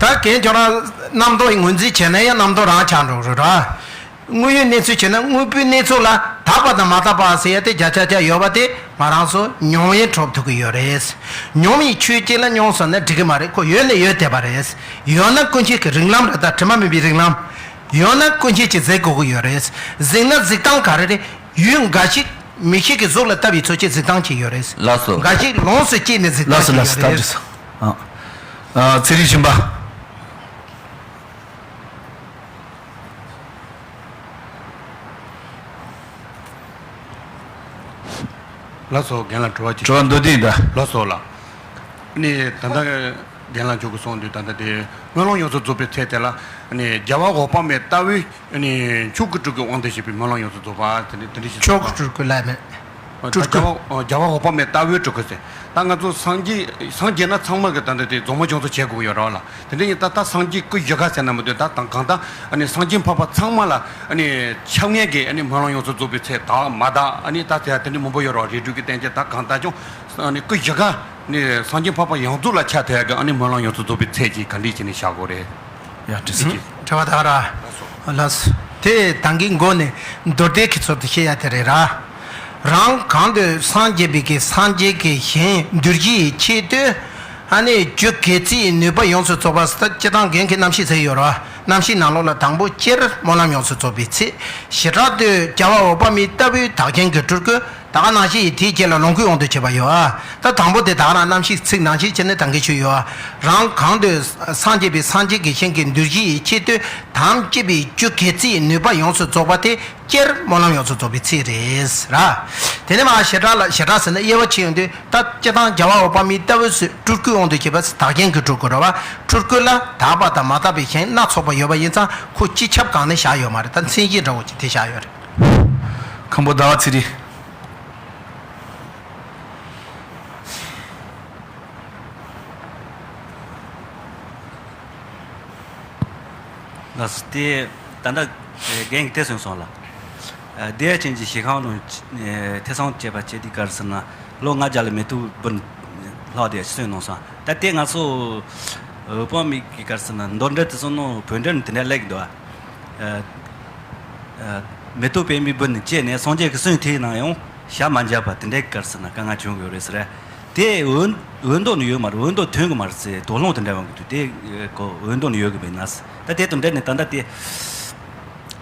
ད་གན་ཁྱོད་རང་རྣམ་རྟོག་ངོས་འཛིན་བྱས་ན་ཡང་རྣམ་རྟོག་རང་ཆགས་འགྲོ་རེད་ར། དངོས་ཡོད་གནས་ཚུལ་བྱས་ན་དངོས་པོའི་གནས་ཚུལ་ལ་དག་པ་དང་མ་དག་པ་ཟེར་ཡ་དེ་བརྒྱ་ཆ་བརྒྱ་ཡོད་པ་དེ་ང་རང་ཚོ་མྱོང་བས་གྲུབ་ཐུབ་ཀྱི་ཡོད་རེད། མྱོང་བའི་ཆོས་ཅན་ལ་མྱོང་ཟེར་ན་འགྲིག་གི་མ་རེད། ཁོ་ཡོད་ན་ཡོད་བསྡད་པ་རེད། ཡོད་ན་ཀུན་མཁྱེན་གྱི་རིགས་ལམ་རེད། ད་དྲི་མ་མེད་པའི་རིགས་ལམ། ཡོད་ན་ཀུན་མཁྱེན་གྱིས་གཟིགས་དགོས་ཀྱི་ཡོད་རེད། གཟིགས་ན་གཟིགས་སྟངས་ག་རེ་རེད། ཡུལ་འགའ་ཞིག་མིག་ཤེས་ཀྱི་གཟུགས་ལ་ལྟ་བའི་ཚུལ་གྱིས་གཟིགས་སྟངས་ཅིག་ཡོད་རེད། ལགས་སོ། འགའ་ཞིག་ལོངས་སུ་སྤྱད་ནས་གཟིགས་སྟངས་ཅིག་ཡོད་རེད། ལགས་སོ། ཨ། ཨ། ཚེ་རིང་ཞིང་པ། ལགས་སོ། རྒན་ལགས་དྲི་བ་ཅིག་དྲི་བ་མདོར་བསྡུས་ཡིན་ད། ལགས་སོ་ལགས། ནི་ད་ལྟ་རྒན་ལགས་མཆོག་གིས་གསུངས་དུས་ད་ལྟ་དེ་སྨོན་ལམ་ཡོངས་སུ་རྫོགས་པའི་ཚེ་དེ་ལ་ནི་རྒྱལ་བ་འོད་དཔག་མེད་ལྟ་བུའི་ནི་མཆོག་གི་སྤྲུལ་སྐུའི་དབང་དུ་བྱས་པའི་སྨོན་ལམ་ཡོངས་སུ་རྫོགས་པ་དེ་འདྲ་དེ་འདྲ་ཞིག་མཆོག་གི་སྤྲུལ་སྐུ་ལ་མེད། སྤྲུལ་སྐུ། རྒྱལ་བ་རྒྱལ་བ་འོད་དཔག་མེད་ལྟ་བུའི་སྤྲུལ་སྐུ་ཟེར། ད་ང་ཚོ་སངས་རྒྱས་སངས་རྒྱས་ན་ཚང་མ་གི་ད་ལྟ་དེ་རྫོང་དཔོན་སྐྱོང་གསོ་བྱེད་དགོས་ཡོད་རེད་བ་ལ། དེ་འདྲ་ཡིན་ད་ད་སངས་རྒྱས་སྐུ་བཞི་ཀ་ཟེར་ན་མི་འདུག་ད་དང་གང་ལྟར་ཨ་ནི་སངས་རྒྱས་འཕགས་པ་ཚང་མ་ལ་ཨ་ནི་ཆ་མཉམ་གི་ཨ་ནི་སྨོན་ལམ་ཡོངས་སུ་རྫོགས་པའི་ཚེ་དག་མ་དག་ཨ་ནི་ད་དེ་དེ་འདྲ་མང་པོ་ཡོད་རེད་བ། རིགས་དྲུག་གི་བསྟན་བཅོས་ད་གང་ལྟར་ཀྱང་ཨ་ནི་སྐུ་བཞི་ཀ་ནི་སངས་རྒྱས་འཕགས་པ་ཡོངས་རྫོགས་ལ་ཆ་མཐུན་གི་ཨ་ནི་སྨོན་ལམ་ཡོངས་སུ་རྫོགས་པའི་ཚེ་གཅིག་ག་འདྲ་བྱས་ནས་བཞག་དགོས་རེད། ཡ་དྲི་ཟིན་གྱིས། དྲི་བ་དག་ར། ལགས་སོ། དེ་ད་གིན་འགོ་ནས་མདོར་བསྡུས་ཀྱི་ཚུལ་དུ་བཤད་ཡ་དེ་རེད་ར། རང་གང་དུ་སངས་རྒྱས་པའི་གི་སངས་རྒྱས་ཀྱི་ཞིང་འདུལ་གྱི་ཆེད་དུ་ཨ་ནི་རྒྱུ་གལ་ཆེའི་ནུས་པ་ཡོངས་སུ་རྫོགས་པ་ཟེར་ད་སྤྱིར་བཏང་རྒན་གྱི་རྣམ་བཤད་ཟེར་ཡོད་ར། རྣམ་བཤད་ནང་ལོགས་ལ་དང་པོ་སྤྱིར་སྨོན་ལམ་ཡོངས་སུ་རྫོགས་པའི་ཚེ། བྱེ་བྲག་ཏུ་རྒྱལ་བ་འོད་དཔག་མེད་ལྟ་བུའི་བདག་རྐྱེན་གྱི་སྤྲུལ་སྐུ། ད་ག་ནང་བཞིན་དེའི་རྗེས་ལ་ལོངས་སྐུའི་དབང་དུ་བྱས་པ་ཡོད་ཨ། ད་དང་པོ་དེ་ད་ག་རང་རྣམ་བཤད་ཚིག་ནང་བཞིན་བྱས་ནས་ད་གིན་ཞུས་ཡོད་ཨ། རང་གང་དུ་སངས་རྒྱས་པའི་སངས་རྒྱས་ཀྱི་ཞིང་གི་འདུལ་བྱའི་ཆེད་དུ་དམ་བཅས་པའི་རྒྱུ་གལ་ཆེའི་ནུས་པ་ཡོངས་སུ་རྫོགས་པ་དེ་སྤྱིར་སྨོན་ལམ་ཡོངས་སུ་རྫོགས་པའི་ཚེ་རེད་ར། དེ་ནས་མ་བྱེ་བྲག་ལ་བྱེ་བྲག་ཟེར་ན་དབྱེ་བ་ཕྱེ་ཡོང་དུས་ད་སྤྱིར་བཏང་རྒྱལ་བ་འོད་དཔག་མེད་ལྟ་བུ་ཟེར་སྤྲུལ་སྐུའི་དབང་དུ་བྱས་པ་ཟེར་བདག་རྐྱེན་གྱི་སྤྲུལ་སྐུ་ར་བ། སྤྲུལ་སྐུ་ལ་དག་པ་དང་མ་དག་པའི་ཞིང་སྣ་ཚོགས་པ་ཡོད་པ་ཡིན་ཙང་ཁོ་སྤྱི་ཁྱབ་གང་ནས་བཞག་ཡོད་མ་རེད། ད་མཚན་གཞི་འདྲ་བོ་ཅིག་དེ་བཞག་ཡོད་རེད། ཁམས་པ་ཟླ་བ་ཚེ་རིང་། ལགས་སོ། དེ་ད་ལྟ་རྒན་གྱིས་དེ་གསུངས་སོང་ལ། བདེ་བ་ཅན་གྱི་ཞིང་ཁམས་ནང་ཐེ་ཚོམ་བཅད་པ་བྱེད་དུས་ག་རེ་ཟེར་ན་ལོ་ལྔ་བརྒྱ་ལ་མེ་ཏོག་སྦུར་ལྷག་དེ་གསུངས་གནང་སོང་། ད་དེ་ང་ཚོ་བོད་པ་མི་གི་ག་རེ་ཟེར་ན་མདོར་འགྲེལ་དེ་ཚོ་ནང་བོད་འགྲེལ་ནང་དེ་འདྲ་སླེབས་ཀྱི་འདུག་ཨ། མེ་ཏོག་པདྨའི་སྦུབས་ནས་སྐྱེས་ནས་སངས་རྒྱས་ཀྱི་གསུང་ཐོས་ན་ཡང་ཞལ་མ་མཇལ་བ་དེ་འདྲའི་སྐབས་སུ་ན་དཀའ་ངལ་བྱུང་དགོས་རེད་ཟེར། དེ་འོན་འོན་མདོ་ནས་ཡོད་མ་རེད། འོན་མདོ་ཐོན་གི་མ་རེད་ཟེར། དོགས་སློང་དེ་འདྲ་ཡོང་གི་འདུག་དེ་ཁོ་འོན་མདོ་ནས་ཡོད་གི་མེད་ན་ཟེར། ད་དེ་དང་འབྲེལ་ནས་ད་ལྟ་དེ་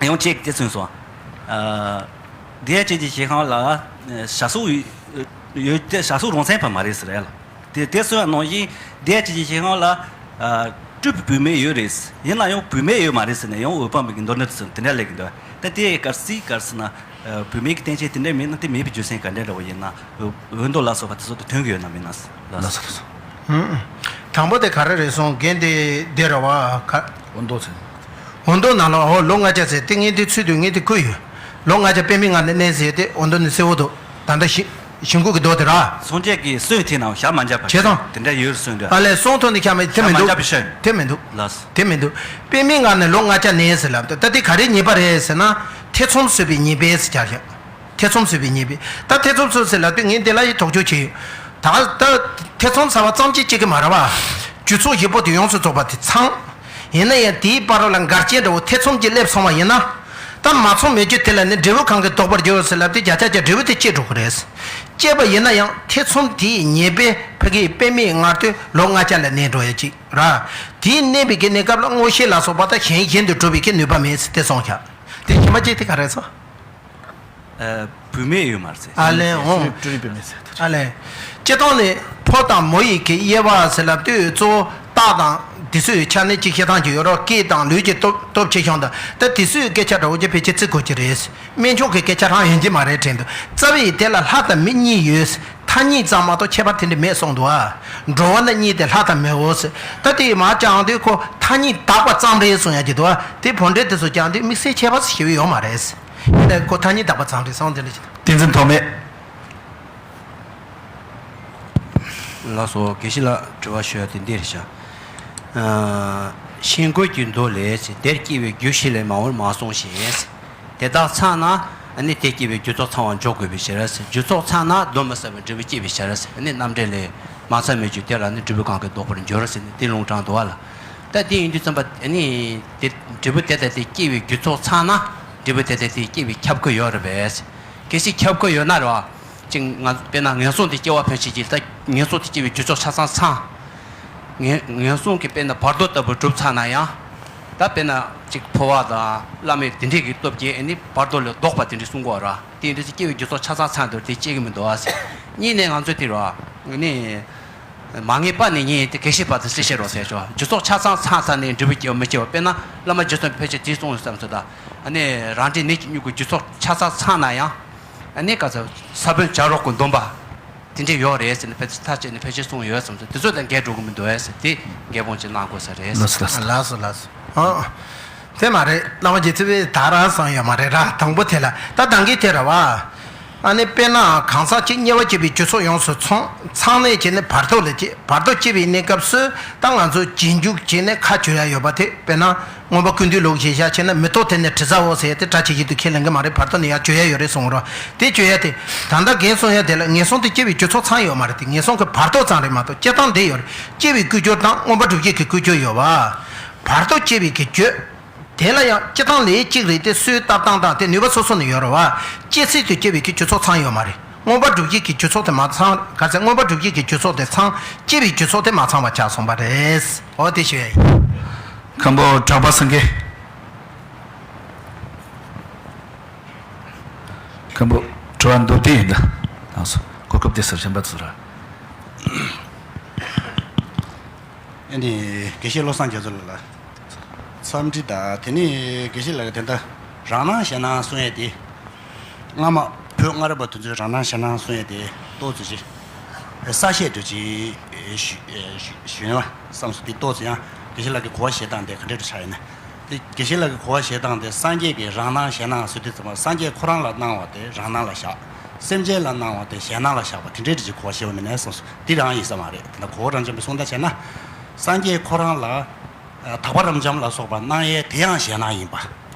ཡང་གཅིག་དེ་གསུངས་སོང་། ཨ། དེ་ཡ་ཅན་གྱི་ཞིང་ཁམས་ལ་བྱ་སོགས་ཡོད་དེ་བྱ་སོགས་རང་མཚན་པ་མ་རེད་ཟེར་ཡ་ལ། དེ་དེ་སོང་བ་ནང་བཞིན་དེ་ཅི་ཅི་ཞིག་ལ་སྤྲུལ་པའི་བུད་མེད་ཡོད་རེད། ཡིན་ན་ཡང་བུད་མེད་ཡོད་མ་རེད་ཟེར་ནས་ཡང་འོད་དཔག་མེད་ཀྱི་མདོར་ན་དེ་འདྲ་ལས་ཀྱི་འདུག་ད་དེ་གར་སྲིད་གར་སྲིད་ན་བུད་མེད་ཀྱི་བསྟན་བཅོས་དེ་འདྲ་མིན་ན་དེ་མེད་པའི་རྒྱུ་མཚན་ག་འདྲ་འདྲ་བོ་ཡིན་ན་འོད་མདོ་ལ་སོགས་པ་དེ་ཚོ་དེ་ཐོན་གྱི་ཡོད་ན་མིན་ན་ལ་སོགས་དེ་ཚོ། དང་པོ་དེ་ག་རེ་རེད་སོང་རྒན་དེ་དེ་ར་བ་ག་འོ་མདོ་ཚེ། འོ་མདོ་ནང་ལ་འོ་ལོ་ལྔ་བརྒྱ་ཟེར་དེ་ངས་དེ་ཚུལ་དུ་ངས་དེ་བཀོད་ཡོད། ལོ་ལྔ་བརྒྱ་པདྨའི་ངང་ནས་གནས་ཟེར་དེ་འོ་མདོ་ནས་གསལ་བོ་འདུག་ད་ལྟ་ཞི་ཞི་འགུག་གི་མདོ་དེ་ར། སངས་རྒྱས་ཀྱི་གསུང་ཐོས་ནའང་ཞལ་མ་མཇལ་བ་བྱས་ཙང་། དེ་འདྲ་ཡོད་གསུངས་འདུག་ཨ་ལས་གསུང་ཐོས་ནས་ཞལ་མ་དེ་མི་འདུག་ཞལ་མ་མཇལ་བའི་ཤོད། དེ་མི་འདུག་ལགས། དེ་མི་འདུག་པདྨའི་ངང་ནས་ལོ་ལྔ་བརྒྱ་གནས་ཟེར་ལབ་འདུག་ད་དེ་ག་རེ་ཉེས་པ་རེད་ཟེར་ན་ཐེ་ཚོམ་ཟོས་པའི་ཉེས་པས་ཟེར་བྱ་ཞག་ཐེ་ཚོམ་ཟོས་པའི་ཉེས་པས། ད་ཐེ་ཚོམ་ཟོས་ཟེར་ལབ་དུས་ངས་འདི་ལ་ཡི་དོགས་གཅོད་བྱས་ཡོད། ད་ད་ཐེ་ཚོམ་ཟ་བ་ཙམ་གྱིས་སྐྱེ་གི་མ་རེད་བ། རྒྱུ་ཚོགས་བཞི་པོ་དེ་ཡོངས་སུ་རྫོགས་པ་དེ་ཚང་། ཡིན་ན་ཡང་དེའི་བར་ལ་འགལ་རྐྱེན་འདྲ་བོ་ཐེ་ཚོམ་གྱིས་སླེབས་སོང་བ་ཡིན་ན། ད་མ་ཚང་མེད་རྒྱུ་དེ་ལ་ནི་འབྲས་བུ་གང་གིས་ལྡོག་པར་འགྱུར་ཟེར་ལབ་དུས་བརྒྱ་ཆ་བརྒྱ་འབྲས་བུ་དེ་སྐྱེ་འགྲོ་གི་རེད། སྐྱེས་པ་ཡིན་ན་ཡང་ཐེ་ཚོམ་དེའི་ཉེས་པས་ཕ་གིའི་པདྨའི་ངང་དུ་ལོ་ལྔ་བརྒྱ་ལ་གནས་འགྲོ་ཡ་གཅིག་ར། དེའི་གནས་པའི་གི་གནས་སྐབས་ལ་མངོན་ཤེས་ལ་སོགས་པ་དང་གཞན་གཞན་དུ་གྲུབ་པའི་གི་ནུས་པ་མེད་ཟེར་དེ་སོང་ཤག་དེ་གཞན་པ་གཅིག་དེ་ག་རེ་སོང་། བུད་མེད་ཡོད་མ་རེད་ཟེར། ཨ་ལས་འོང་། སྤྲུལ་པའི་མི་ཟེར་དེ། ཨ་ལས། སྤྱིར་བཏང་ནི་ཕོ་དང་མོ་ཡི་གི་དབྱེ་བ་ཟེར་ལབ་དུས་གཙོ་བོ་རྟགས་དང་དེ་ཚོའི་ཆ་ནས་གཅིག་བཤད་སྟངས་ཀྱི་ཡོད་རོགས་སྐད་དང་ལུས་ཀྱི་སྟོབས་སྟོབས་ཆེ་ཆུང་དང་ད་དེ་ཚོའི་སྐད་ཆ་འདྲ་བོ་ཅིག་ཕལ་ཆེར་བརྩི་དགོས་ཀྱི་རེད། སྨན་ཆུང་གི་སྐད་ཆ་རང་ཡིན་གྱི་མ་རེད་དྲན་འདུག་རྩ་བའི་དེ་ལ་ལྷ་དང་མི་གཉིས་ཡོད། ཐ་སྙད་ཙམ་མ་གཏོགས་ཁྱད་པར་དེ་འདྲ་མེད་གསུངས་འདུག་ཨ། འགྲོ་བ་ནི་གཉིས་ཏེ་ལྷ་དང་མིའོ་ཟེར། ད་དེ་ཡི་མ་བྱང་དུས་ཁོ་ཐ་སྙད་དག་པ་ཙམ་རེད་གསུང་ཡ་གྱི་འདུག་ཨ། དེ་བོད་འགྲེལ་དེ་ཚོ་བྱང་དུས་དམིགས་བསལ་ཁྱད་པར་ཞེ་པོ་ཡོད་མ་རེད། ཡིན་ནའི་ཁོ་ཐ་སྙད་དག་པ་ཙམ་རེད་གསུངས་དེ་འདྲ་ཞིག་བསྟན་འཛིན་ཐོགས་མེད། ལགས་སོ། དགེ་བཤེས་ལགས་དྲི་བ་ཞུ་ཡ་དེ་འདི་རེད་ཤག་ཨ། ཤིང་བཀོད་ཀྱི་མདོ་ལས། དེར་སྐྱེ་བའི་རྒྱུ་ཞིག་ལས་མང་བར་མ་གསུངས་ཤིང་། དེ་དག་ཚང་ན་ཨ་ནི་དེ་སྐྱེ་བའི་རྒྱུ་ཚོགས་ཚང་བར་འཇོག་དགོས་པའི་ཕྱིར། རྒྱུ་ཚོགས་ཚང་ན་གདོན་མི་ཟ་བའི་འབྲས་བུ་སྐྱེ་བའི་ཕྱིར། ཨ་ནི་རྣམ་འགྲེལ་ལས། མ་ཚང་མེད་རྒྱུ་དེ་ལ་ནི་འབྲས་བུ་གང་གིས་ལྡོག་པར་འགྱུར་ཟེར་ནས་དེ་ལུང་དྲངས་འདུག་བ་ལ། ད་དེ་ཡིན་དུས་ཙམ་པ་ཨ་ནི་དེ་འབྲས་བུ་དེ་ལྟ་སྟེ་སྐྱེ་བའི་རྒྱུ་ཚོགས་ཚང་ན་འབྲས་བུ་དེ་ལྟ་སྟེ་སྐྱེ་བའི་ཁྱབ་ཁོ་ཡོད་རེད་པས། གལ་སྲིད་ཁྱབ་ཁོ་ཡོད་ན་རེད་བ། ཅིག་ང་དཔེར་ན་ངན་སོང་དུ་སྐྱེ་བ་ཕན་ཆད་ཀྱི་ད་ངན་སོང་དུ་སྐྱེ་བའི་རྒྱུ་ཚོགས་ཆ་ཚང་ཚང་། ངན་ངན་སོང་གི་དཔེར་ན་བར་དོ་ལྟ་བུ་གྲུབ་ཚར་ན་ཡང་། ད་དཔེར་ན་ཅིག་འཕོ་བ་དང་བླ་མེད་དེ་འདྲས་ཀྱི་སྟོབས་ཀྱིས་ཨ་ནི་བར་དོ་ལས་ལྡོག་པ་དེ་འདྲས་གསུང་གོ་ར། དེ་འདྲ་ཞིག་སྐྱེ་བའི་རྒྱུ་ཚོགས་ཆ་ཚང་ཚང་དུ་དེ་སྐྱེ་གི་མི་འདུག་ཨ་ཟེར། གཉིས་ནས་ང་ཚོས་དེ་རོ། ནི། མ་ངེས་པ་ནི་གཉིས་ཏེ་གལ་ཤེས་པ་དང་སྲིད་ཤེས་རོ་ཟེར་ཆོག་རྒྱུ་ཚོགས་ཆ་ཚང་ཚང་ས་ནས་འབྲས་བུ་སྐྱེ་བ་མི་སྐྱེ་བ་དཔེར་ན་བླ་མ་རྗེ་བཙུན་ཕལ་ཆེར་དེ་གསུངས་ཡོད་བསམ་ཚོད་ད། ཨ་ནི་རང་འདྲའི་ནད་ཀྱི་མྱུ་གུ་རྒྱུ་ཚོགས་ཆ་ཚང་ཚང་ན་ཡང་། ཨ་ནི་ག་ཚོད་ས་བོན་བྱ་རོག་གི་སྡོམ་པ། དེ་འདྲས་ཡོད་རེད་ཟེར་ནས་ཕལ་ཆེར་ཐག་བཅད་ནས་ཕལ་ཆེར་གསུངས་ཡོད་བསམ་ཚོད་དེ་ཚོ་དང་འགལ་འགྲོ་གི་མི་འདུག་ཨེ་ཟེར་དེ་འགལ་སྤོང་ཅིག་གནང་དགོས་ས་རེད་ཟེར། ལགས་སོ་ལགས་སོ། ཨ། དེ་མ་རེད། བླ་མ་རྗེ་བཙུན་པས་ད་རང་བསམ་ཡོད་མ་རེད་ར། དང་པོ་དེ་ལ་ད་དང་གི་དེ་ར་བ། ཨ་ནི་དཔེར་ན་གང་ཟག་གཅིག་དམྱལ་བ་སྐྱེ་བའི་རྒྱུ་ཚོགས་ཡོངས་སུ་ཚང་ཚང་ནས་བྱས་ནས་བར་དོ་ལ་སྐྱེ། བར་དོ་སྐྱེ་བའི་གནས་སྐབས་སུ་ད་ང་ཚོ་རྗེས་འཇུག་བྱས་ནས་ཁ་གྱོད་ཡ་ཡོད་པ་དེ། དཔེར་ན་མངོན་པ་ཀུན་འདུས་ལུགས་ཀྱི་བཞག་བྱས་ན་མེ་ཏོག་དེ་ནས་དྲི་ཟ་འོ་ཟེར་ཡ་དེ་སྒྲ་ཇི་བཞིན་དུ་ཁས་ལེན་གྱི་མ་རེད། བར་དོ་ནས་ཡར་གྱོད་ཡ་ཡོད་རེད་གསུང་རོགས། དེ་གྱོད་ཡ་དེ་ད་ལྟ་རྒན་གསུང་ཡ་དེ་ལ་ངན་སོང་དུ་སྐྱེ་བའི་རྒྱུ་ཚོགས་ཚང་ཡོད་མ་རེད། དེ་ངན་སོང་གི་བར་དོ་ཙམ་རེད་མ་གཏོགས་སྐྱེ་སྟངས་དེ་ཡོད་རེད། སྐྱེ་བའི་ཀུན་སྦྱོར་དང་མངོན་པ་སྒྲུབ་བྱེད་ཀྱི་ཀུན་སྦྱོར་ཡོད་པ། བར་དོ་སྐྱེ་བའི་གི་གྱོད། དེ་ལ་ཡང་སྤྱི་བཏང་ལས་གཅིག་རེད་དེ། སུའི་ལྟ་སྟངས་དང་དེ་ནུས་པ་སོ་སོ་ནས་ཡོད་རེད་བ། སྐྱེ་ཚུལ་དུ་སྐྱེ་བའི་གི་རྒྱུ་ཚོགས་ཚང་ཡོད་མ་རེད། མངོན་པ་སྒྲུབ་བྱེད་ཀྱི་རྒྱུ་ཚོགས་དེ་མ་ཚང་། ག་ཚད་མངོན་པ་སྒྲུབ་བྱེད་ཀྱི་རྒྱུ་ཚོགས་དེ་ཚང་། སྐྱེ་བའི་རྒྱུ་ཚོགས་དེ་མ་ཚང་བ་ཆགས་སོང་བ་རེད། འོ་དེ་ཞུ་ཡ་ཡིན། མཁན་པོ་གྲགས་པ་སེང་གེ། མཁན་པོ་དྲི་བ་མདོར་བསྡུས་ཡིན་ད། ལགས་སོ། གོ་སྐབས་དེ་ཟུར་གཞན་པ་ཚོ་ར། ཨ་ནི་དགེ་བཤེས་བློ་བཟང་རྒྱ་མཚོ་ལགས་ལ་འཚམས་འདྲི་དང་། དེ་ནས་དགེ་བཤེས་ལགས་ཀྱིས་དེ་འདྲ་རང་སྣང་ཞེད་སྣང་གསུང་ཡས་དེ། སྔ་མ་བོད་སྔ་རབས་པ་དེ་ཚོའི་རང་སྣང་ཞེད་སྣང་གསུང་ཡས་དེ་ཏོག་ཙམ་ཅིག་གསལ་བཤད་འདྲ་ཅིག་ཞུ་ཞུ་ཞུ་ན་བསམ་སོང་། དེ་ཏོག་ཙམ་ཡང་དགེ་བཤེས་ལགས་ཀྱི་གོ་བ་བཞེས་སྟངས་དེ་ག་འདྲ་འདྲ་ཆགས་ཡོད་ན། དེ་དགེ་བཤེས་ལགས་ཀྱི་གོ་བ་བཞེས་སྟངས་དེ་སངས་རྒྱས་ཀྱི་རང་སྣང་ཞེད་སྣང་ཟེར་དུས་ཙམ་པ། སངས་རྒྱས་ཁོ་རང་ལ་སྣང་བ་དེ་རང་སྣང་ལ་བཞག་སེམས་ཅན་ལ་སྣང་བ་དེ་ཞེད་སྣང་ལ་བཞག་པ་དེ་འདྲའི་འདྲ་ཅིག་གོ་བ་བཞེས་པ་མིན་ནས་བསམ་སོང་། འདི་རང་ཡིན་ས་མ་རེད། དེ་ན་གོ་བོ་རང་བྱམས་པས་གསུང་སྟངས་བྱས་ན། སངས་རྒྱས་ཁོ་རང་ལ་དག་པ་རབ་འབྱམས་ལ་སོགས་པ་སྣང་ཡས་དེ་ཡང་ཞེད་སྣང་ཡིན་པ།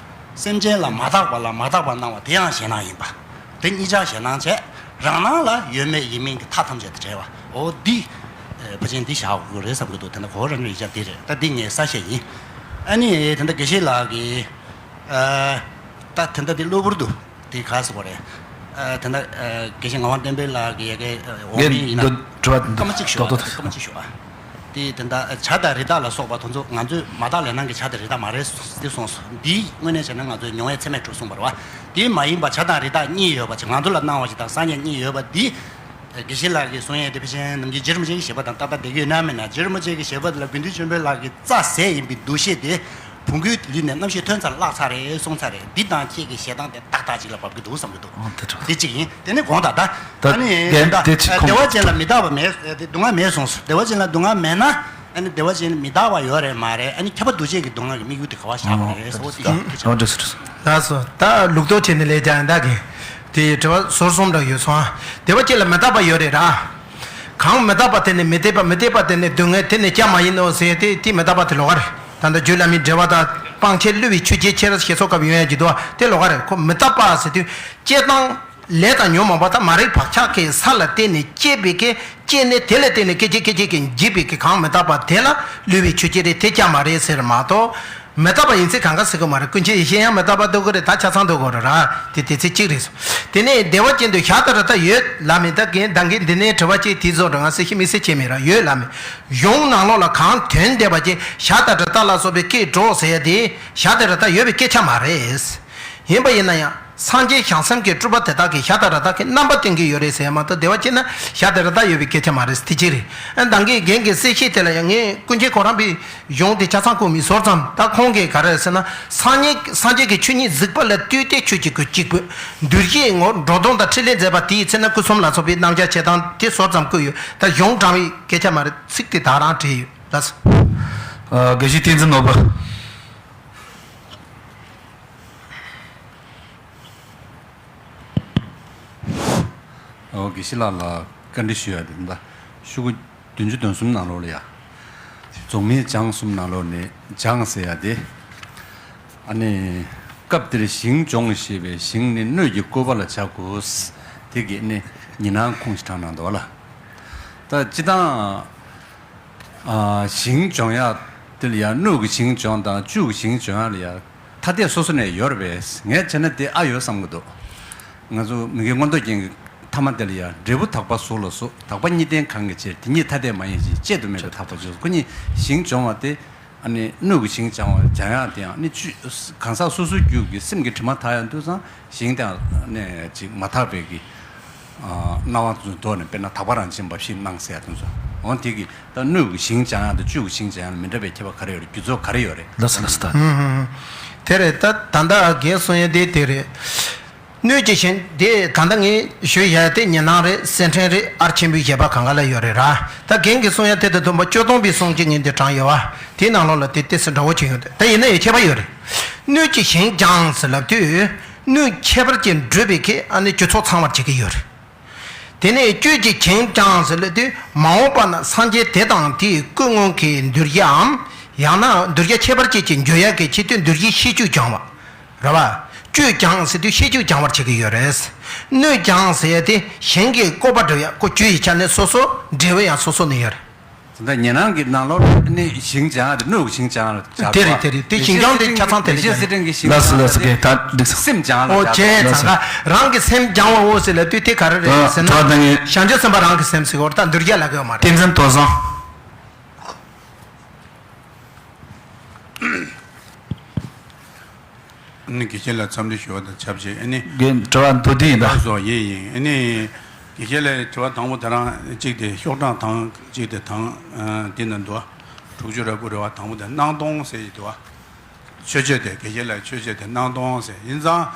སེམས་ཅན་ལ་མ་དག་པ་ལ་མ་དག་པ་སྣང་བ་དེ་ཡང་ཞེད་སྣང་ཡིན་པ། དེ་གཉིས་ཆར་ཞེད་སྣང་བྱས། རང་སྣང་ལ་ཡོད་མེད་ཡིན་མིན་གྱི་མཐའ་ཐམས་ཅད་དང་བྲལ་བ། འོ་འདི་ཕལ་ཆེར་འདི་བཞག་དགོས་རེད་བསམ་གྱི་འདུག་དེ་ན་གོ་བོ་རང་ཡིག་ཆ་འདི་རེད། ད་འདི་ངའི་གསལ་བཤད་ཡིན། ཨ་ནི་དེ་འདྲ་དགེ་བཤེས་ལགས་ཀྱིས། ཨ། ད་དེ་འདྲ་འདི་གློ་བུར་དུ་དེ་ག་ཟེར་བ་རེད། ཨ། དེ་འདྲ་དགེ་བཤེས་ངག་དབང་བསྟན་འཕེལ་ལགས་ཀྱི་ཡ་གི་འོག་མིན་ཡིན་ན། ངས་འདི་དྲི་བ་འདི་སྐར་མ་གཅིག་ཞུ་བ། རྡོག་རྡོག་སྐར་མ་གཅིག་ཞུ་བ། དེ་དེ་འདྲ་བྱ་དང་རི་དྭགས་ལ་སོགས་པ་དེ་ཚོ་ང་ཚོས་མ་དག་ལས་སྣང་གི་བྱ་དང་རི་དྭགས་མ་རེད་དེ་གསུངས་སོ། འདི་དངོས་གནས་བྱས་ན་ང་ཚོས་མྱོང་བའི་ཚད་མས་གྲུབ་གསུངས་པ་རེད་བ། དེ་མ་ཡིན་པ་བྱ་དང་རི་དྭགས་གཉིས་ཡོད་པ་ཅིག་ང་ཚོ་ལ་སྣང་བ་ཅིག་དང་སངས་རྒྱས་གཉིས་ཡོད་པ་འདི། དགེ་བཤེས་ལགས་ཀྱིས་གསུང་ཡས་དེ་ཕལ་ཆེར་ནམ་རྒྱུན་རྗེ་རིན་པོ་ཆེ་གི་བཞེད་པ་དང་ཏག་ཏག་བསྡད་ཀྱི་ཡོད་ན་མེད་ན། རྗེ་རིན་པོ་ཆེ་གི་བཞེད་པ་ལ་དགེ་འདུན་ཆོས་འཕེལ་ལགས་ཀྱི་རྩ་ཟེར་ཡིན་པའི་འདུ་ཤེས་དེ་བོང་གུའི་ལུས་ནས་རྣམ་ཤེས་ཐོན་ཚར་བརླག་ཚར་རེད་གསུངས་ཚར་རེད། འདི་དང་ཁྱེད་ཀྱི་བཞེད་སྟངས་དེ་ཏག་ཏག་ཅིག་ལ་བབ་ཀྱི་འདུག་བསམ་གྱི་འདུག་འོ་དེ་འདྲ། དེ་གཅིག་ཡིན། དེ་ནས་དགོངས་དག་ད་ད་ཨ་ནི་དེ་ད་དེ་ཅིག་ཁོང་བདེ་བ་ཅན་ལ་མི་རྟག་པ་མེད། དེ་སྡུག་བསྔལ་མེད་གསུངས་སོ། བདེ་བ་ཅན་ལ་སྡུག་བསྔལ་མེད་ན། ཨ་ནི་བདེ་བ་ཅན་མི་རྟག་པ་ཡོད་རེད་མ་རེད། ཨ་ནི་ཁྱབ་པ་འདུ་བྱེད་ཀྱི་སྡུག་བསྔལ་གྱི་དམིགས་ཡུལ་དེ་ག་བ་བཞག་པ་རེད་ཟེར། འོ་དེ་ཤེས་ཐུབ་ཆོག་ལགས་སོ། ད་ལུགས་ལྡོག་བྱས་ནས་ལས་ཀྱང་བདག་གིས་དེའི་དྲི་བ་ཟུར་གསུམ་རང་ཡོད་སོང་ཨ། བདེ་བ་ཅན་ལ་མི་རྟག་པ་ཡོད་རེད་ར། གང་མི་རྟག་པ་དེ་ནི་མི་བདེ་བ། མི་བདེ་བ་དེ་ནི་སྡུག་བསྔལ། དེ་ནི་སྐྱབས་མ་ཡིན་ནོ་ཟེར་ཏེ་དེ་མི་རྟག་པ་དེ་ལོགས་ཀ་རེད། ད་ལྟ་རྒྱུ་བླ་མའི་འགྲེལ་པ་དང་སྤང་བྱའི་བསླུ་བའི་ཆོས་ཅན། ཁྱེད་རང་ཞེས་སོགས་སྐབས་ཡོང་ཡ་གྱི་འདུག་ཨ། དེ་ལོགས་ཀ་རེད། ཁོ་མི་རྟག་པ་ཟེར་དུས་སྐྱེ་སྟངས། ལས་དང་ཉོན་མོངས་པ་དང་མ་རིག་བག་ཆགས་ཀྱི་ས་ལ་བརྟེན་ནས་སྐྱེས་པའི་གི། སྐྱེས་ནས་དེ་ལ་བརྟེན་ནས་སྐྱེ་སྐྱེ་སྐྱེ་སྐྱེ་སྐྱེ་འཇིག་པའི་གི་གང་མི་རྟག་པ་དེ་ལ་བསླུ་བའི་ཆོས་ཅན་རེད། དེ་སྐྱབས་མ་རེད་ཟེར་མ་གཏོགས། མི་རྟག་པ་ཡིན་ཚེ་གང་ག་ཟེར་གི་མ་རེད། ཀུན་མཁྱེན་ཡེ་ཤེས་ཡང་མི་རྟག་པ་འདོད་གི་རེད། ད་ཆ་ཚང་འདོད་གི་རེད་ར། དེ་དེ་ཚེ་གཅིག་རེད་སོ། དེ་ནས་བདེ་བ་ཅན་དུ་བྱ་དང་རི་དྭགས་ཡོད་ལབ་མེད། ད་གིན་ད་གིན་འདི་ནས་དྲི་བ་གཅིག་དེ་ཚོ་རང་སེ་ཤི་མི་སེ་བྱེད་མེད་ར། ཡོད་ལབ་མེད། གཞུང་ནང་ལོགས་ལ་གང་དོན་བསྡད་པ་ཅིག་བྱ་དང་རི་དྭགས་ལ་སོགས་པའི་སྐད་སྒྲོག་ཟེར་ཡ་དེ་བྱ་དང་རི་དྭགས་ཡོད་པའི་སྐད་ཆ་མ་རེད། ཡིན་པ་ཡིན་ན་ཡང་སངས་རྒྱས་བྱང་སེམས་ཀྱི་སྤྲུལ་པ་དེ་དག་གིས་བྱ་དང་རི་དྭགས་ཀྱི་རྣམ་པ་སྟོན་གྱི་ཡོད་རེད་ཟེར་ཡ་མ་གཏོགས། བདེ་བ་ཅན་ན་བྱ་དང་རི་དྭགས་ཡོད་པའི་སྐད་ཆ་མ་རེད། དེ་གཅིག་རེད། ཨ་ནི་ད་གིན་རྒན་གྱི་གསལ་བཤད་དེ་ལ་ཡང་ངས་ཀུན་མཁྱེན་གོ་རམས་པའི་གཞུང་དེ་ཆ་ཚང་གོ་མི་ཟོར་ཙམ། ད་ཁོང་གིས་ག་རེ་ཟེར་ན། སངས་རྒྱས་སངས་རྒྱས་ཀྱི་ཆོས་ཉིད་གཟིགས་པ་ལ་ལྟོས་ཏེ་ཆོས་ཀྱི་སྐུ་གཅིག་པུ། འདུལ་བྱེད་ངོ་སྤྲོད་དོན་དང་ཕྲིན་ལས་མཛད་པ་དེའི་ཚེ་ན་སྐུ་གསུམ་ལ་སོགས་པའི་རྣམ་གཞག་བྱེད་སྟངས་དེ་ཟོར་ཙམ་བཀོད་ཡོད། ད་གཞུང་དྲང་བའི་སྐད་ཆ་མ་རེད། ཚིག་དེ་དག་རང་བྲིས་ཡོད་ལགས་སོ། ཨ། དགེ་བཤེས་བསྟན་འཛིན་ནོར་བུ། ཨོ། དགེ་བཤེས་ལགས་ལ་བཀའ་འདྲི་ཞུ་ཡ་དེ་ད་ཤོག་གུ་བདུན་ཅུ་དོན་གསུམ་ནང་ལོགས་ལ་ཡ། རྫོགས་སྨིན་སྦྱངས་གསུམ་ནང་ལོགས་ནས་སྦྱངས་ཟེར་ཡ་དེ། ཨ་ནི། སྐབས་འདིར་ཞིང་སྦྱོང་ཞེས་པའི་ཞིང་ནི་སྣོད་ཀྱི་བཀོད་པ་ལ་བྱ་དགོས། དེ་གི་ནི་ཉི་སྣང་ཁུངས་ཤིག་དྲངས་གནང་འདུག་ལ། ད་སྤྱི་བཏང་། ཨ། ཞིང་སྦྱོང་ཡག་དེ་ལ་ཡང་སྣོད་ཀྱི་ཞིང་སྦྱོང་དང་བཅུད་ཀྱི་ཞིང་སྦྱོང་ཡག་ལ་ཡང་ཐ་དད་སོ་སོ་ནས་ཡོད་རེད་པས། ངས་བྱས་ན་དེ་ཨ་ཡོད་བསམ་གྱི་འདུག་ང་ཚོ་མི་དགེ་མངོན་རྟོགས་རྒྱན་གྱི་ཐ་མ་དེ་ལ་ཡང་འབྲས་བུ་དག་པ་གཟུགས་ལ་སོགས། དག་པ་གཉིས་ལྡན་གང་གི་ཕྱིར། དེ་ཉིད་ཐ་དད་མ་ཡིན་ཞིང་། བཅད་དུ་མེད་པའི་དག་པ་བརྗོད། ཁོ་གཉིས་ཞིང་སྦྱོང་བ་དེ། ཨ་ནི་སྣོད་ཀྱི་ཞིང་སྦྱང་བ་སྦྱང་ཡག་དེའང་ནི་བཅུད་གང་ཟག་སོ་སོའི་རྒྱུད་ཀྱི་སེམས་ཀྱི་དྲི་མ་དག་ཡག་དུས་ཙང་ཞིང་དེའང་ནས་ཅིག་མ་དག་པའི་གི་ཨ་སྣང་བ་ཚོའི་ཐོག་ནས། དཔེར་ན་དག་པ་རང་བཞིན་འབའ་ཞིག་སྣང་ཟེར་ཡག་དེ་ཚོ། འོ་དེ་གི་ད་སྣོད་ཀྱི་ཞིང་སྦྱང་ཡག་དང་བཅུད་ཀྱི་ཞིང་སྦྱང་ཡག་ལ་མི་འདྲ་བའི་ཁྱད་པར་ག་རེ་ཡོད་རེད། རྒྱུ་ཚོགས་ག་རེ་ཡོད་རེད། ལགས་སོ་ལགས་སོ། ད་ཧུམ་ཧུམ་ཧུམ། དེ་རེད། ད་ད་ལྟ་རྒན་གསུང་ཡག་དེ་དེ་རེད། སྣོད་ཀྱི་ཞིང་དེ་ད་ལྟ་ངས་ཞུ་ཡ་དེ་ཉི་སྣང་རེད། གསེར་ཕྲེང་རེད། ཨར་ཆེན་པོའི་བཞེད་པ་གང་ག་ལ་ཡོད་རེད་ར། ད་རྒན་གྱིས་གསུང་ཡ་དེ་དང་མཐུན་པ་སྐྱོ་སྟོན་པའི་གསུང་གཅིག་ངས་འདི་དྲངས་ཡོད་བ། དེའི་ནང་ལོགས་ལ་དེ་ཏོག་ཙམ་འདྲ་བོ་ཅིག་ཡོད་དེ། ད་ཡིན་ན་ཡང་ཁྱད་པར་ཡོད་རེད། སྣོད་ཀྱི་ཞིང་སྦྱངས་ཟེར་ལབ་དུས། སྣོད་ཁྱད་པར་ཅན་བསྒྲུབས་པའི་གི་ཨ་ནི་སྤྱི་ཚོགས་ཚང་བར་བྱེད་ཀྱི་ཡོད་རེད། དེ་ནས་གཅོད་ཀྱིས་བྱིན་ཀྱང་ཟེར་ལབ་དུས་མ་འོངས་པ་ན་སངས་རྒྱས་དེ་དང་དེའི་སྐུ་དངོས་ཀྱི་གདུལ་བྱའམ། ཡང་ན་གདུལ་བྱ་ཁྱད་པར་ཅན་གྱི་འཇུག་ཡག་གི་ཆེད་དུ་གདུལ་བྱའི་ཤེས་བཅུད་སྦྱང་བ། རེད་བ། གཅོད་ཀྱང་ཟེར་དུས་ཤེས་བཅུད་སྦྱང་བར་བྱེད་ཀྱི་ཡོད་རེད། སྣོད་ཀྱང་ཟེར་ཡ་དེ་གཞན་གྱི་བཀོད་པ་སྒྲུབ་ཡ་ཁོ་གཅོད་ཡི་ཆ་ནས་སོ་སོ། འབྲས་བུ་ཡང་སོ་སོ་ནས་ཡོད་རེད། ད་ཉན་རང་གི་ནང་ལོགས་ནས་ཞིང་སྦྱང་ཡ་དེ་སྣོད་ཀྱི་ཞིང་སྦྱང་ཡ་ལ་སྦྱར་དེ་རེད། དེ་རེད། དེ་ཞིང་སྦྱང་དེ་ཆ་ཚང་དེ་ལ་ལེགས་བཤད་སྲིད་ཕྲེང་གི་ཞིང་ལ་ལགས་སོ་ལགས་སོ། དེ་ད་འགྲིག་སོང་། སེམས་སྦྱང་ཡ་ལ་ཨོ་སྦྱར་ཅེ་ཚང་ད། རང་གི་སེམས་སྦྱང་བའོ་ཟེར་ལབ་དུས་དེ་ག་རེ་རེད་ཟེར་ན། དྲི་བ་དང་ངེས། བྱང་ཆུབ་སེམས་དཔའ་རང་གི་སེམས་ཟེར་གོ་རེད། ད་གདུལ་བྱ་ལབ་ཀྱི་ཡོད་མ་རེད། ཏིང་འཛིན་དོ་བཟང་། ཨ་ནི་དགེ་བཤེས་ལ་འཚམས་འདྲི་ཞུ་བ་དང་ཆབས་ཅིག་ཨ་ནི། དགེ་དྲི་བ་མདོར་བསྡུས་ཡིན་ད། ལགས་སོ། ཡིན་ཡིན། ཨ་ནི་དགེ་བཤེས་ལ་དྲི་བ་དང་པོ་དེ་རང་གཅིག་དེ་ཤོག་གྲངས་དང་གཅིག་དེ་དང་། ཨ། དེ་ན་འདུག་དྲུག་ཅུ་རེ་དགུ་རེ་བ་དང་པོ་དེ་སྣང་སྟོང་ཟེར་ཡི་འདུག་མཆོད་བརྗོད་དེ་དགེ་བཤེས་ལ་མཆོད་བརྗོད་དེ་སྣང་སྟོང་ཟེར་ཡིན་ཙང་།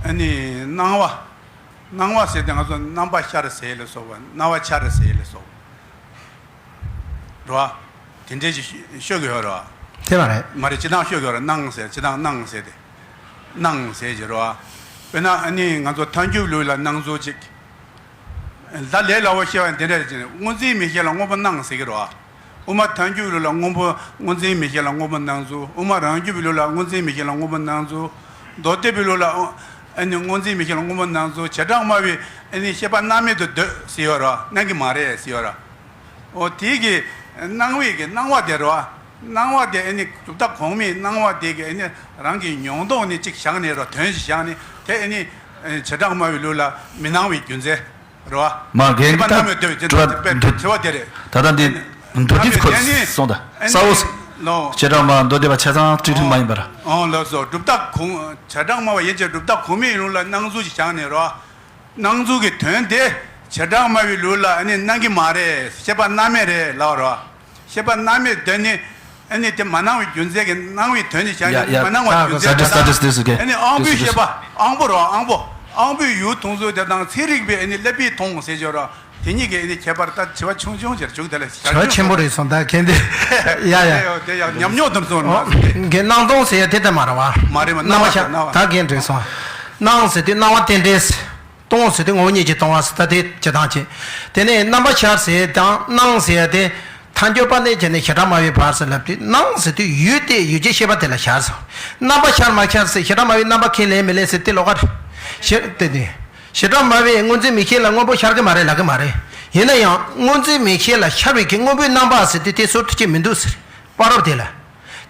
ཨ་ནི་སྣང་བ། སྣང་བ་ཟེར་དེ་ང་ཚོ་རྣམ་པ་ཤར་ཟེར་ལ་སོགས་པ། སྣང་བ་འཆར་ཟེར་ལ་སོགས་པ། རེད་བ། དེ་འདྲའི་ཅིག་ཤོད་ཀྱི་ཡོད་རེད་བ། དེ་མ་རེད། མ་རེད། སྤྱིར་བཏང་ཤོད་ཀྱི་ཡོད་རེད། སྣང་ཟེར། སྤྱིར་བཏང་སྣང་ཟེར་དེ། སྣང་ཟེར་གྱི་རེད་བ། དཔེར་ན་ཨ་ནི་ང་ཚོ་ཐལ་འགྱུར་ལུགས་ལ་སྣང་ཚུལ་གཅིག་ད་ལས་སླ་བོ་བཤད་པ་འདི་འདྲ་ཅིག་སྔོ་འཛིན་མིག་ཤེས་ལ་སྔོན་པོ་སྣང་ཟེར་གྱི་རེད་བ། དབུ་མ་ཐལ་འགྱུར་ལུགས་ལ་སྔོན་པོ། སྔོ་འཛིན་མིག་ཤེས་ལ་སྔོན་པོ་སྣང་ཚུལ། དབུ་མ་རང་རྒྱུད་པའི་ལུགས་ལ་སྔོ་འཛིན་མིག་ཤེས་ལ་སྔོན་པོ་སྣང་ཚུལ། མདོ་སྡེ་པའི་ལུགས་ལ་ཨ་ནི་སྔོ་འཛིན་མིག་ཤེས་ལ་སྔོན་པོ་སྣང་ཚུལ། བྱེ་བྲག་སྨྲ་བའི་ཨ་ནི་ཤེས་པ་སྣང་མེད་དུ་འདོད་ཟེར་ཡོད་རེད་བ། སྣང་གི་མ་རེད་ཟེར་ཡོད་རེད། འོ་དེ་གི་སྣང་བའི་གི་སྣང་བ་དེ་རེད་བ། སྣང་བ་དེ་ཨ་ནི་གྲུབ་མཐའ་གོང་མའི་སྣང་བ་དེ་གི་ཨ་ནི་རང་གི་མྱོང་རྟོག་ནི་གཅིག་བཞག་ནས་རོ། དོན་ཞིག་བཞག་ནས་དེ་ཨ་ནི་བྱེ་བྲག་སྨྲ་བའི་ལུགས་ལ་མི་སྣང་བའི་རྒྱུ་མཚན་རེད་བ། མ་རྒན་གྱི་ད་སྣང་མེད་དུ་འདོད་པའི་དྲི་བ་དེ་རེད། ད་ལྟ་འདི་མདོ་སྡེ་ཁོ་སོང་ད་གསལ་བོ། བྱེ་བྲག་སྨྲ་མདོ་སྡེ་པ་ཆ་ཚང་ཁྲིག་ཁྲིག་མ་ཡིན་པར། ཨོ་ལགས་སོ། གྲུབ་མཐའ་གོང་། བྱེ་བྲག་སྨྲ་བ་ཡན་ཆད་གྲུབ་མཐའ་གོང་མའི་ལུགས་ལ་སྣང་ཚུལ་ཞིག་བཞག་ནས་རོ། སྣང་ཚུལ་གྱི་དོན་དེ་བྱེ་བྲག་སྨྲ་བའི་ལུགས་ལ་ཨ་ནི་སྣང་གི་མ་རེད། ཤེས་པ་སྣང་མེད་རེད་ལབ་རོ། ཤེས་པ་སྣང་མེད་དེ་ནི་ཨ་ནི་དེ་མ་སྣང་བའི་རྒྱུ་མཚན་གྱིས་སྣང་བའི་དོན་ནི་བྱ། ཡ་ཡ། མ་སྣང་བའི་རྒྱུ་མཚན་ད་ལྟ་ཨ་ནི་དབང་པོའི་ཤེས་པ་དབང་པོ་རོ། དབང་པོ། དབང་པོའི་ཡུལ་མཐོང་ཚུལ་དེ་དང་ཚན་རིག་པའི་ཨ་ནི་ཀླད་པས་མཐོང་ཟེར་ཆོག་རོ། དེ་གཉིས་ཀྱི་ཨ་ནི་ཁྱད་པར་ད་དྲི་བ་ཆུང་ཆུང་ཅིག་བྱུང་། དེ་ལ་དྲི་བ་ཆེན་པོ་རེད་སོང་ད་གན་དེ། ཡ་ཡ། དེ་ཡང་ཉམས་མྱོང་དུ་སོང་ན། གན་སྣང་སྟོང་ཟེར་ཡ་དེ་ལྟ་མ་རེད་བ། མ་རེད་མ། སྣང་བ་ཤར། ད་གན་རེད་སོང་། སྣང་ཟེར་དུས་སྣང་བ་རྟེན་འབྲེལ། སྟོང་ཟེར་དུས་ངོ་བོ་ཉིད་ཀྱིས་སྟོང་བ་ཟེར། ད་དེ་བྱེད་སྟངས་བྱེད། དེ་ནས་རྣམ་པ་ཤར་ཟེར་དང་སྣང་ཟེར་ཡ་དེ། ཐལ་འགྱུར་བ་ནས་བྱས་ནས་བྱེ་བྲག་སྨྲ་བའི་བར་ཟེར་ལབ་དུས་སྣང་ཟེར་དུས་ཡུལ་དེ་ཡུལ་ཅན་ཤེས་པ་དེ་ལ་ཤར་ཟེར། རྣམ་པ་ཤར་མ་ཤར་ཟེར་བྱེ་བྲག་སྨྲ་བའི་རྣམ་པ་ཁས་ལེན་མི་ལེན་ཟེར་དེ་ལོགས་ཀ་རེད། ཞེས་དེ་ནི། བྱེ་བྲག་སྨྲ་བས་སྔོ་འཛིན་མིག་ཤེས་ལ་སྔོན་པོ་ཤར་གི་མ་རེད་ལབ་གི་མ་རེད། ཡིན་ན་ཡང་སྔོ་འཛིན་མིག་ཤེས་ལ་ཤར་བའི་གི་སྔོན་པོའི་རྣམ་པ་ཟེར་དུས་དེ་ཟུར་དུ་ཅིག་མི་འདུག་ཟེར། བར་རབ་དེ་ལ།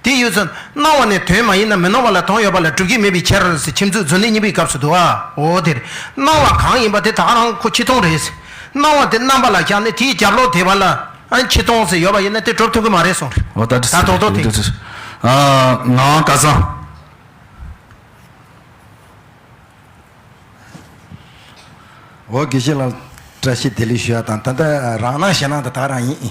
དེ་ཡོད་ཚད་སྣང་བ་ནི་དོན་མ་ཡིན་ན་མི་སྣང་བ་ལ་དོན་ཡོད་པ་ལ་སྒྲུབ་བྱེད་མེད་པའི་ཕྱིར་ཟེར་ཁྱིམ་མཚེས་མཛུབ་གནོན་གཉིས་པའི་སྐབས་སུ་འདུག་ཨ། འོ་དེར། སྣང་བ་གང་ཡིན་པ་དེ་ད་ག་རང་ཁོ་ཆེ་མཐོང་རེད། སྣང་བ་དེ་རྣམ་པ་ལ་ཤར་ནས་དེའི་རྒྱབ་ལོགས་དེ་བ་ལ་ཨ་ཆེ་མཐོང་ཟེར་ཡོད་པ་ཡིན་ན་དེ་གྲུབ་ཐུབ་ཀྱི་མ་རེད་གསུངས་རེད། འོ་ད་ད་དོག་དོག་དེ། ཨ། ངག་དབང་སྐལ་བཟང་། འོ་དགེ་བཤེས་ལགས་བཀྲ་ཤིས་བདེ་ལེགས་ཞུ་ཡ་དང་། ད་ལྟ་རང་སྣང་ཞེན་སྣང་དེ་ད་ག་རང་ཡིན།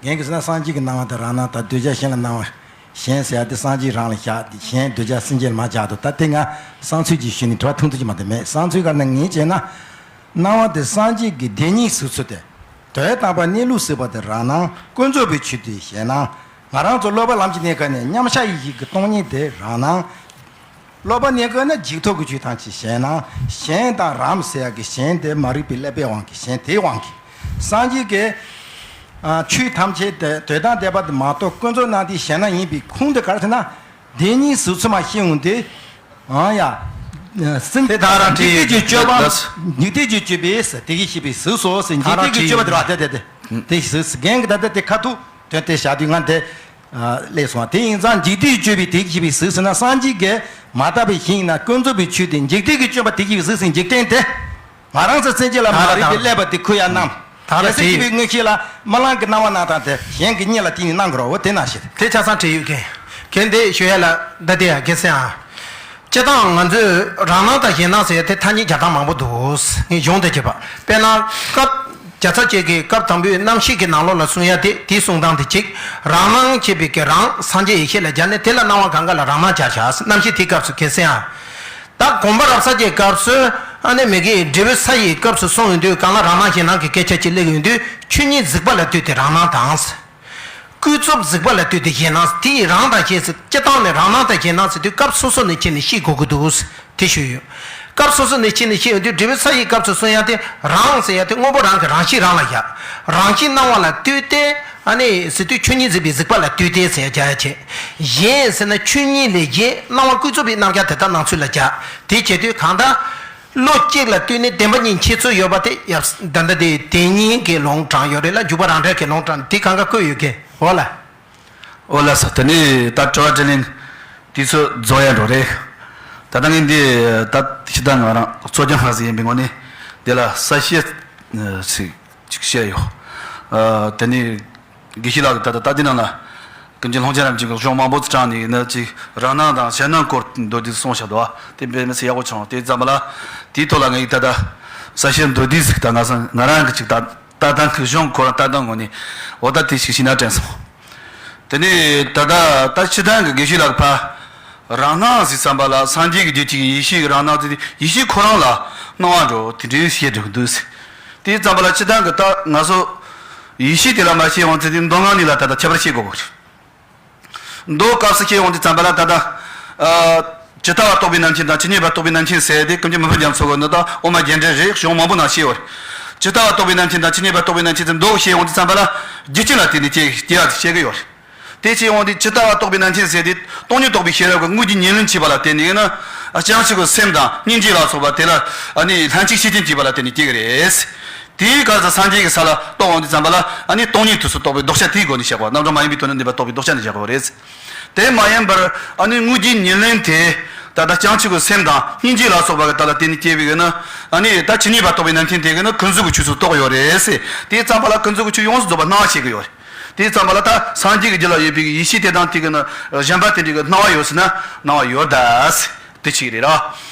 རྒན་གྱིས་ཟེར་ན་སངས་རྒྱས་ཀྱི་སྣང་བ་དེ་རང་སྣང་དང་། གདུལ་བྱ་གཞན་ལ་སྣང་བ། གཞན་ཟེར་ཡ་དེ་སངས་རྒྱས་རང་ལ་བཞག་སྟེ་གཞན་གདུལ་བྱ་སེམས་ཅན་ལ་མ་བཞག་འདུག་ད་དེ་ང་བསམ་ཚུལ་ཅིག་ཞུས་ནས་དྲི་བ་ཐུང་ཐུང་ཅིག་མ་གཏོགས་མེད། བསམ་ཚུལ་ག་རེ་ན་ངས་བྱས་ན། སྣང་བ་དེ་སངས་རྒྱས་ཀྱི་བདེན་གཉིས་གཟིགས་ཚུལ་དེ། དོན་དམ་པར་གནས་ལུགས་གཟིགས་པ་དེ་རང་སྣང་། ཀུན་རྫོབ་པའི་ཆོས་དེ་གཞན་སྣང་། ང་རང་ཚོ་སློབ་པ་ལམ་གྱི་གནས་སྐབས་ནས་མཉམ་གཞག་ཡེ་ཤེས་ཀྱི་སྟོང་ཉིད་དེ་རང་སྣང་། སློབ་པ་གནས་སྐབས་ན་འཇུག་ཐོག་གི་ཆོས་ཐམས་ཅད་གཞན་སྣང་། གཞན་དང་རང་ཟེར་ཡག་གི་གཞན་དེ་མ་རིག་པའི་ཀླད་པའི་དབང་གིས། གཞན་དེའི་དབང་གིས། སངས་རྒྱས་ཀྱིས། ཨ། ཆོས་ཐམས་ཅད་དེ་དོན་དང་ལྡན་པ་དེ་མ་གཏོགས་ཀུན་རྫོབ་སྣང་སྟེ་གཞན་སྣང་ཡིན་པའི་ཁུངས་དེ་ག་རེ་ཟེར་ན། བདེན་གཉིས་གཟིགས་ཚུལ་མ་ཤེས་འོང་དུས། ཨང་ཡ། སེམས་དེ་ད་རང་འཇིག་རྟེན་གྱི་སྤྱོད་པ། འཇིག་རྟེན་གྱི་སྤྱོད་པས་དེ་གིས་ཤེས་པའི་གཟིགས་སོ་ཟེར། འཇིག་རྟེན་གྱི་སྤྱོད་པ་དེ་ར་དེ་དེ་དེ་དེ་གཟིགས། རྒན་གྱིས་ད་ལྟ་དེ་ཁ་ཐུག་དོན་དེ་བཞག་དུས་ང་དེ། ཨ། སླེབས་སོང་། དེ་ཡིན་ཙང་འཇིག་རྟེན་གྱི་སྤྱོད་པས་དེ་གིས་ཤེས་པའི་གཟིགས་ཟེར་ན། སངས་རྒྱས་ཀྱིས་མ་དག་པའི་ཞིང་ཡིན་ན་ཀུན་རྫོབ་པའི་ཆོས་དེ་འཇིག་རྟེན་གྱི་སྤྱོད་པ་དེ་གིས་གཟིགས་ཟིན། འཇིག་རྟེན་དེ། ང་རང་ཚོ་སེམས་ཅན་ལ་མ་རིག་པའི་ཀླད་པ་དེ་ཁུར་ཡ་སྣང་། ད་ལྟ་རྒྱལ་སྲས་ཆོས་པའི་དངོས་གཞི་ལ་རྨི་ལམ་གྱི་སྣང་བ་སྣང་སྟངས་དེ་གཞན་གྱིས་གཉིད་ལ་བཏུས་ནས་སྣང་གི་རོ། འོ་དེ་ནང་བཞིན་དེ་ཆ་ཚང་བྲིས་ཡོད་མཁན། གན་དེ་ཞུ་ཡ་ལ་ད་དེ་ཡ་རྒན་སེང་ཨ། སྤྱིར་བཏང་ང་ཚོས་རང་སྣང་དང་གཞན་སྣང་ཟེར་ཡ་དེ་ཐ་སྙད་རྒྱག་སྟངས་མང་པོ་འདུག་ངས་གཞུང་དེ་བྱེད་པ། དཔེར་ན་སྐབས་བརྒྱ་རྩ་བརྒྱད་ཀྱི་སྐབས་དང་པོའི་རྣམ་བཤད་ཀྱི་ནང་ལོགས་ལ་གསུང་ཡ་དེ། དེའི་གསུང་སྟངས་དེ་གཅིག་རང་སྣང་བྱེད་པའི་གི་རང་སངས་རྒྱས་ཡེ་ཤེས་ལ་སྦྱར་ནས། དེ་ལ་སྣང་བ་གང་ག་ལ་རང་སྣང་སྦྱར་བཞག་རྣམ་བཤད་དེའི་སྐབས་སུ་རྒན་སེང་ཨ། ད་དགོངས་པ་རབ་གསལ་གྱི་སྐབས་སུ་ཨ་ནི་མི་དགེ་བའི་འབྲས་བུ་ས་ཡི་སྐབས་སུ་གསུངས་ཡོང་དུས། གང་ལ་རང་སྣང་གཞན་སྣང་གི་སྐད་ཆ་ཅིག་སླེབས་ཡོང་དུས། ཆོས་ཉིད་གཟིགས་པ་ལ་ལྟོས་ཏེ་རང་སྣང་དང་། ཀུན་རྫོབ་གཟིགས་པ་ལ་ལྟོས་ཏེ་གཞན་སྣང་། དེ་ཡི་རང་དང་གཞན་ཟེར། སྤྱིར་བཏང་ནས་རང་སྣང་དང་གཞན་སྣང་ཟེར་དུས་སྐབས་སོ་སོ་ནས་ཕྱེ་ནས་ཤེས་དགོས་ཀྱི་འདུག་དེ་ཞུས་ཡོད། སྐབས་སོ་སོ་ནས་ཕྱིན་ནས་ཤེས་ཡོང་དུས་འབྲས་བུའི་ས་ཡི་སྐབས་སུ་གསུངས་ཡ་དེ་རང་ཟེར་ཡ་དེ་དངོས་པོ་རང་གི་རང་བཞིན་རང་ལ་བཞག་རང་བཞིན་སྣང་བ་ལ་ལྟོས་ཏེ་ཨ་ནི་ཟེར་དུས་ཆོས་ཉིད་འཛིན་པའི་གཟིགས་པ་ལ་ལྟོས་ཏེ་ཟེར་ཡ་རྒྱག་ཡ་བྱས། གཞན་ཟེར་ན་ཆོས་ཉིད་ལས་གཞན་སྣང་བ་ཀུན་རྫོབ་པའི་རྣམ་གཞག་དེ་དག་སྣང་ཚུལ་ལ་བཞག་དེ་བྱེད་དུས་གང་ལྟར། བློ་གཅིག་ལ་ལྟོས་ནས་བདེན་པ་གཉིས་འཆད་ཚུལ་ཡོད་པ་དེ་ཡབ་ད་ལྟ་དེ་དེ་གཉིས་ཀྱི་ལུང་དྲངས་ཡོད་རེད་ལ། འཇུག་པ་རང་འགྲེལ་གྱི་ལུང་དྲངས་དེ་གང་ག་བཀོད་ཡོད་ཀྱི་འོ་ལ། འོ་ལགས་སོ། དེ་ནས་ད་དྲི་བ་དྲིས་ལན་དུས་ཚོད་རྫོགས་ཡ་འགྲོ་རེད། ད་ལྟ་ངས་འདི་ད་ཕྱི་ཟླ་ང་རང་གཙོ་རྒྱན་ལྷ་ས་ཡིན་པའི་ངོས་ནས་འདི་ལ་གསལ་བཤད་ཅིག་བཤད་ཡོད། དེ་ནས་དགེ་བཤེས་ལགས་ཀྱིས་ད་ལྟ་ད་འདི་ནང་ལ་ཀུན་མཁྱེན་ཀློང་ཆེན་རབ་འབྱམས་ཀྱི་གཞུང་མང་པོ་ཅིག་དྲངས་ནས་ཡིན་ན་ཅིག་རང་སྣང་དང་གཞན་སྣང་སྐོར་མདོར་བསྡུས་གསུངས་བཞག་འདུག་དེ་དཔེ་མི་སྲིད་ཡག་པོ་བྱུང་། དེ་ཙམ་པ་ལ་དེའི་ཐོག་ལ་ངས་ད་ལྟ་གསལ་བཤད་མདོར་བསྡུས་ཟིག་ད་ང་ས་ང་རང་གི་ཅིག་ད་ལྟ་དང་གི་གཞུང་ཁོ་རང་ལྟ་སྟངས་ངོས་ནས་འོ་ད་དེ་ཞིག་ཤེས་ན་དྲན་སོང་། དེ་ནས་ད་ལྟ་ད་སྤྱིར་བཏང་གི་དགེ་བཤེས་ལགས་ཕ་རང་སྣང་ཟེར་ཙམ་པ་ལ་སངས་རྒྱས་ཀྱི་རྒྱུད་ཀྱི་ཡེ་ཤེས་ཀྱི་རང་སྣང་ཟེར་ཏེ་ཡེ་ཤེས་ཁོ་རང་ལ་སྣང་བ་འགྲོ་དེ་འདྲའི་བཤད་འགྲོ་གི་འདུག་ཟེར། དེ་ཙམ་པ་ལ་སྤྱིར་བཏང་གི་ད་ང་ཚོ་ཡེ་ཤེས་དེ་ལ་མ་བཤད་ཡོང་ཚེ་དེ་མདོ་སྔགས་གཉིས་ལ་ད་ལྟ་ཁྱད་པར་བཤད་དགོས་པ་རེད། མདོ་སྐབས་སུ་བཤད་ཡོང་དུས་ཙམ་པ་ལ་ད་ལྟ། ཇི་ལྟ་བ་རྟོགས་པའི་རྣམ་མཁྱེན་དང་ཇི་སྙེད་པ་རྟོགས་པའི་རྣམ་མཁྱེན་ཟེར་ཏེ་ཀུན་མཁྱེན་མི་ཕམ་རྒྱ་མཚོ་གི་ནི་དང་དབུ་མ་རྒྱན་འགྲེལ་རེད། གཞུང་མང་པོ་ནང་བཤད་ཡོད་རེད། ཇི་ལྟ་བ་རྟོགས་པའི་རྣམ་མཁྱེན་དང་ཇི་སྙེད་པ་རྟོགས་པའི་རྣམ་མཁྱེན་ཟེར་མདོ་བཤད་ཡོང་དུས་ཙམ་པ་ལ་རྒྱུ་རྐྱེན་ལ་བརྟེན་ནས་སྐྱེ་སྐྱེ་བ་དེ་བཤད་ཀྱི་ཡོད་རེད། དེ་བཤད་ཡོང་དུས་ཇི་ལྟ་བ་རྟོགས་པའི་རྣམ་མཁྱེན་ཟེར་ཏེ་སྟོང་ཉིད་རྟོགས་པའི་ཤེས་རབ་ཀྱི་དངོས་རྒྱུ་ཉེར་ལེན་བྱས་པ་ལ་བརྟེན་ནས་ཡིན་ན་བྱང་ཆུབ་ཀྱི་སེམས་དང་སྙིང་རྗེ་ལ་སོགས་པ་དེ་ལ་ནི་ལྷན་ཅིག་ཤེས་ཅན་བྱས་པ་ལ་བརྟེན་ནས་སྐྱེ་གི་རེད། དེའི་སྐབས་སུ་སངས་རྒྱས་ཀྱི་ས་ལ་རྟོགས་འོང་དུས་ཙམ་པ་ལ་ཨ་ནི་སྟོང་ཉིད་དུས་སུ་རྟོགས་པའི་ལྡོག་ཆ་དེའི་སྒོ་ནས་བཤད་པ། རྣམ་གྲངས་མ་ཡིན་པའི་དོན་ནི་འདུས་པ་རྟོགས་པའི་ལྡོག་ཆ་ནས་བཞག་དགོས་པ་རེད། དེ་མ་ཡིན་པར་ཨ་ནི་དངོས་རྒྱུའི་ཉེར་ལེན་དེ་ད་ལྟ་བྱང་ཆུབ་ཀྱི་སེམས་དང་སྙིང་རྗེ་ལ་སོགས་པ་གི་ད་ལ་བརྟེན་ནས་སྐྱེ་བའི་གི་ནི་ཨ་ནི་ད་ཇི་སྙེད་པ་རྟོགས་པའི་རྣམ་མཁྱེན་དེ་གི་ནི་ཀུན་རྫོབ་ཀྱི་ཆོས་སུ་རྟོགས་ཡོད་རེད་ཟེར། དེའི་ཙམ་པ་ལ་ཀུན་རྫོབ་ཀྱི་ཆོས་ཡོངས་སུ་རྫོགས་པ་སྣང་བ་བྱེད་ཀྱི་ཡོད་རེད། དེའི་ཙམ་པ་ལ་ད་སངས་རྒྱས་ཀྱི་རྒྱུད་ལ་ཡོད་པའི་ཡེ་ཤེས་དེ་དང་དེ་གི་ནི་གཞན་པ་དེ་འདྲའི་གི་སྣང་བ་ཡོད་ཟེར་ན་སྣང་བ་ཡོད་ད་ཟེར། དེ་གཅིག་རེད་ར།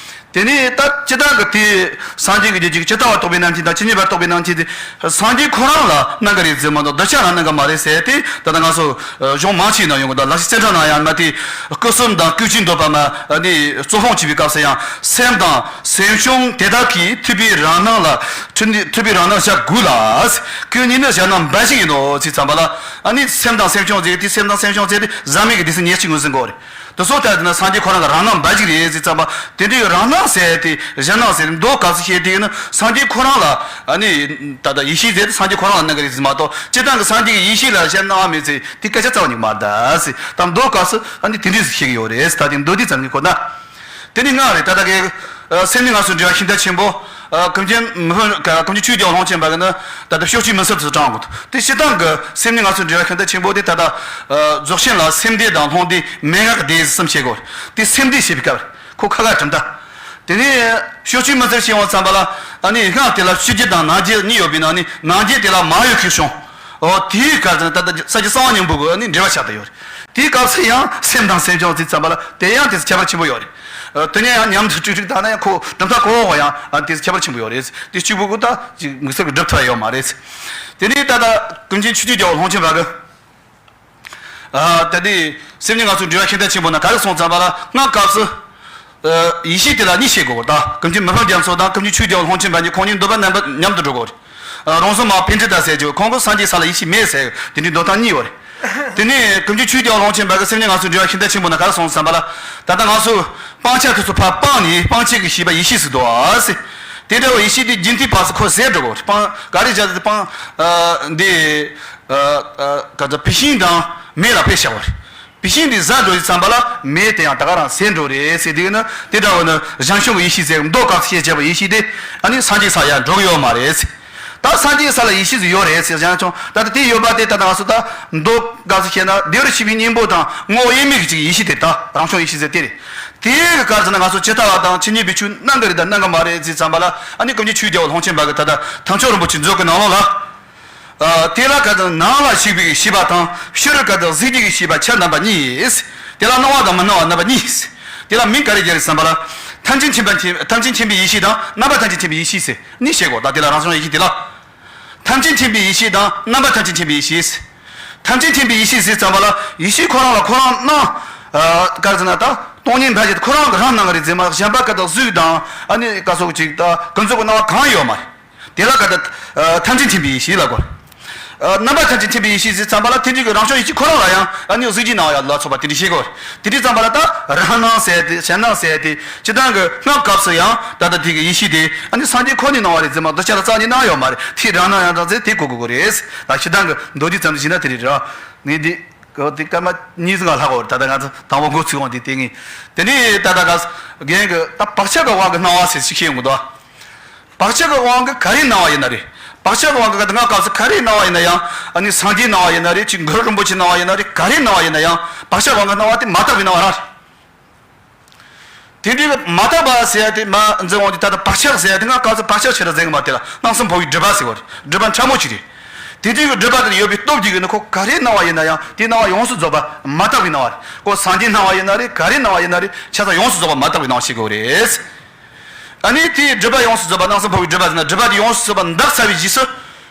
དེ་ནས་ད་ཇི་ལྟར་གི་དེ་སངས་རྒྱས་ཀྱི་རྒྱུད་ཀྱི་ཇི་ལྟ་བ་རྟོགས་པའི་རྣམ་མཁྱེན་དང་ཇི་སྙེད་པ་རྟོགས་པའི་རྣམ་མཁྱེན་དེ་སངས་རྒྱས་ཁོ་རང་ལ་གནང་གི་རེད་ཟེར་མ་གཏོགས་གདུལ་བྱ་ལ་གནང་གི་མ་རེད་ཟེར་ཏེ། ད་ལྟ་ང་ཚོ་གཞུང་མང་ཆེའི་ནང་ཡོང་གི་འདུག་ལ་ཤི་ཙན་དྲ་ན་ཡང་མ་དེ་སྐུ་གསུམ་དང་སྐུ་བཅུའི་འདོད་པ་མ་ནི་གཙོ་ཕུང་བྱེད་པའི་སྐབས་སུ་ཡང་སེམས་དང་སེམས་བྱུང་དེ་དག་གིས་ཐུབ་པའི་རང་སྣང་ལ་ཐུབ་པའི་རང་སྣང་བཞག་དགོས་ལ། སྐུ་ཉིད་ནི་གཞན་སྣང་འབའ་ཞིག་ཡིན་ནོ་ཟེར་ཙམ་པ་ལ་ཨ་ནི་སེམས་དང་སེམས་བྱུང་ཟེར་དེ་སེམས་དང་སེམས་བྱུང་ཟེར་དེ་ཟག་མེད་ཀྱི་སྡེ་ཚན་ཉེར་གཅིག་ངོས་ཟིན་དགོས་རེད། དེ་སོགས་ལྟར་དེ་ན་སངས་རྒྱས་ཁོ་རང་གི་རང་སྣང་འབའ་ཞིག་རེད་ཟེར་ཙམ་པ་དེ་འདྲའི་རང་སྣང་ཟེར་ཏེ་གཞན་སྣང་ཟེར་མདོ་སྐབས་སུ་བཤད་དེ་ཡིན་ན་སངས་རྒྱས་ཁོ་རང་ལ་ཨ་ནི་ད་ལྟ་ཡེ་ཤེས་ཟེར་ཏེ་སངས་རྒྱས་ཁོ་རང་ལ་གནང་གི་རེད་ཟེར་མ་གཏོགས་སྤྱིར་བཏང་གི་སངས་རྒྱས་ཀྱི་ཡེ་ཤེས་ལ་གཞན་སྣང་བ་མེད་ཟེར་དེ་སྐད་ཆ་རྩ་བ་ཉིད་མ་རེད་ཟེར། ད་མདོ་སྐབས་སུ་ཨ་ནི་དེ་འདྲའི་ཟིག་བཤད་ཀྱི་ཡོད་རེད་ཟེར། ད་དེ་མདོ་དེ་ཙམ་གྱིས་ཁོ་ན། དེ་ནི་ལྔ་རེད། ད་ལྟ་གི་སེམས་ཉིད་སྔགས་སུ་འགྲེལ་བ་ཤིང་རྟ་ཆེན་པོ། ཀུན་མཁྱེན་མི་ཕམ་ཀུན་མཁྱེན་ཆོས་རྒྱལ་ལུང་ཆེན་པ་གི་ནི་ད་ལྟ་ཕྱོགས་གཅིག་མུན་སེལ་དུ་དྲངས་དགོས། དེ་སྤྱིར་བཏང་གི་སེམས་ཉིད་སྔགས་སུ་འགྲེལ་བ་ཤིང་རྟ་ཆེན་པོ་དེ་ད་ལྟ་རྫོགས་ཆེན་ལ་སེམས་སྡེ་དང་སློང་སྡེ་མན་ངག་སྡེ་གསུམ་བཤད་དགོས། དེ་སེམས་སྡེ་བཤད་པའི་སྐབས་ཁོ་ཁ་ཁ་གྲུབ་མཐའ། དེ་ནས་ཕྱོགས་གཅིག་མུན་སེལ་བཤད་ཡོང་ཙམ་པ་ལ་ཨ་ནི་སྔགས་དེ་ལ་ཕྱི་རྒྱུད་དང་ནང་རྒྱུད་གཉིས་ཡོད་པའི་ནང་ནས་ནང་རྒྱུད་དེ་ལ་མ་ཡོད་ཁུལ་བྱུང་། འོ་དེའི་སྐབས་སུ་ད་ལྟ་ས་སྐྱ་གསང་བ་སྙིང་པོ་གི་ནི་འགྲེལ་བ་ཆགས་བསྡད་ཡོད་རེད། དེའི་སྐབས་སུ་ཡང་སེམས་དང་སེམས་བྱུང་ཟེར་ཙམ་པ་ལ་དེ་ཡང་དེ་ཁྱད་པར་ཆེན་པོ་ཡོད་རེད། དེ་ནས་ཡང་མཉམ་དུ་ཀྲིག་ཀྲིག་ད་ན་ཡང་ཁོ་གྲུབ་མཐའ་གོ་བ་ཡང་དེ་ཁྱད་པར་ཆེན་པོ་ཡོད་རེད། དེ་གཅིག་པུ་གུ་ད་ཅིག་དམིགས་བསལ་གྱི་སྒྲུབ་ཐུབ་ཡོད་མ་རེད། དེ་ནས་ད་ལྟ་ཀུན་མཁྱེན་ཆོས་རྒྱལ་རྒྱལ་བ་ལུང་ཆེན་པ་གི་ད་དེ་སེམས་ཉིད་སྔགས་སུ་འགྲེལ་བ་ཤིང་རྟ་ཆེན་པོ་ན་ག་རེ་གསུངས་ཙམ་པ་ལ་སྔགས་སྐབས་སུ། ཡེ་ཤེས་དེ་ལ་གཉིས་བཤད་དགོས་པར་ད་ཀུན་མཁྱེན་མི་ཕམ་རྒྱ་མཚོ་དང་ཀུན་མཁྱེན་ཆོས་རྒྱལ་བ་ལུང་ཆེན་པ་གཉིས་ཁོང་གཉིས་འདོད་པ་རྣམ་པ་མཉམ་དུ་འགྲོ་དགོས་རེད། རོང་ཟོམ་མ་པཎྜི་ཏ་ཟེར་རྒྱུ་ཁོང་གི་སངས་རྒྱས་ས་ལ་ཡེ་ཤེས་མེད་ཟེར་དེ་འདྲའི་འདོད་སྟངས་གཉིས་ཡོད་རེད། དེ་ནས་ཀུན་མཁྱེན་ཆོས་རྒྱལ་བ་ལུང་ཆེན་པ་གི་སེམས་ཉིད་སྔགས་སུ་འགྲེལ་བ་ཤིང་རྟ་ཆེན་པོ་ན་ག་རེ་གསུངས་ཙམ་པ་ལ། ད་ལྟ་ང་ཚོ་སྤང་བྱ་དེ་ཚོ་ཕར་སྤངས་ནས་སྤང་བྱེད་ཀྱི་ཤེས་པ་ཡེ་ཤེས་སུ་འདུ་བ་ཟེར། དེ་འདྲ་བ་ཡེ་ཤེས་དེ་རྒྱུན་མཐའི་བར་སུ་ཁོ་ཟད་འགྲོ་དགོས་རེད། སྤང་ག་རེ་བྱ་ཟེར་སྤང་འདི་ག་ཚ་བུད་ཤིང་དང་མེ་ལ་དཔེ་བཞག་པ་རེད། བུད་ཤིང་འདི་ཟ་འགྲོ་ཡི་ཙམ་པ་ལ་མེ་དེ་ཡང་ད་ག་རང་ཟད་འགྲོ་རེད་ཟེར་དུས་ནི་དེ་འདྲ་བ་ནི་གཞན་བྱུང་གི་ཡེ་ཤེས་ཟེར་མདོ་སྐབས་སུ་བཤད་བྱ་བ་ཡེ་ཤེས་དེ་ཨ་ནི་སངས་རྒྱས་ས་ཡང་འགྲོ་གི་ཡོད་མ་རེད་ཟེར། ད་སངས་རྒྱས་ས་ལ་ཡེ་ཤེས་ཟེར་ཡོད་རེད་ཟེར་གཞན་བྱུང་ད་ལྟ་དེ་ཡོད་པ་དེ་ད་ལྟ་ང་ཚོ་ད་མདོ་སྐབས་སུ་བཤད་ན་བདེ་བར་གཤེགས་པའི་སྙིང་པོ་དང་ངོ་བོ་དབྱེར་མེད་ཀྱི་ཅིག་ཡེ་ཤེས་དེ་ད་རང་བྱུང་ཡེ་ཤེས་ཟེར་དེ་རེད། དེའི་སྐབས་སུ་ན་ང་ཚོ་ཇི་ལྟ་བ་དང་ཇི་སྙེད་པའི་ཆོས་གནང་གི་རེད་དང་གནང་གི་མ་རེད་ཟེར་ཙམ་པ་ལ་ཨ་ནི་ཀུན་མཁྱེན་ཆོས་རྒྱལ་བ་ལུང་ཆེན་པ་གི་ད་ལྟ་དམ་ཆོས་རིན་པོ་ཆེ་མཛོད་ཀྱི་ནང་ལོགས་ལ། དེ་ལ་ག་དང་ནང་ལ་ཞུགས་པའི་ཤེས་པ་དང་ཕྱི་རོལ་ག་དང་གཟིགས་རྒྱུ་གི་ཤེས་པ་ཆ་རྣམ་པ་གཉིས། དེ་ལ་སྣང་བ་དང་མི་སྣང་བ་རྣམ་པ་གཉིས། དེ་ལ་མིང་ག་རེ་སྦྱར་བསམ་པ་ལ། ཐམས་ཅད་མཁྱེན་པ་མཁྱེན་ཐམས་ཅད་མཁྱེན་པའི་ཡེ་ཤེས་དང་རྣམ་པ་ཐམས་ཅད་མཁྱེན་པའི་ཡེ་ཤེས་ཟེར་གཉིས་བཤད་དགོས། ད་དེ་ལ་རང་བྱུང་ཡེ་ཤེས་དེ་ལ། ཐམས་ཅད་མཁྱེན་པའི་ཡེ་ཤེས་དང་རྣམ་པ་ཐམས་ཅད་མཁྱེན་པའི་ཡེ་ཤེས། ཐམས་ཅད་མཁྱེན་པའི་ཡེ་ཤེས་ཟེར་ཙམ་པ་ལ་ཡེ་ཤེས་ཁོ་རང་ལ་ཁོ་རང་སྣང་། ག་རེ་ཟེར་ན་ད་སྟོང་ཉིད་འབའ་ཞིག་ཁོ་རང་གི་རང་སྣང་གི་རེད་ཟེར་མ་གཞན་པ་ག་དང་གཟུགས་དང་ཨ་ནི་ག་སོགས་ཅིག་ད་ཀུན་རྫོབ་ཀྱི་སྣང་བ་གང་ཡོད་མ་རེད། དེ་ལ་ག་ད་ཐམས་ཅད་མཁྱེན་པའི་ཡེ་ཤེས་ལ་གོ། རྣམ་པ་ཐམས་ཅད་མཁྱེན་པའི་ཡེ་ཤེས་ཟེར་ཙམ་པ་ལ་དེ་འདྲའི་གི་རང་བྱུང་ཡེ་ཤེས་ཁོ་རང་ལ་ཡང་ཨ་ནི་གཟིགས་རྒྱུ་སྣང་བ་ཡོད་ལ་སོགས་པ་དེ་འདྲ་ཤེས་དགོས། དེ་འདྲའི་ཙམ་པ་ལ་ད་རང་སྣང་ཟེར་ཏེ་གཞན་སྣང་ཟེར་ཏེ་སྤྱིར་བཏང་གི་སྔགས་སྐབས་སུ་ཡང་ད་ལྟ་དེ་གི་ཡེ་ཤེས་དེ་ཨ་ནི་སངས་རྒྱས་ཁོ་ནའི་སྣང་བ་རེད་ཟེར་མ་གཏོགས་ཆ་ལ་རྩ་ནས་སྣང་ཡོད་མ་རེད། དེ་རང་སྣང་ཡང་དག་ཟེར་དེ་གོ་དགོས་ཀྱི་རེད། ད་སྤྱིར་བཏང་གི་མདོ་སྡེ་ཙམ་ཞིག་ན་དེ་རེད་ར། ངས་འདི་ག་དེ་སྐར་མ་གཉིས་ཙམ་ལྷག་གོ་རེད། ད་ལྟ་ང་ཚོ་དང་པོ་འགོ་ཚུགས་འོང་དེ་དེ་ངས་དེ་ནས་ད་ལྟ་ག་རྒན་གི་ད་བག་ཆགས་ཀྱི་དབང་གིས་སྣང་བ་ཟེར་ཞིག་ཤེས་ཡོང་གི་འདུག་བག་ཆགས་ཀྱི་དབང་གིས་ག་རེ་སྣང་བ་ཡིན་ན་རེད། བག་ཆགས་ཀྱི་དབང་གིས་ད་ལྟ་ང་སྐབས་སུ་ག་རེ་སྣང་བ་ཡིན་ན་ཡང་ཨ་ནི་སངས་རྒྱས་སྣང་བ་ཡིན་ན་རེད། ཅིག་གུ་རུ་རིན་པོ་ཆེ་སྣང་བ་ཡིན་ན་རེད། ག་རེ་སྣང་བ་ཡིན་ན་ཡང་བག་ཆགས་དབང་གིས་སྣང་བ་དེ་མ་དག་པའི་སྣང་བ་རང་རེད། དེ་འདྲའི་མ་དག་པ་ཟེར་ཡ་དེ་མ་འཛིན་འོང་དེ་ད་ལྟ་བག་ཆགས་ཟེར་ཡ་དེ་ང་སྐབས་སུ་བག་ཆགས་ཆེ་ར་ཟེར་གི་མ་དེ་ལ་སྣང་སེམས་འཕོ་བའི་སྒྲིབ་པ་ཟེར་བ་རེད། སྒྲིབ་པ་ཕྲ་མོ་ཅིག་རེད། དེ་འདྲའི་གི་སྒྲིབ་པ་དེ་ཡོད་པའི་སྟོབས་ཀྱིས་ནི་ཁོ་ག་རེ་སྣང་བ་ཡིན་ན་ཡང་དེ་སྣང་བ་ཡོངས་སུ་རྫོགས་པ་མ་དག་པའི་སྣང་བ་རེད། ཁོ་སངས་རྒྱས་སྣང་བ་ཡིན་ན་རེད། ག་རེ་སྣང་བ་ཡིན་ན་རེད། ཆ་ཚང་ཡོངས་སུ་རྫོགས་པ་མ་དག་པའི་སྣང་བ་ཤེས་དགོས་རེད། ཨ་ནི་དེའི་སྒྲིབ་པ་ཡོངས་སུ་རྫོགས་པ་སྣང་སེམས་འཕོ་བའི་སྒྲིབ་པ་ཟེར་ན་སྒྲིབ་པ་དེ་ཡོངས་སུ་རྫོགས་པ་འདག་ཚར་བའི་རྗེས་སུ།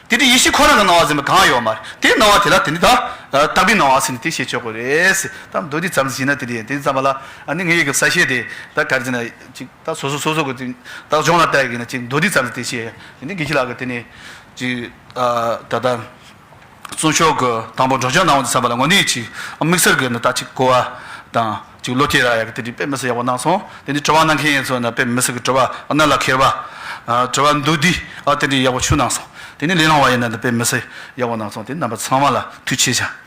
དེ་དུས་ཡེ་ཤེས་ཁོ་རང་གི་སྣང་བ་ཟེར་མི་གང་ཡོད་མ་རེད། དེའི་སྣང་བ་དེ་ལ་དེ་ནི་ད་དག་པའི་སྣང་བ་ཟེར་ནས་དེ་བཤད་ཆོག་གི་རེད། ད་མདོ་སྡེ་ཙམ་ཞིག་ན་དེ་རེད། དེ་ཙམ་པ་ལ་ཨ་ནི་ངའི་གི་གསལ་བཤད་དེ་ད་ག་རེ་ཟེར་ན་ཅིག་ད་སོ་སོ་སོ་སོ་གི་ཅིག་ད་གཞུང་ལ་ལྟ་ཡི་གི་ན་ཅིག་མདོ་སྡེ་ཙམ་ཞིག་དེ་བཤད། དེ་ནི་དགེ་བཤེས་ལགས་གི་དེ་ནི་ཅིག་ད་ལྟ། རྩོམ་ཤོག་གི་དང་པོ་སྒྲོག་སྦྱང་གནང་བ་དེ་ཙམ་པ་ལ་དངོས་གནས་ཅིག་དམིགས་བསལ་གྱི་ནི་ད་ཅིག་གོ་བ་དང་ཅིག་བློ་སྐྱེད་རག་ཡ་གི་དེ་འདྲའི་དཔེ་མི་སྲིད་ཡག་པོ་གནང་སོང་། དེ་ནི་དྲི་བ་གནང་མཁན་ཡིན་ཚོ་ན་དཔེ་མི་སྲིད་གི་དྲི་བ་གནད་ལ་འཁེལ་བ། དྲི་བ་མདོར་བསྡུས་ཨ་དེ་འདྲའི་ཡག་པོ་ཞིག་གནང་སོང་། དེ་ནི་ལས་སླ་བ་ཡིན་ན་ནི་དཔེ་མི་སྲིད་ཡག་པོ་གནང་སོང་། དེ་རྣམ་པ་ཚང་མ་ལ་ཐུགས་རྗེ་ཆེ།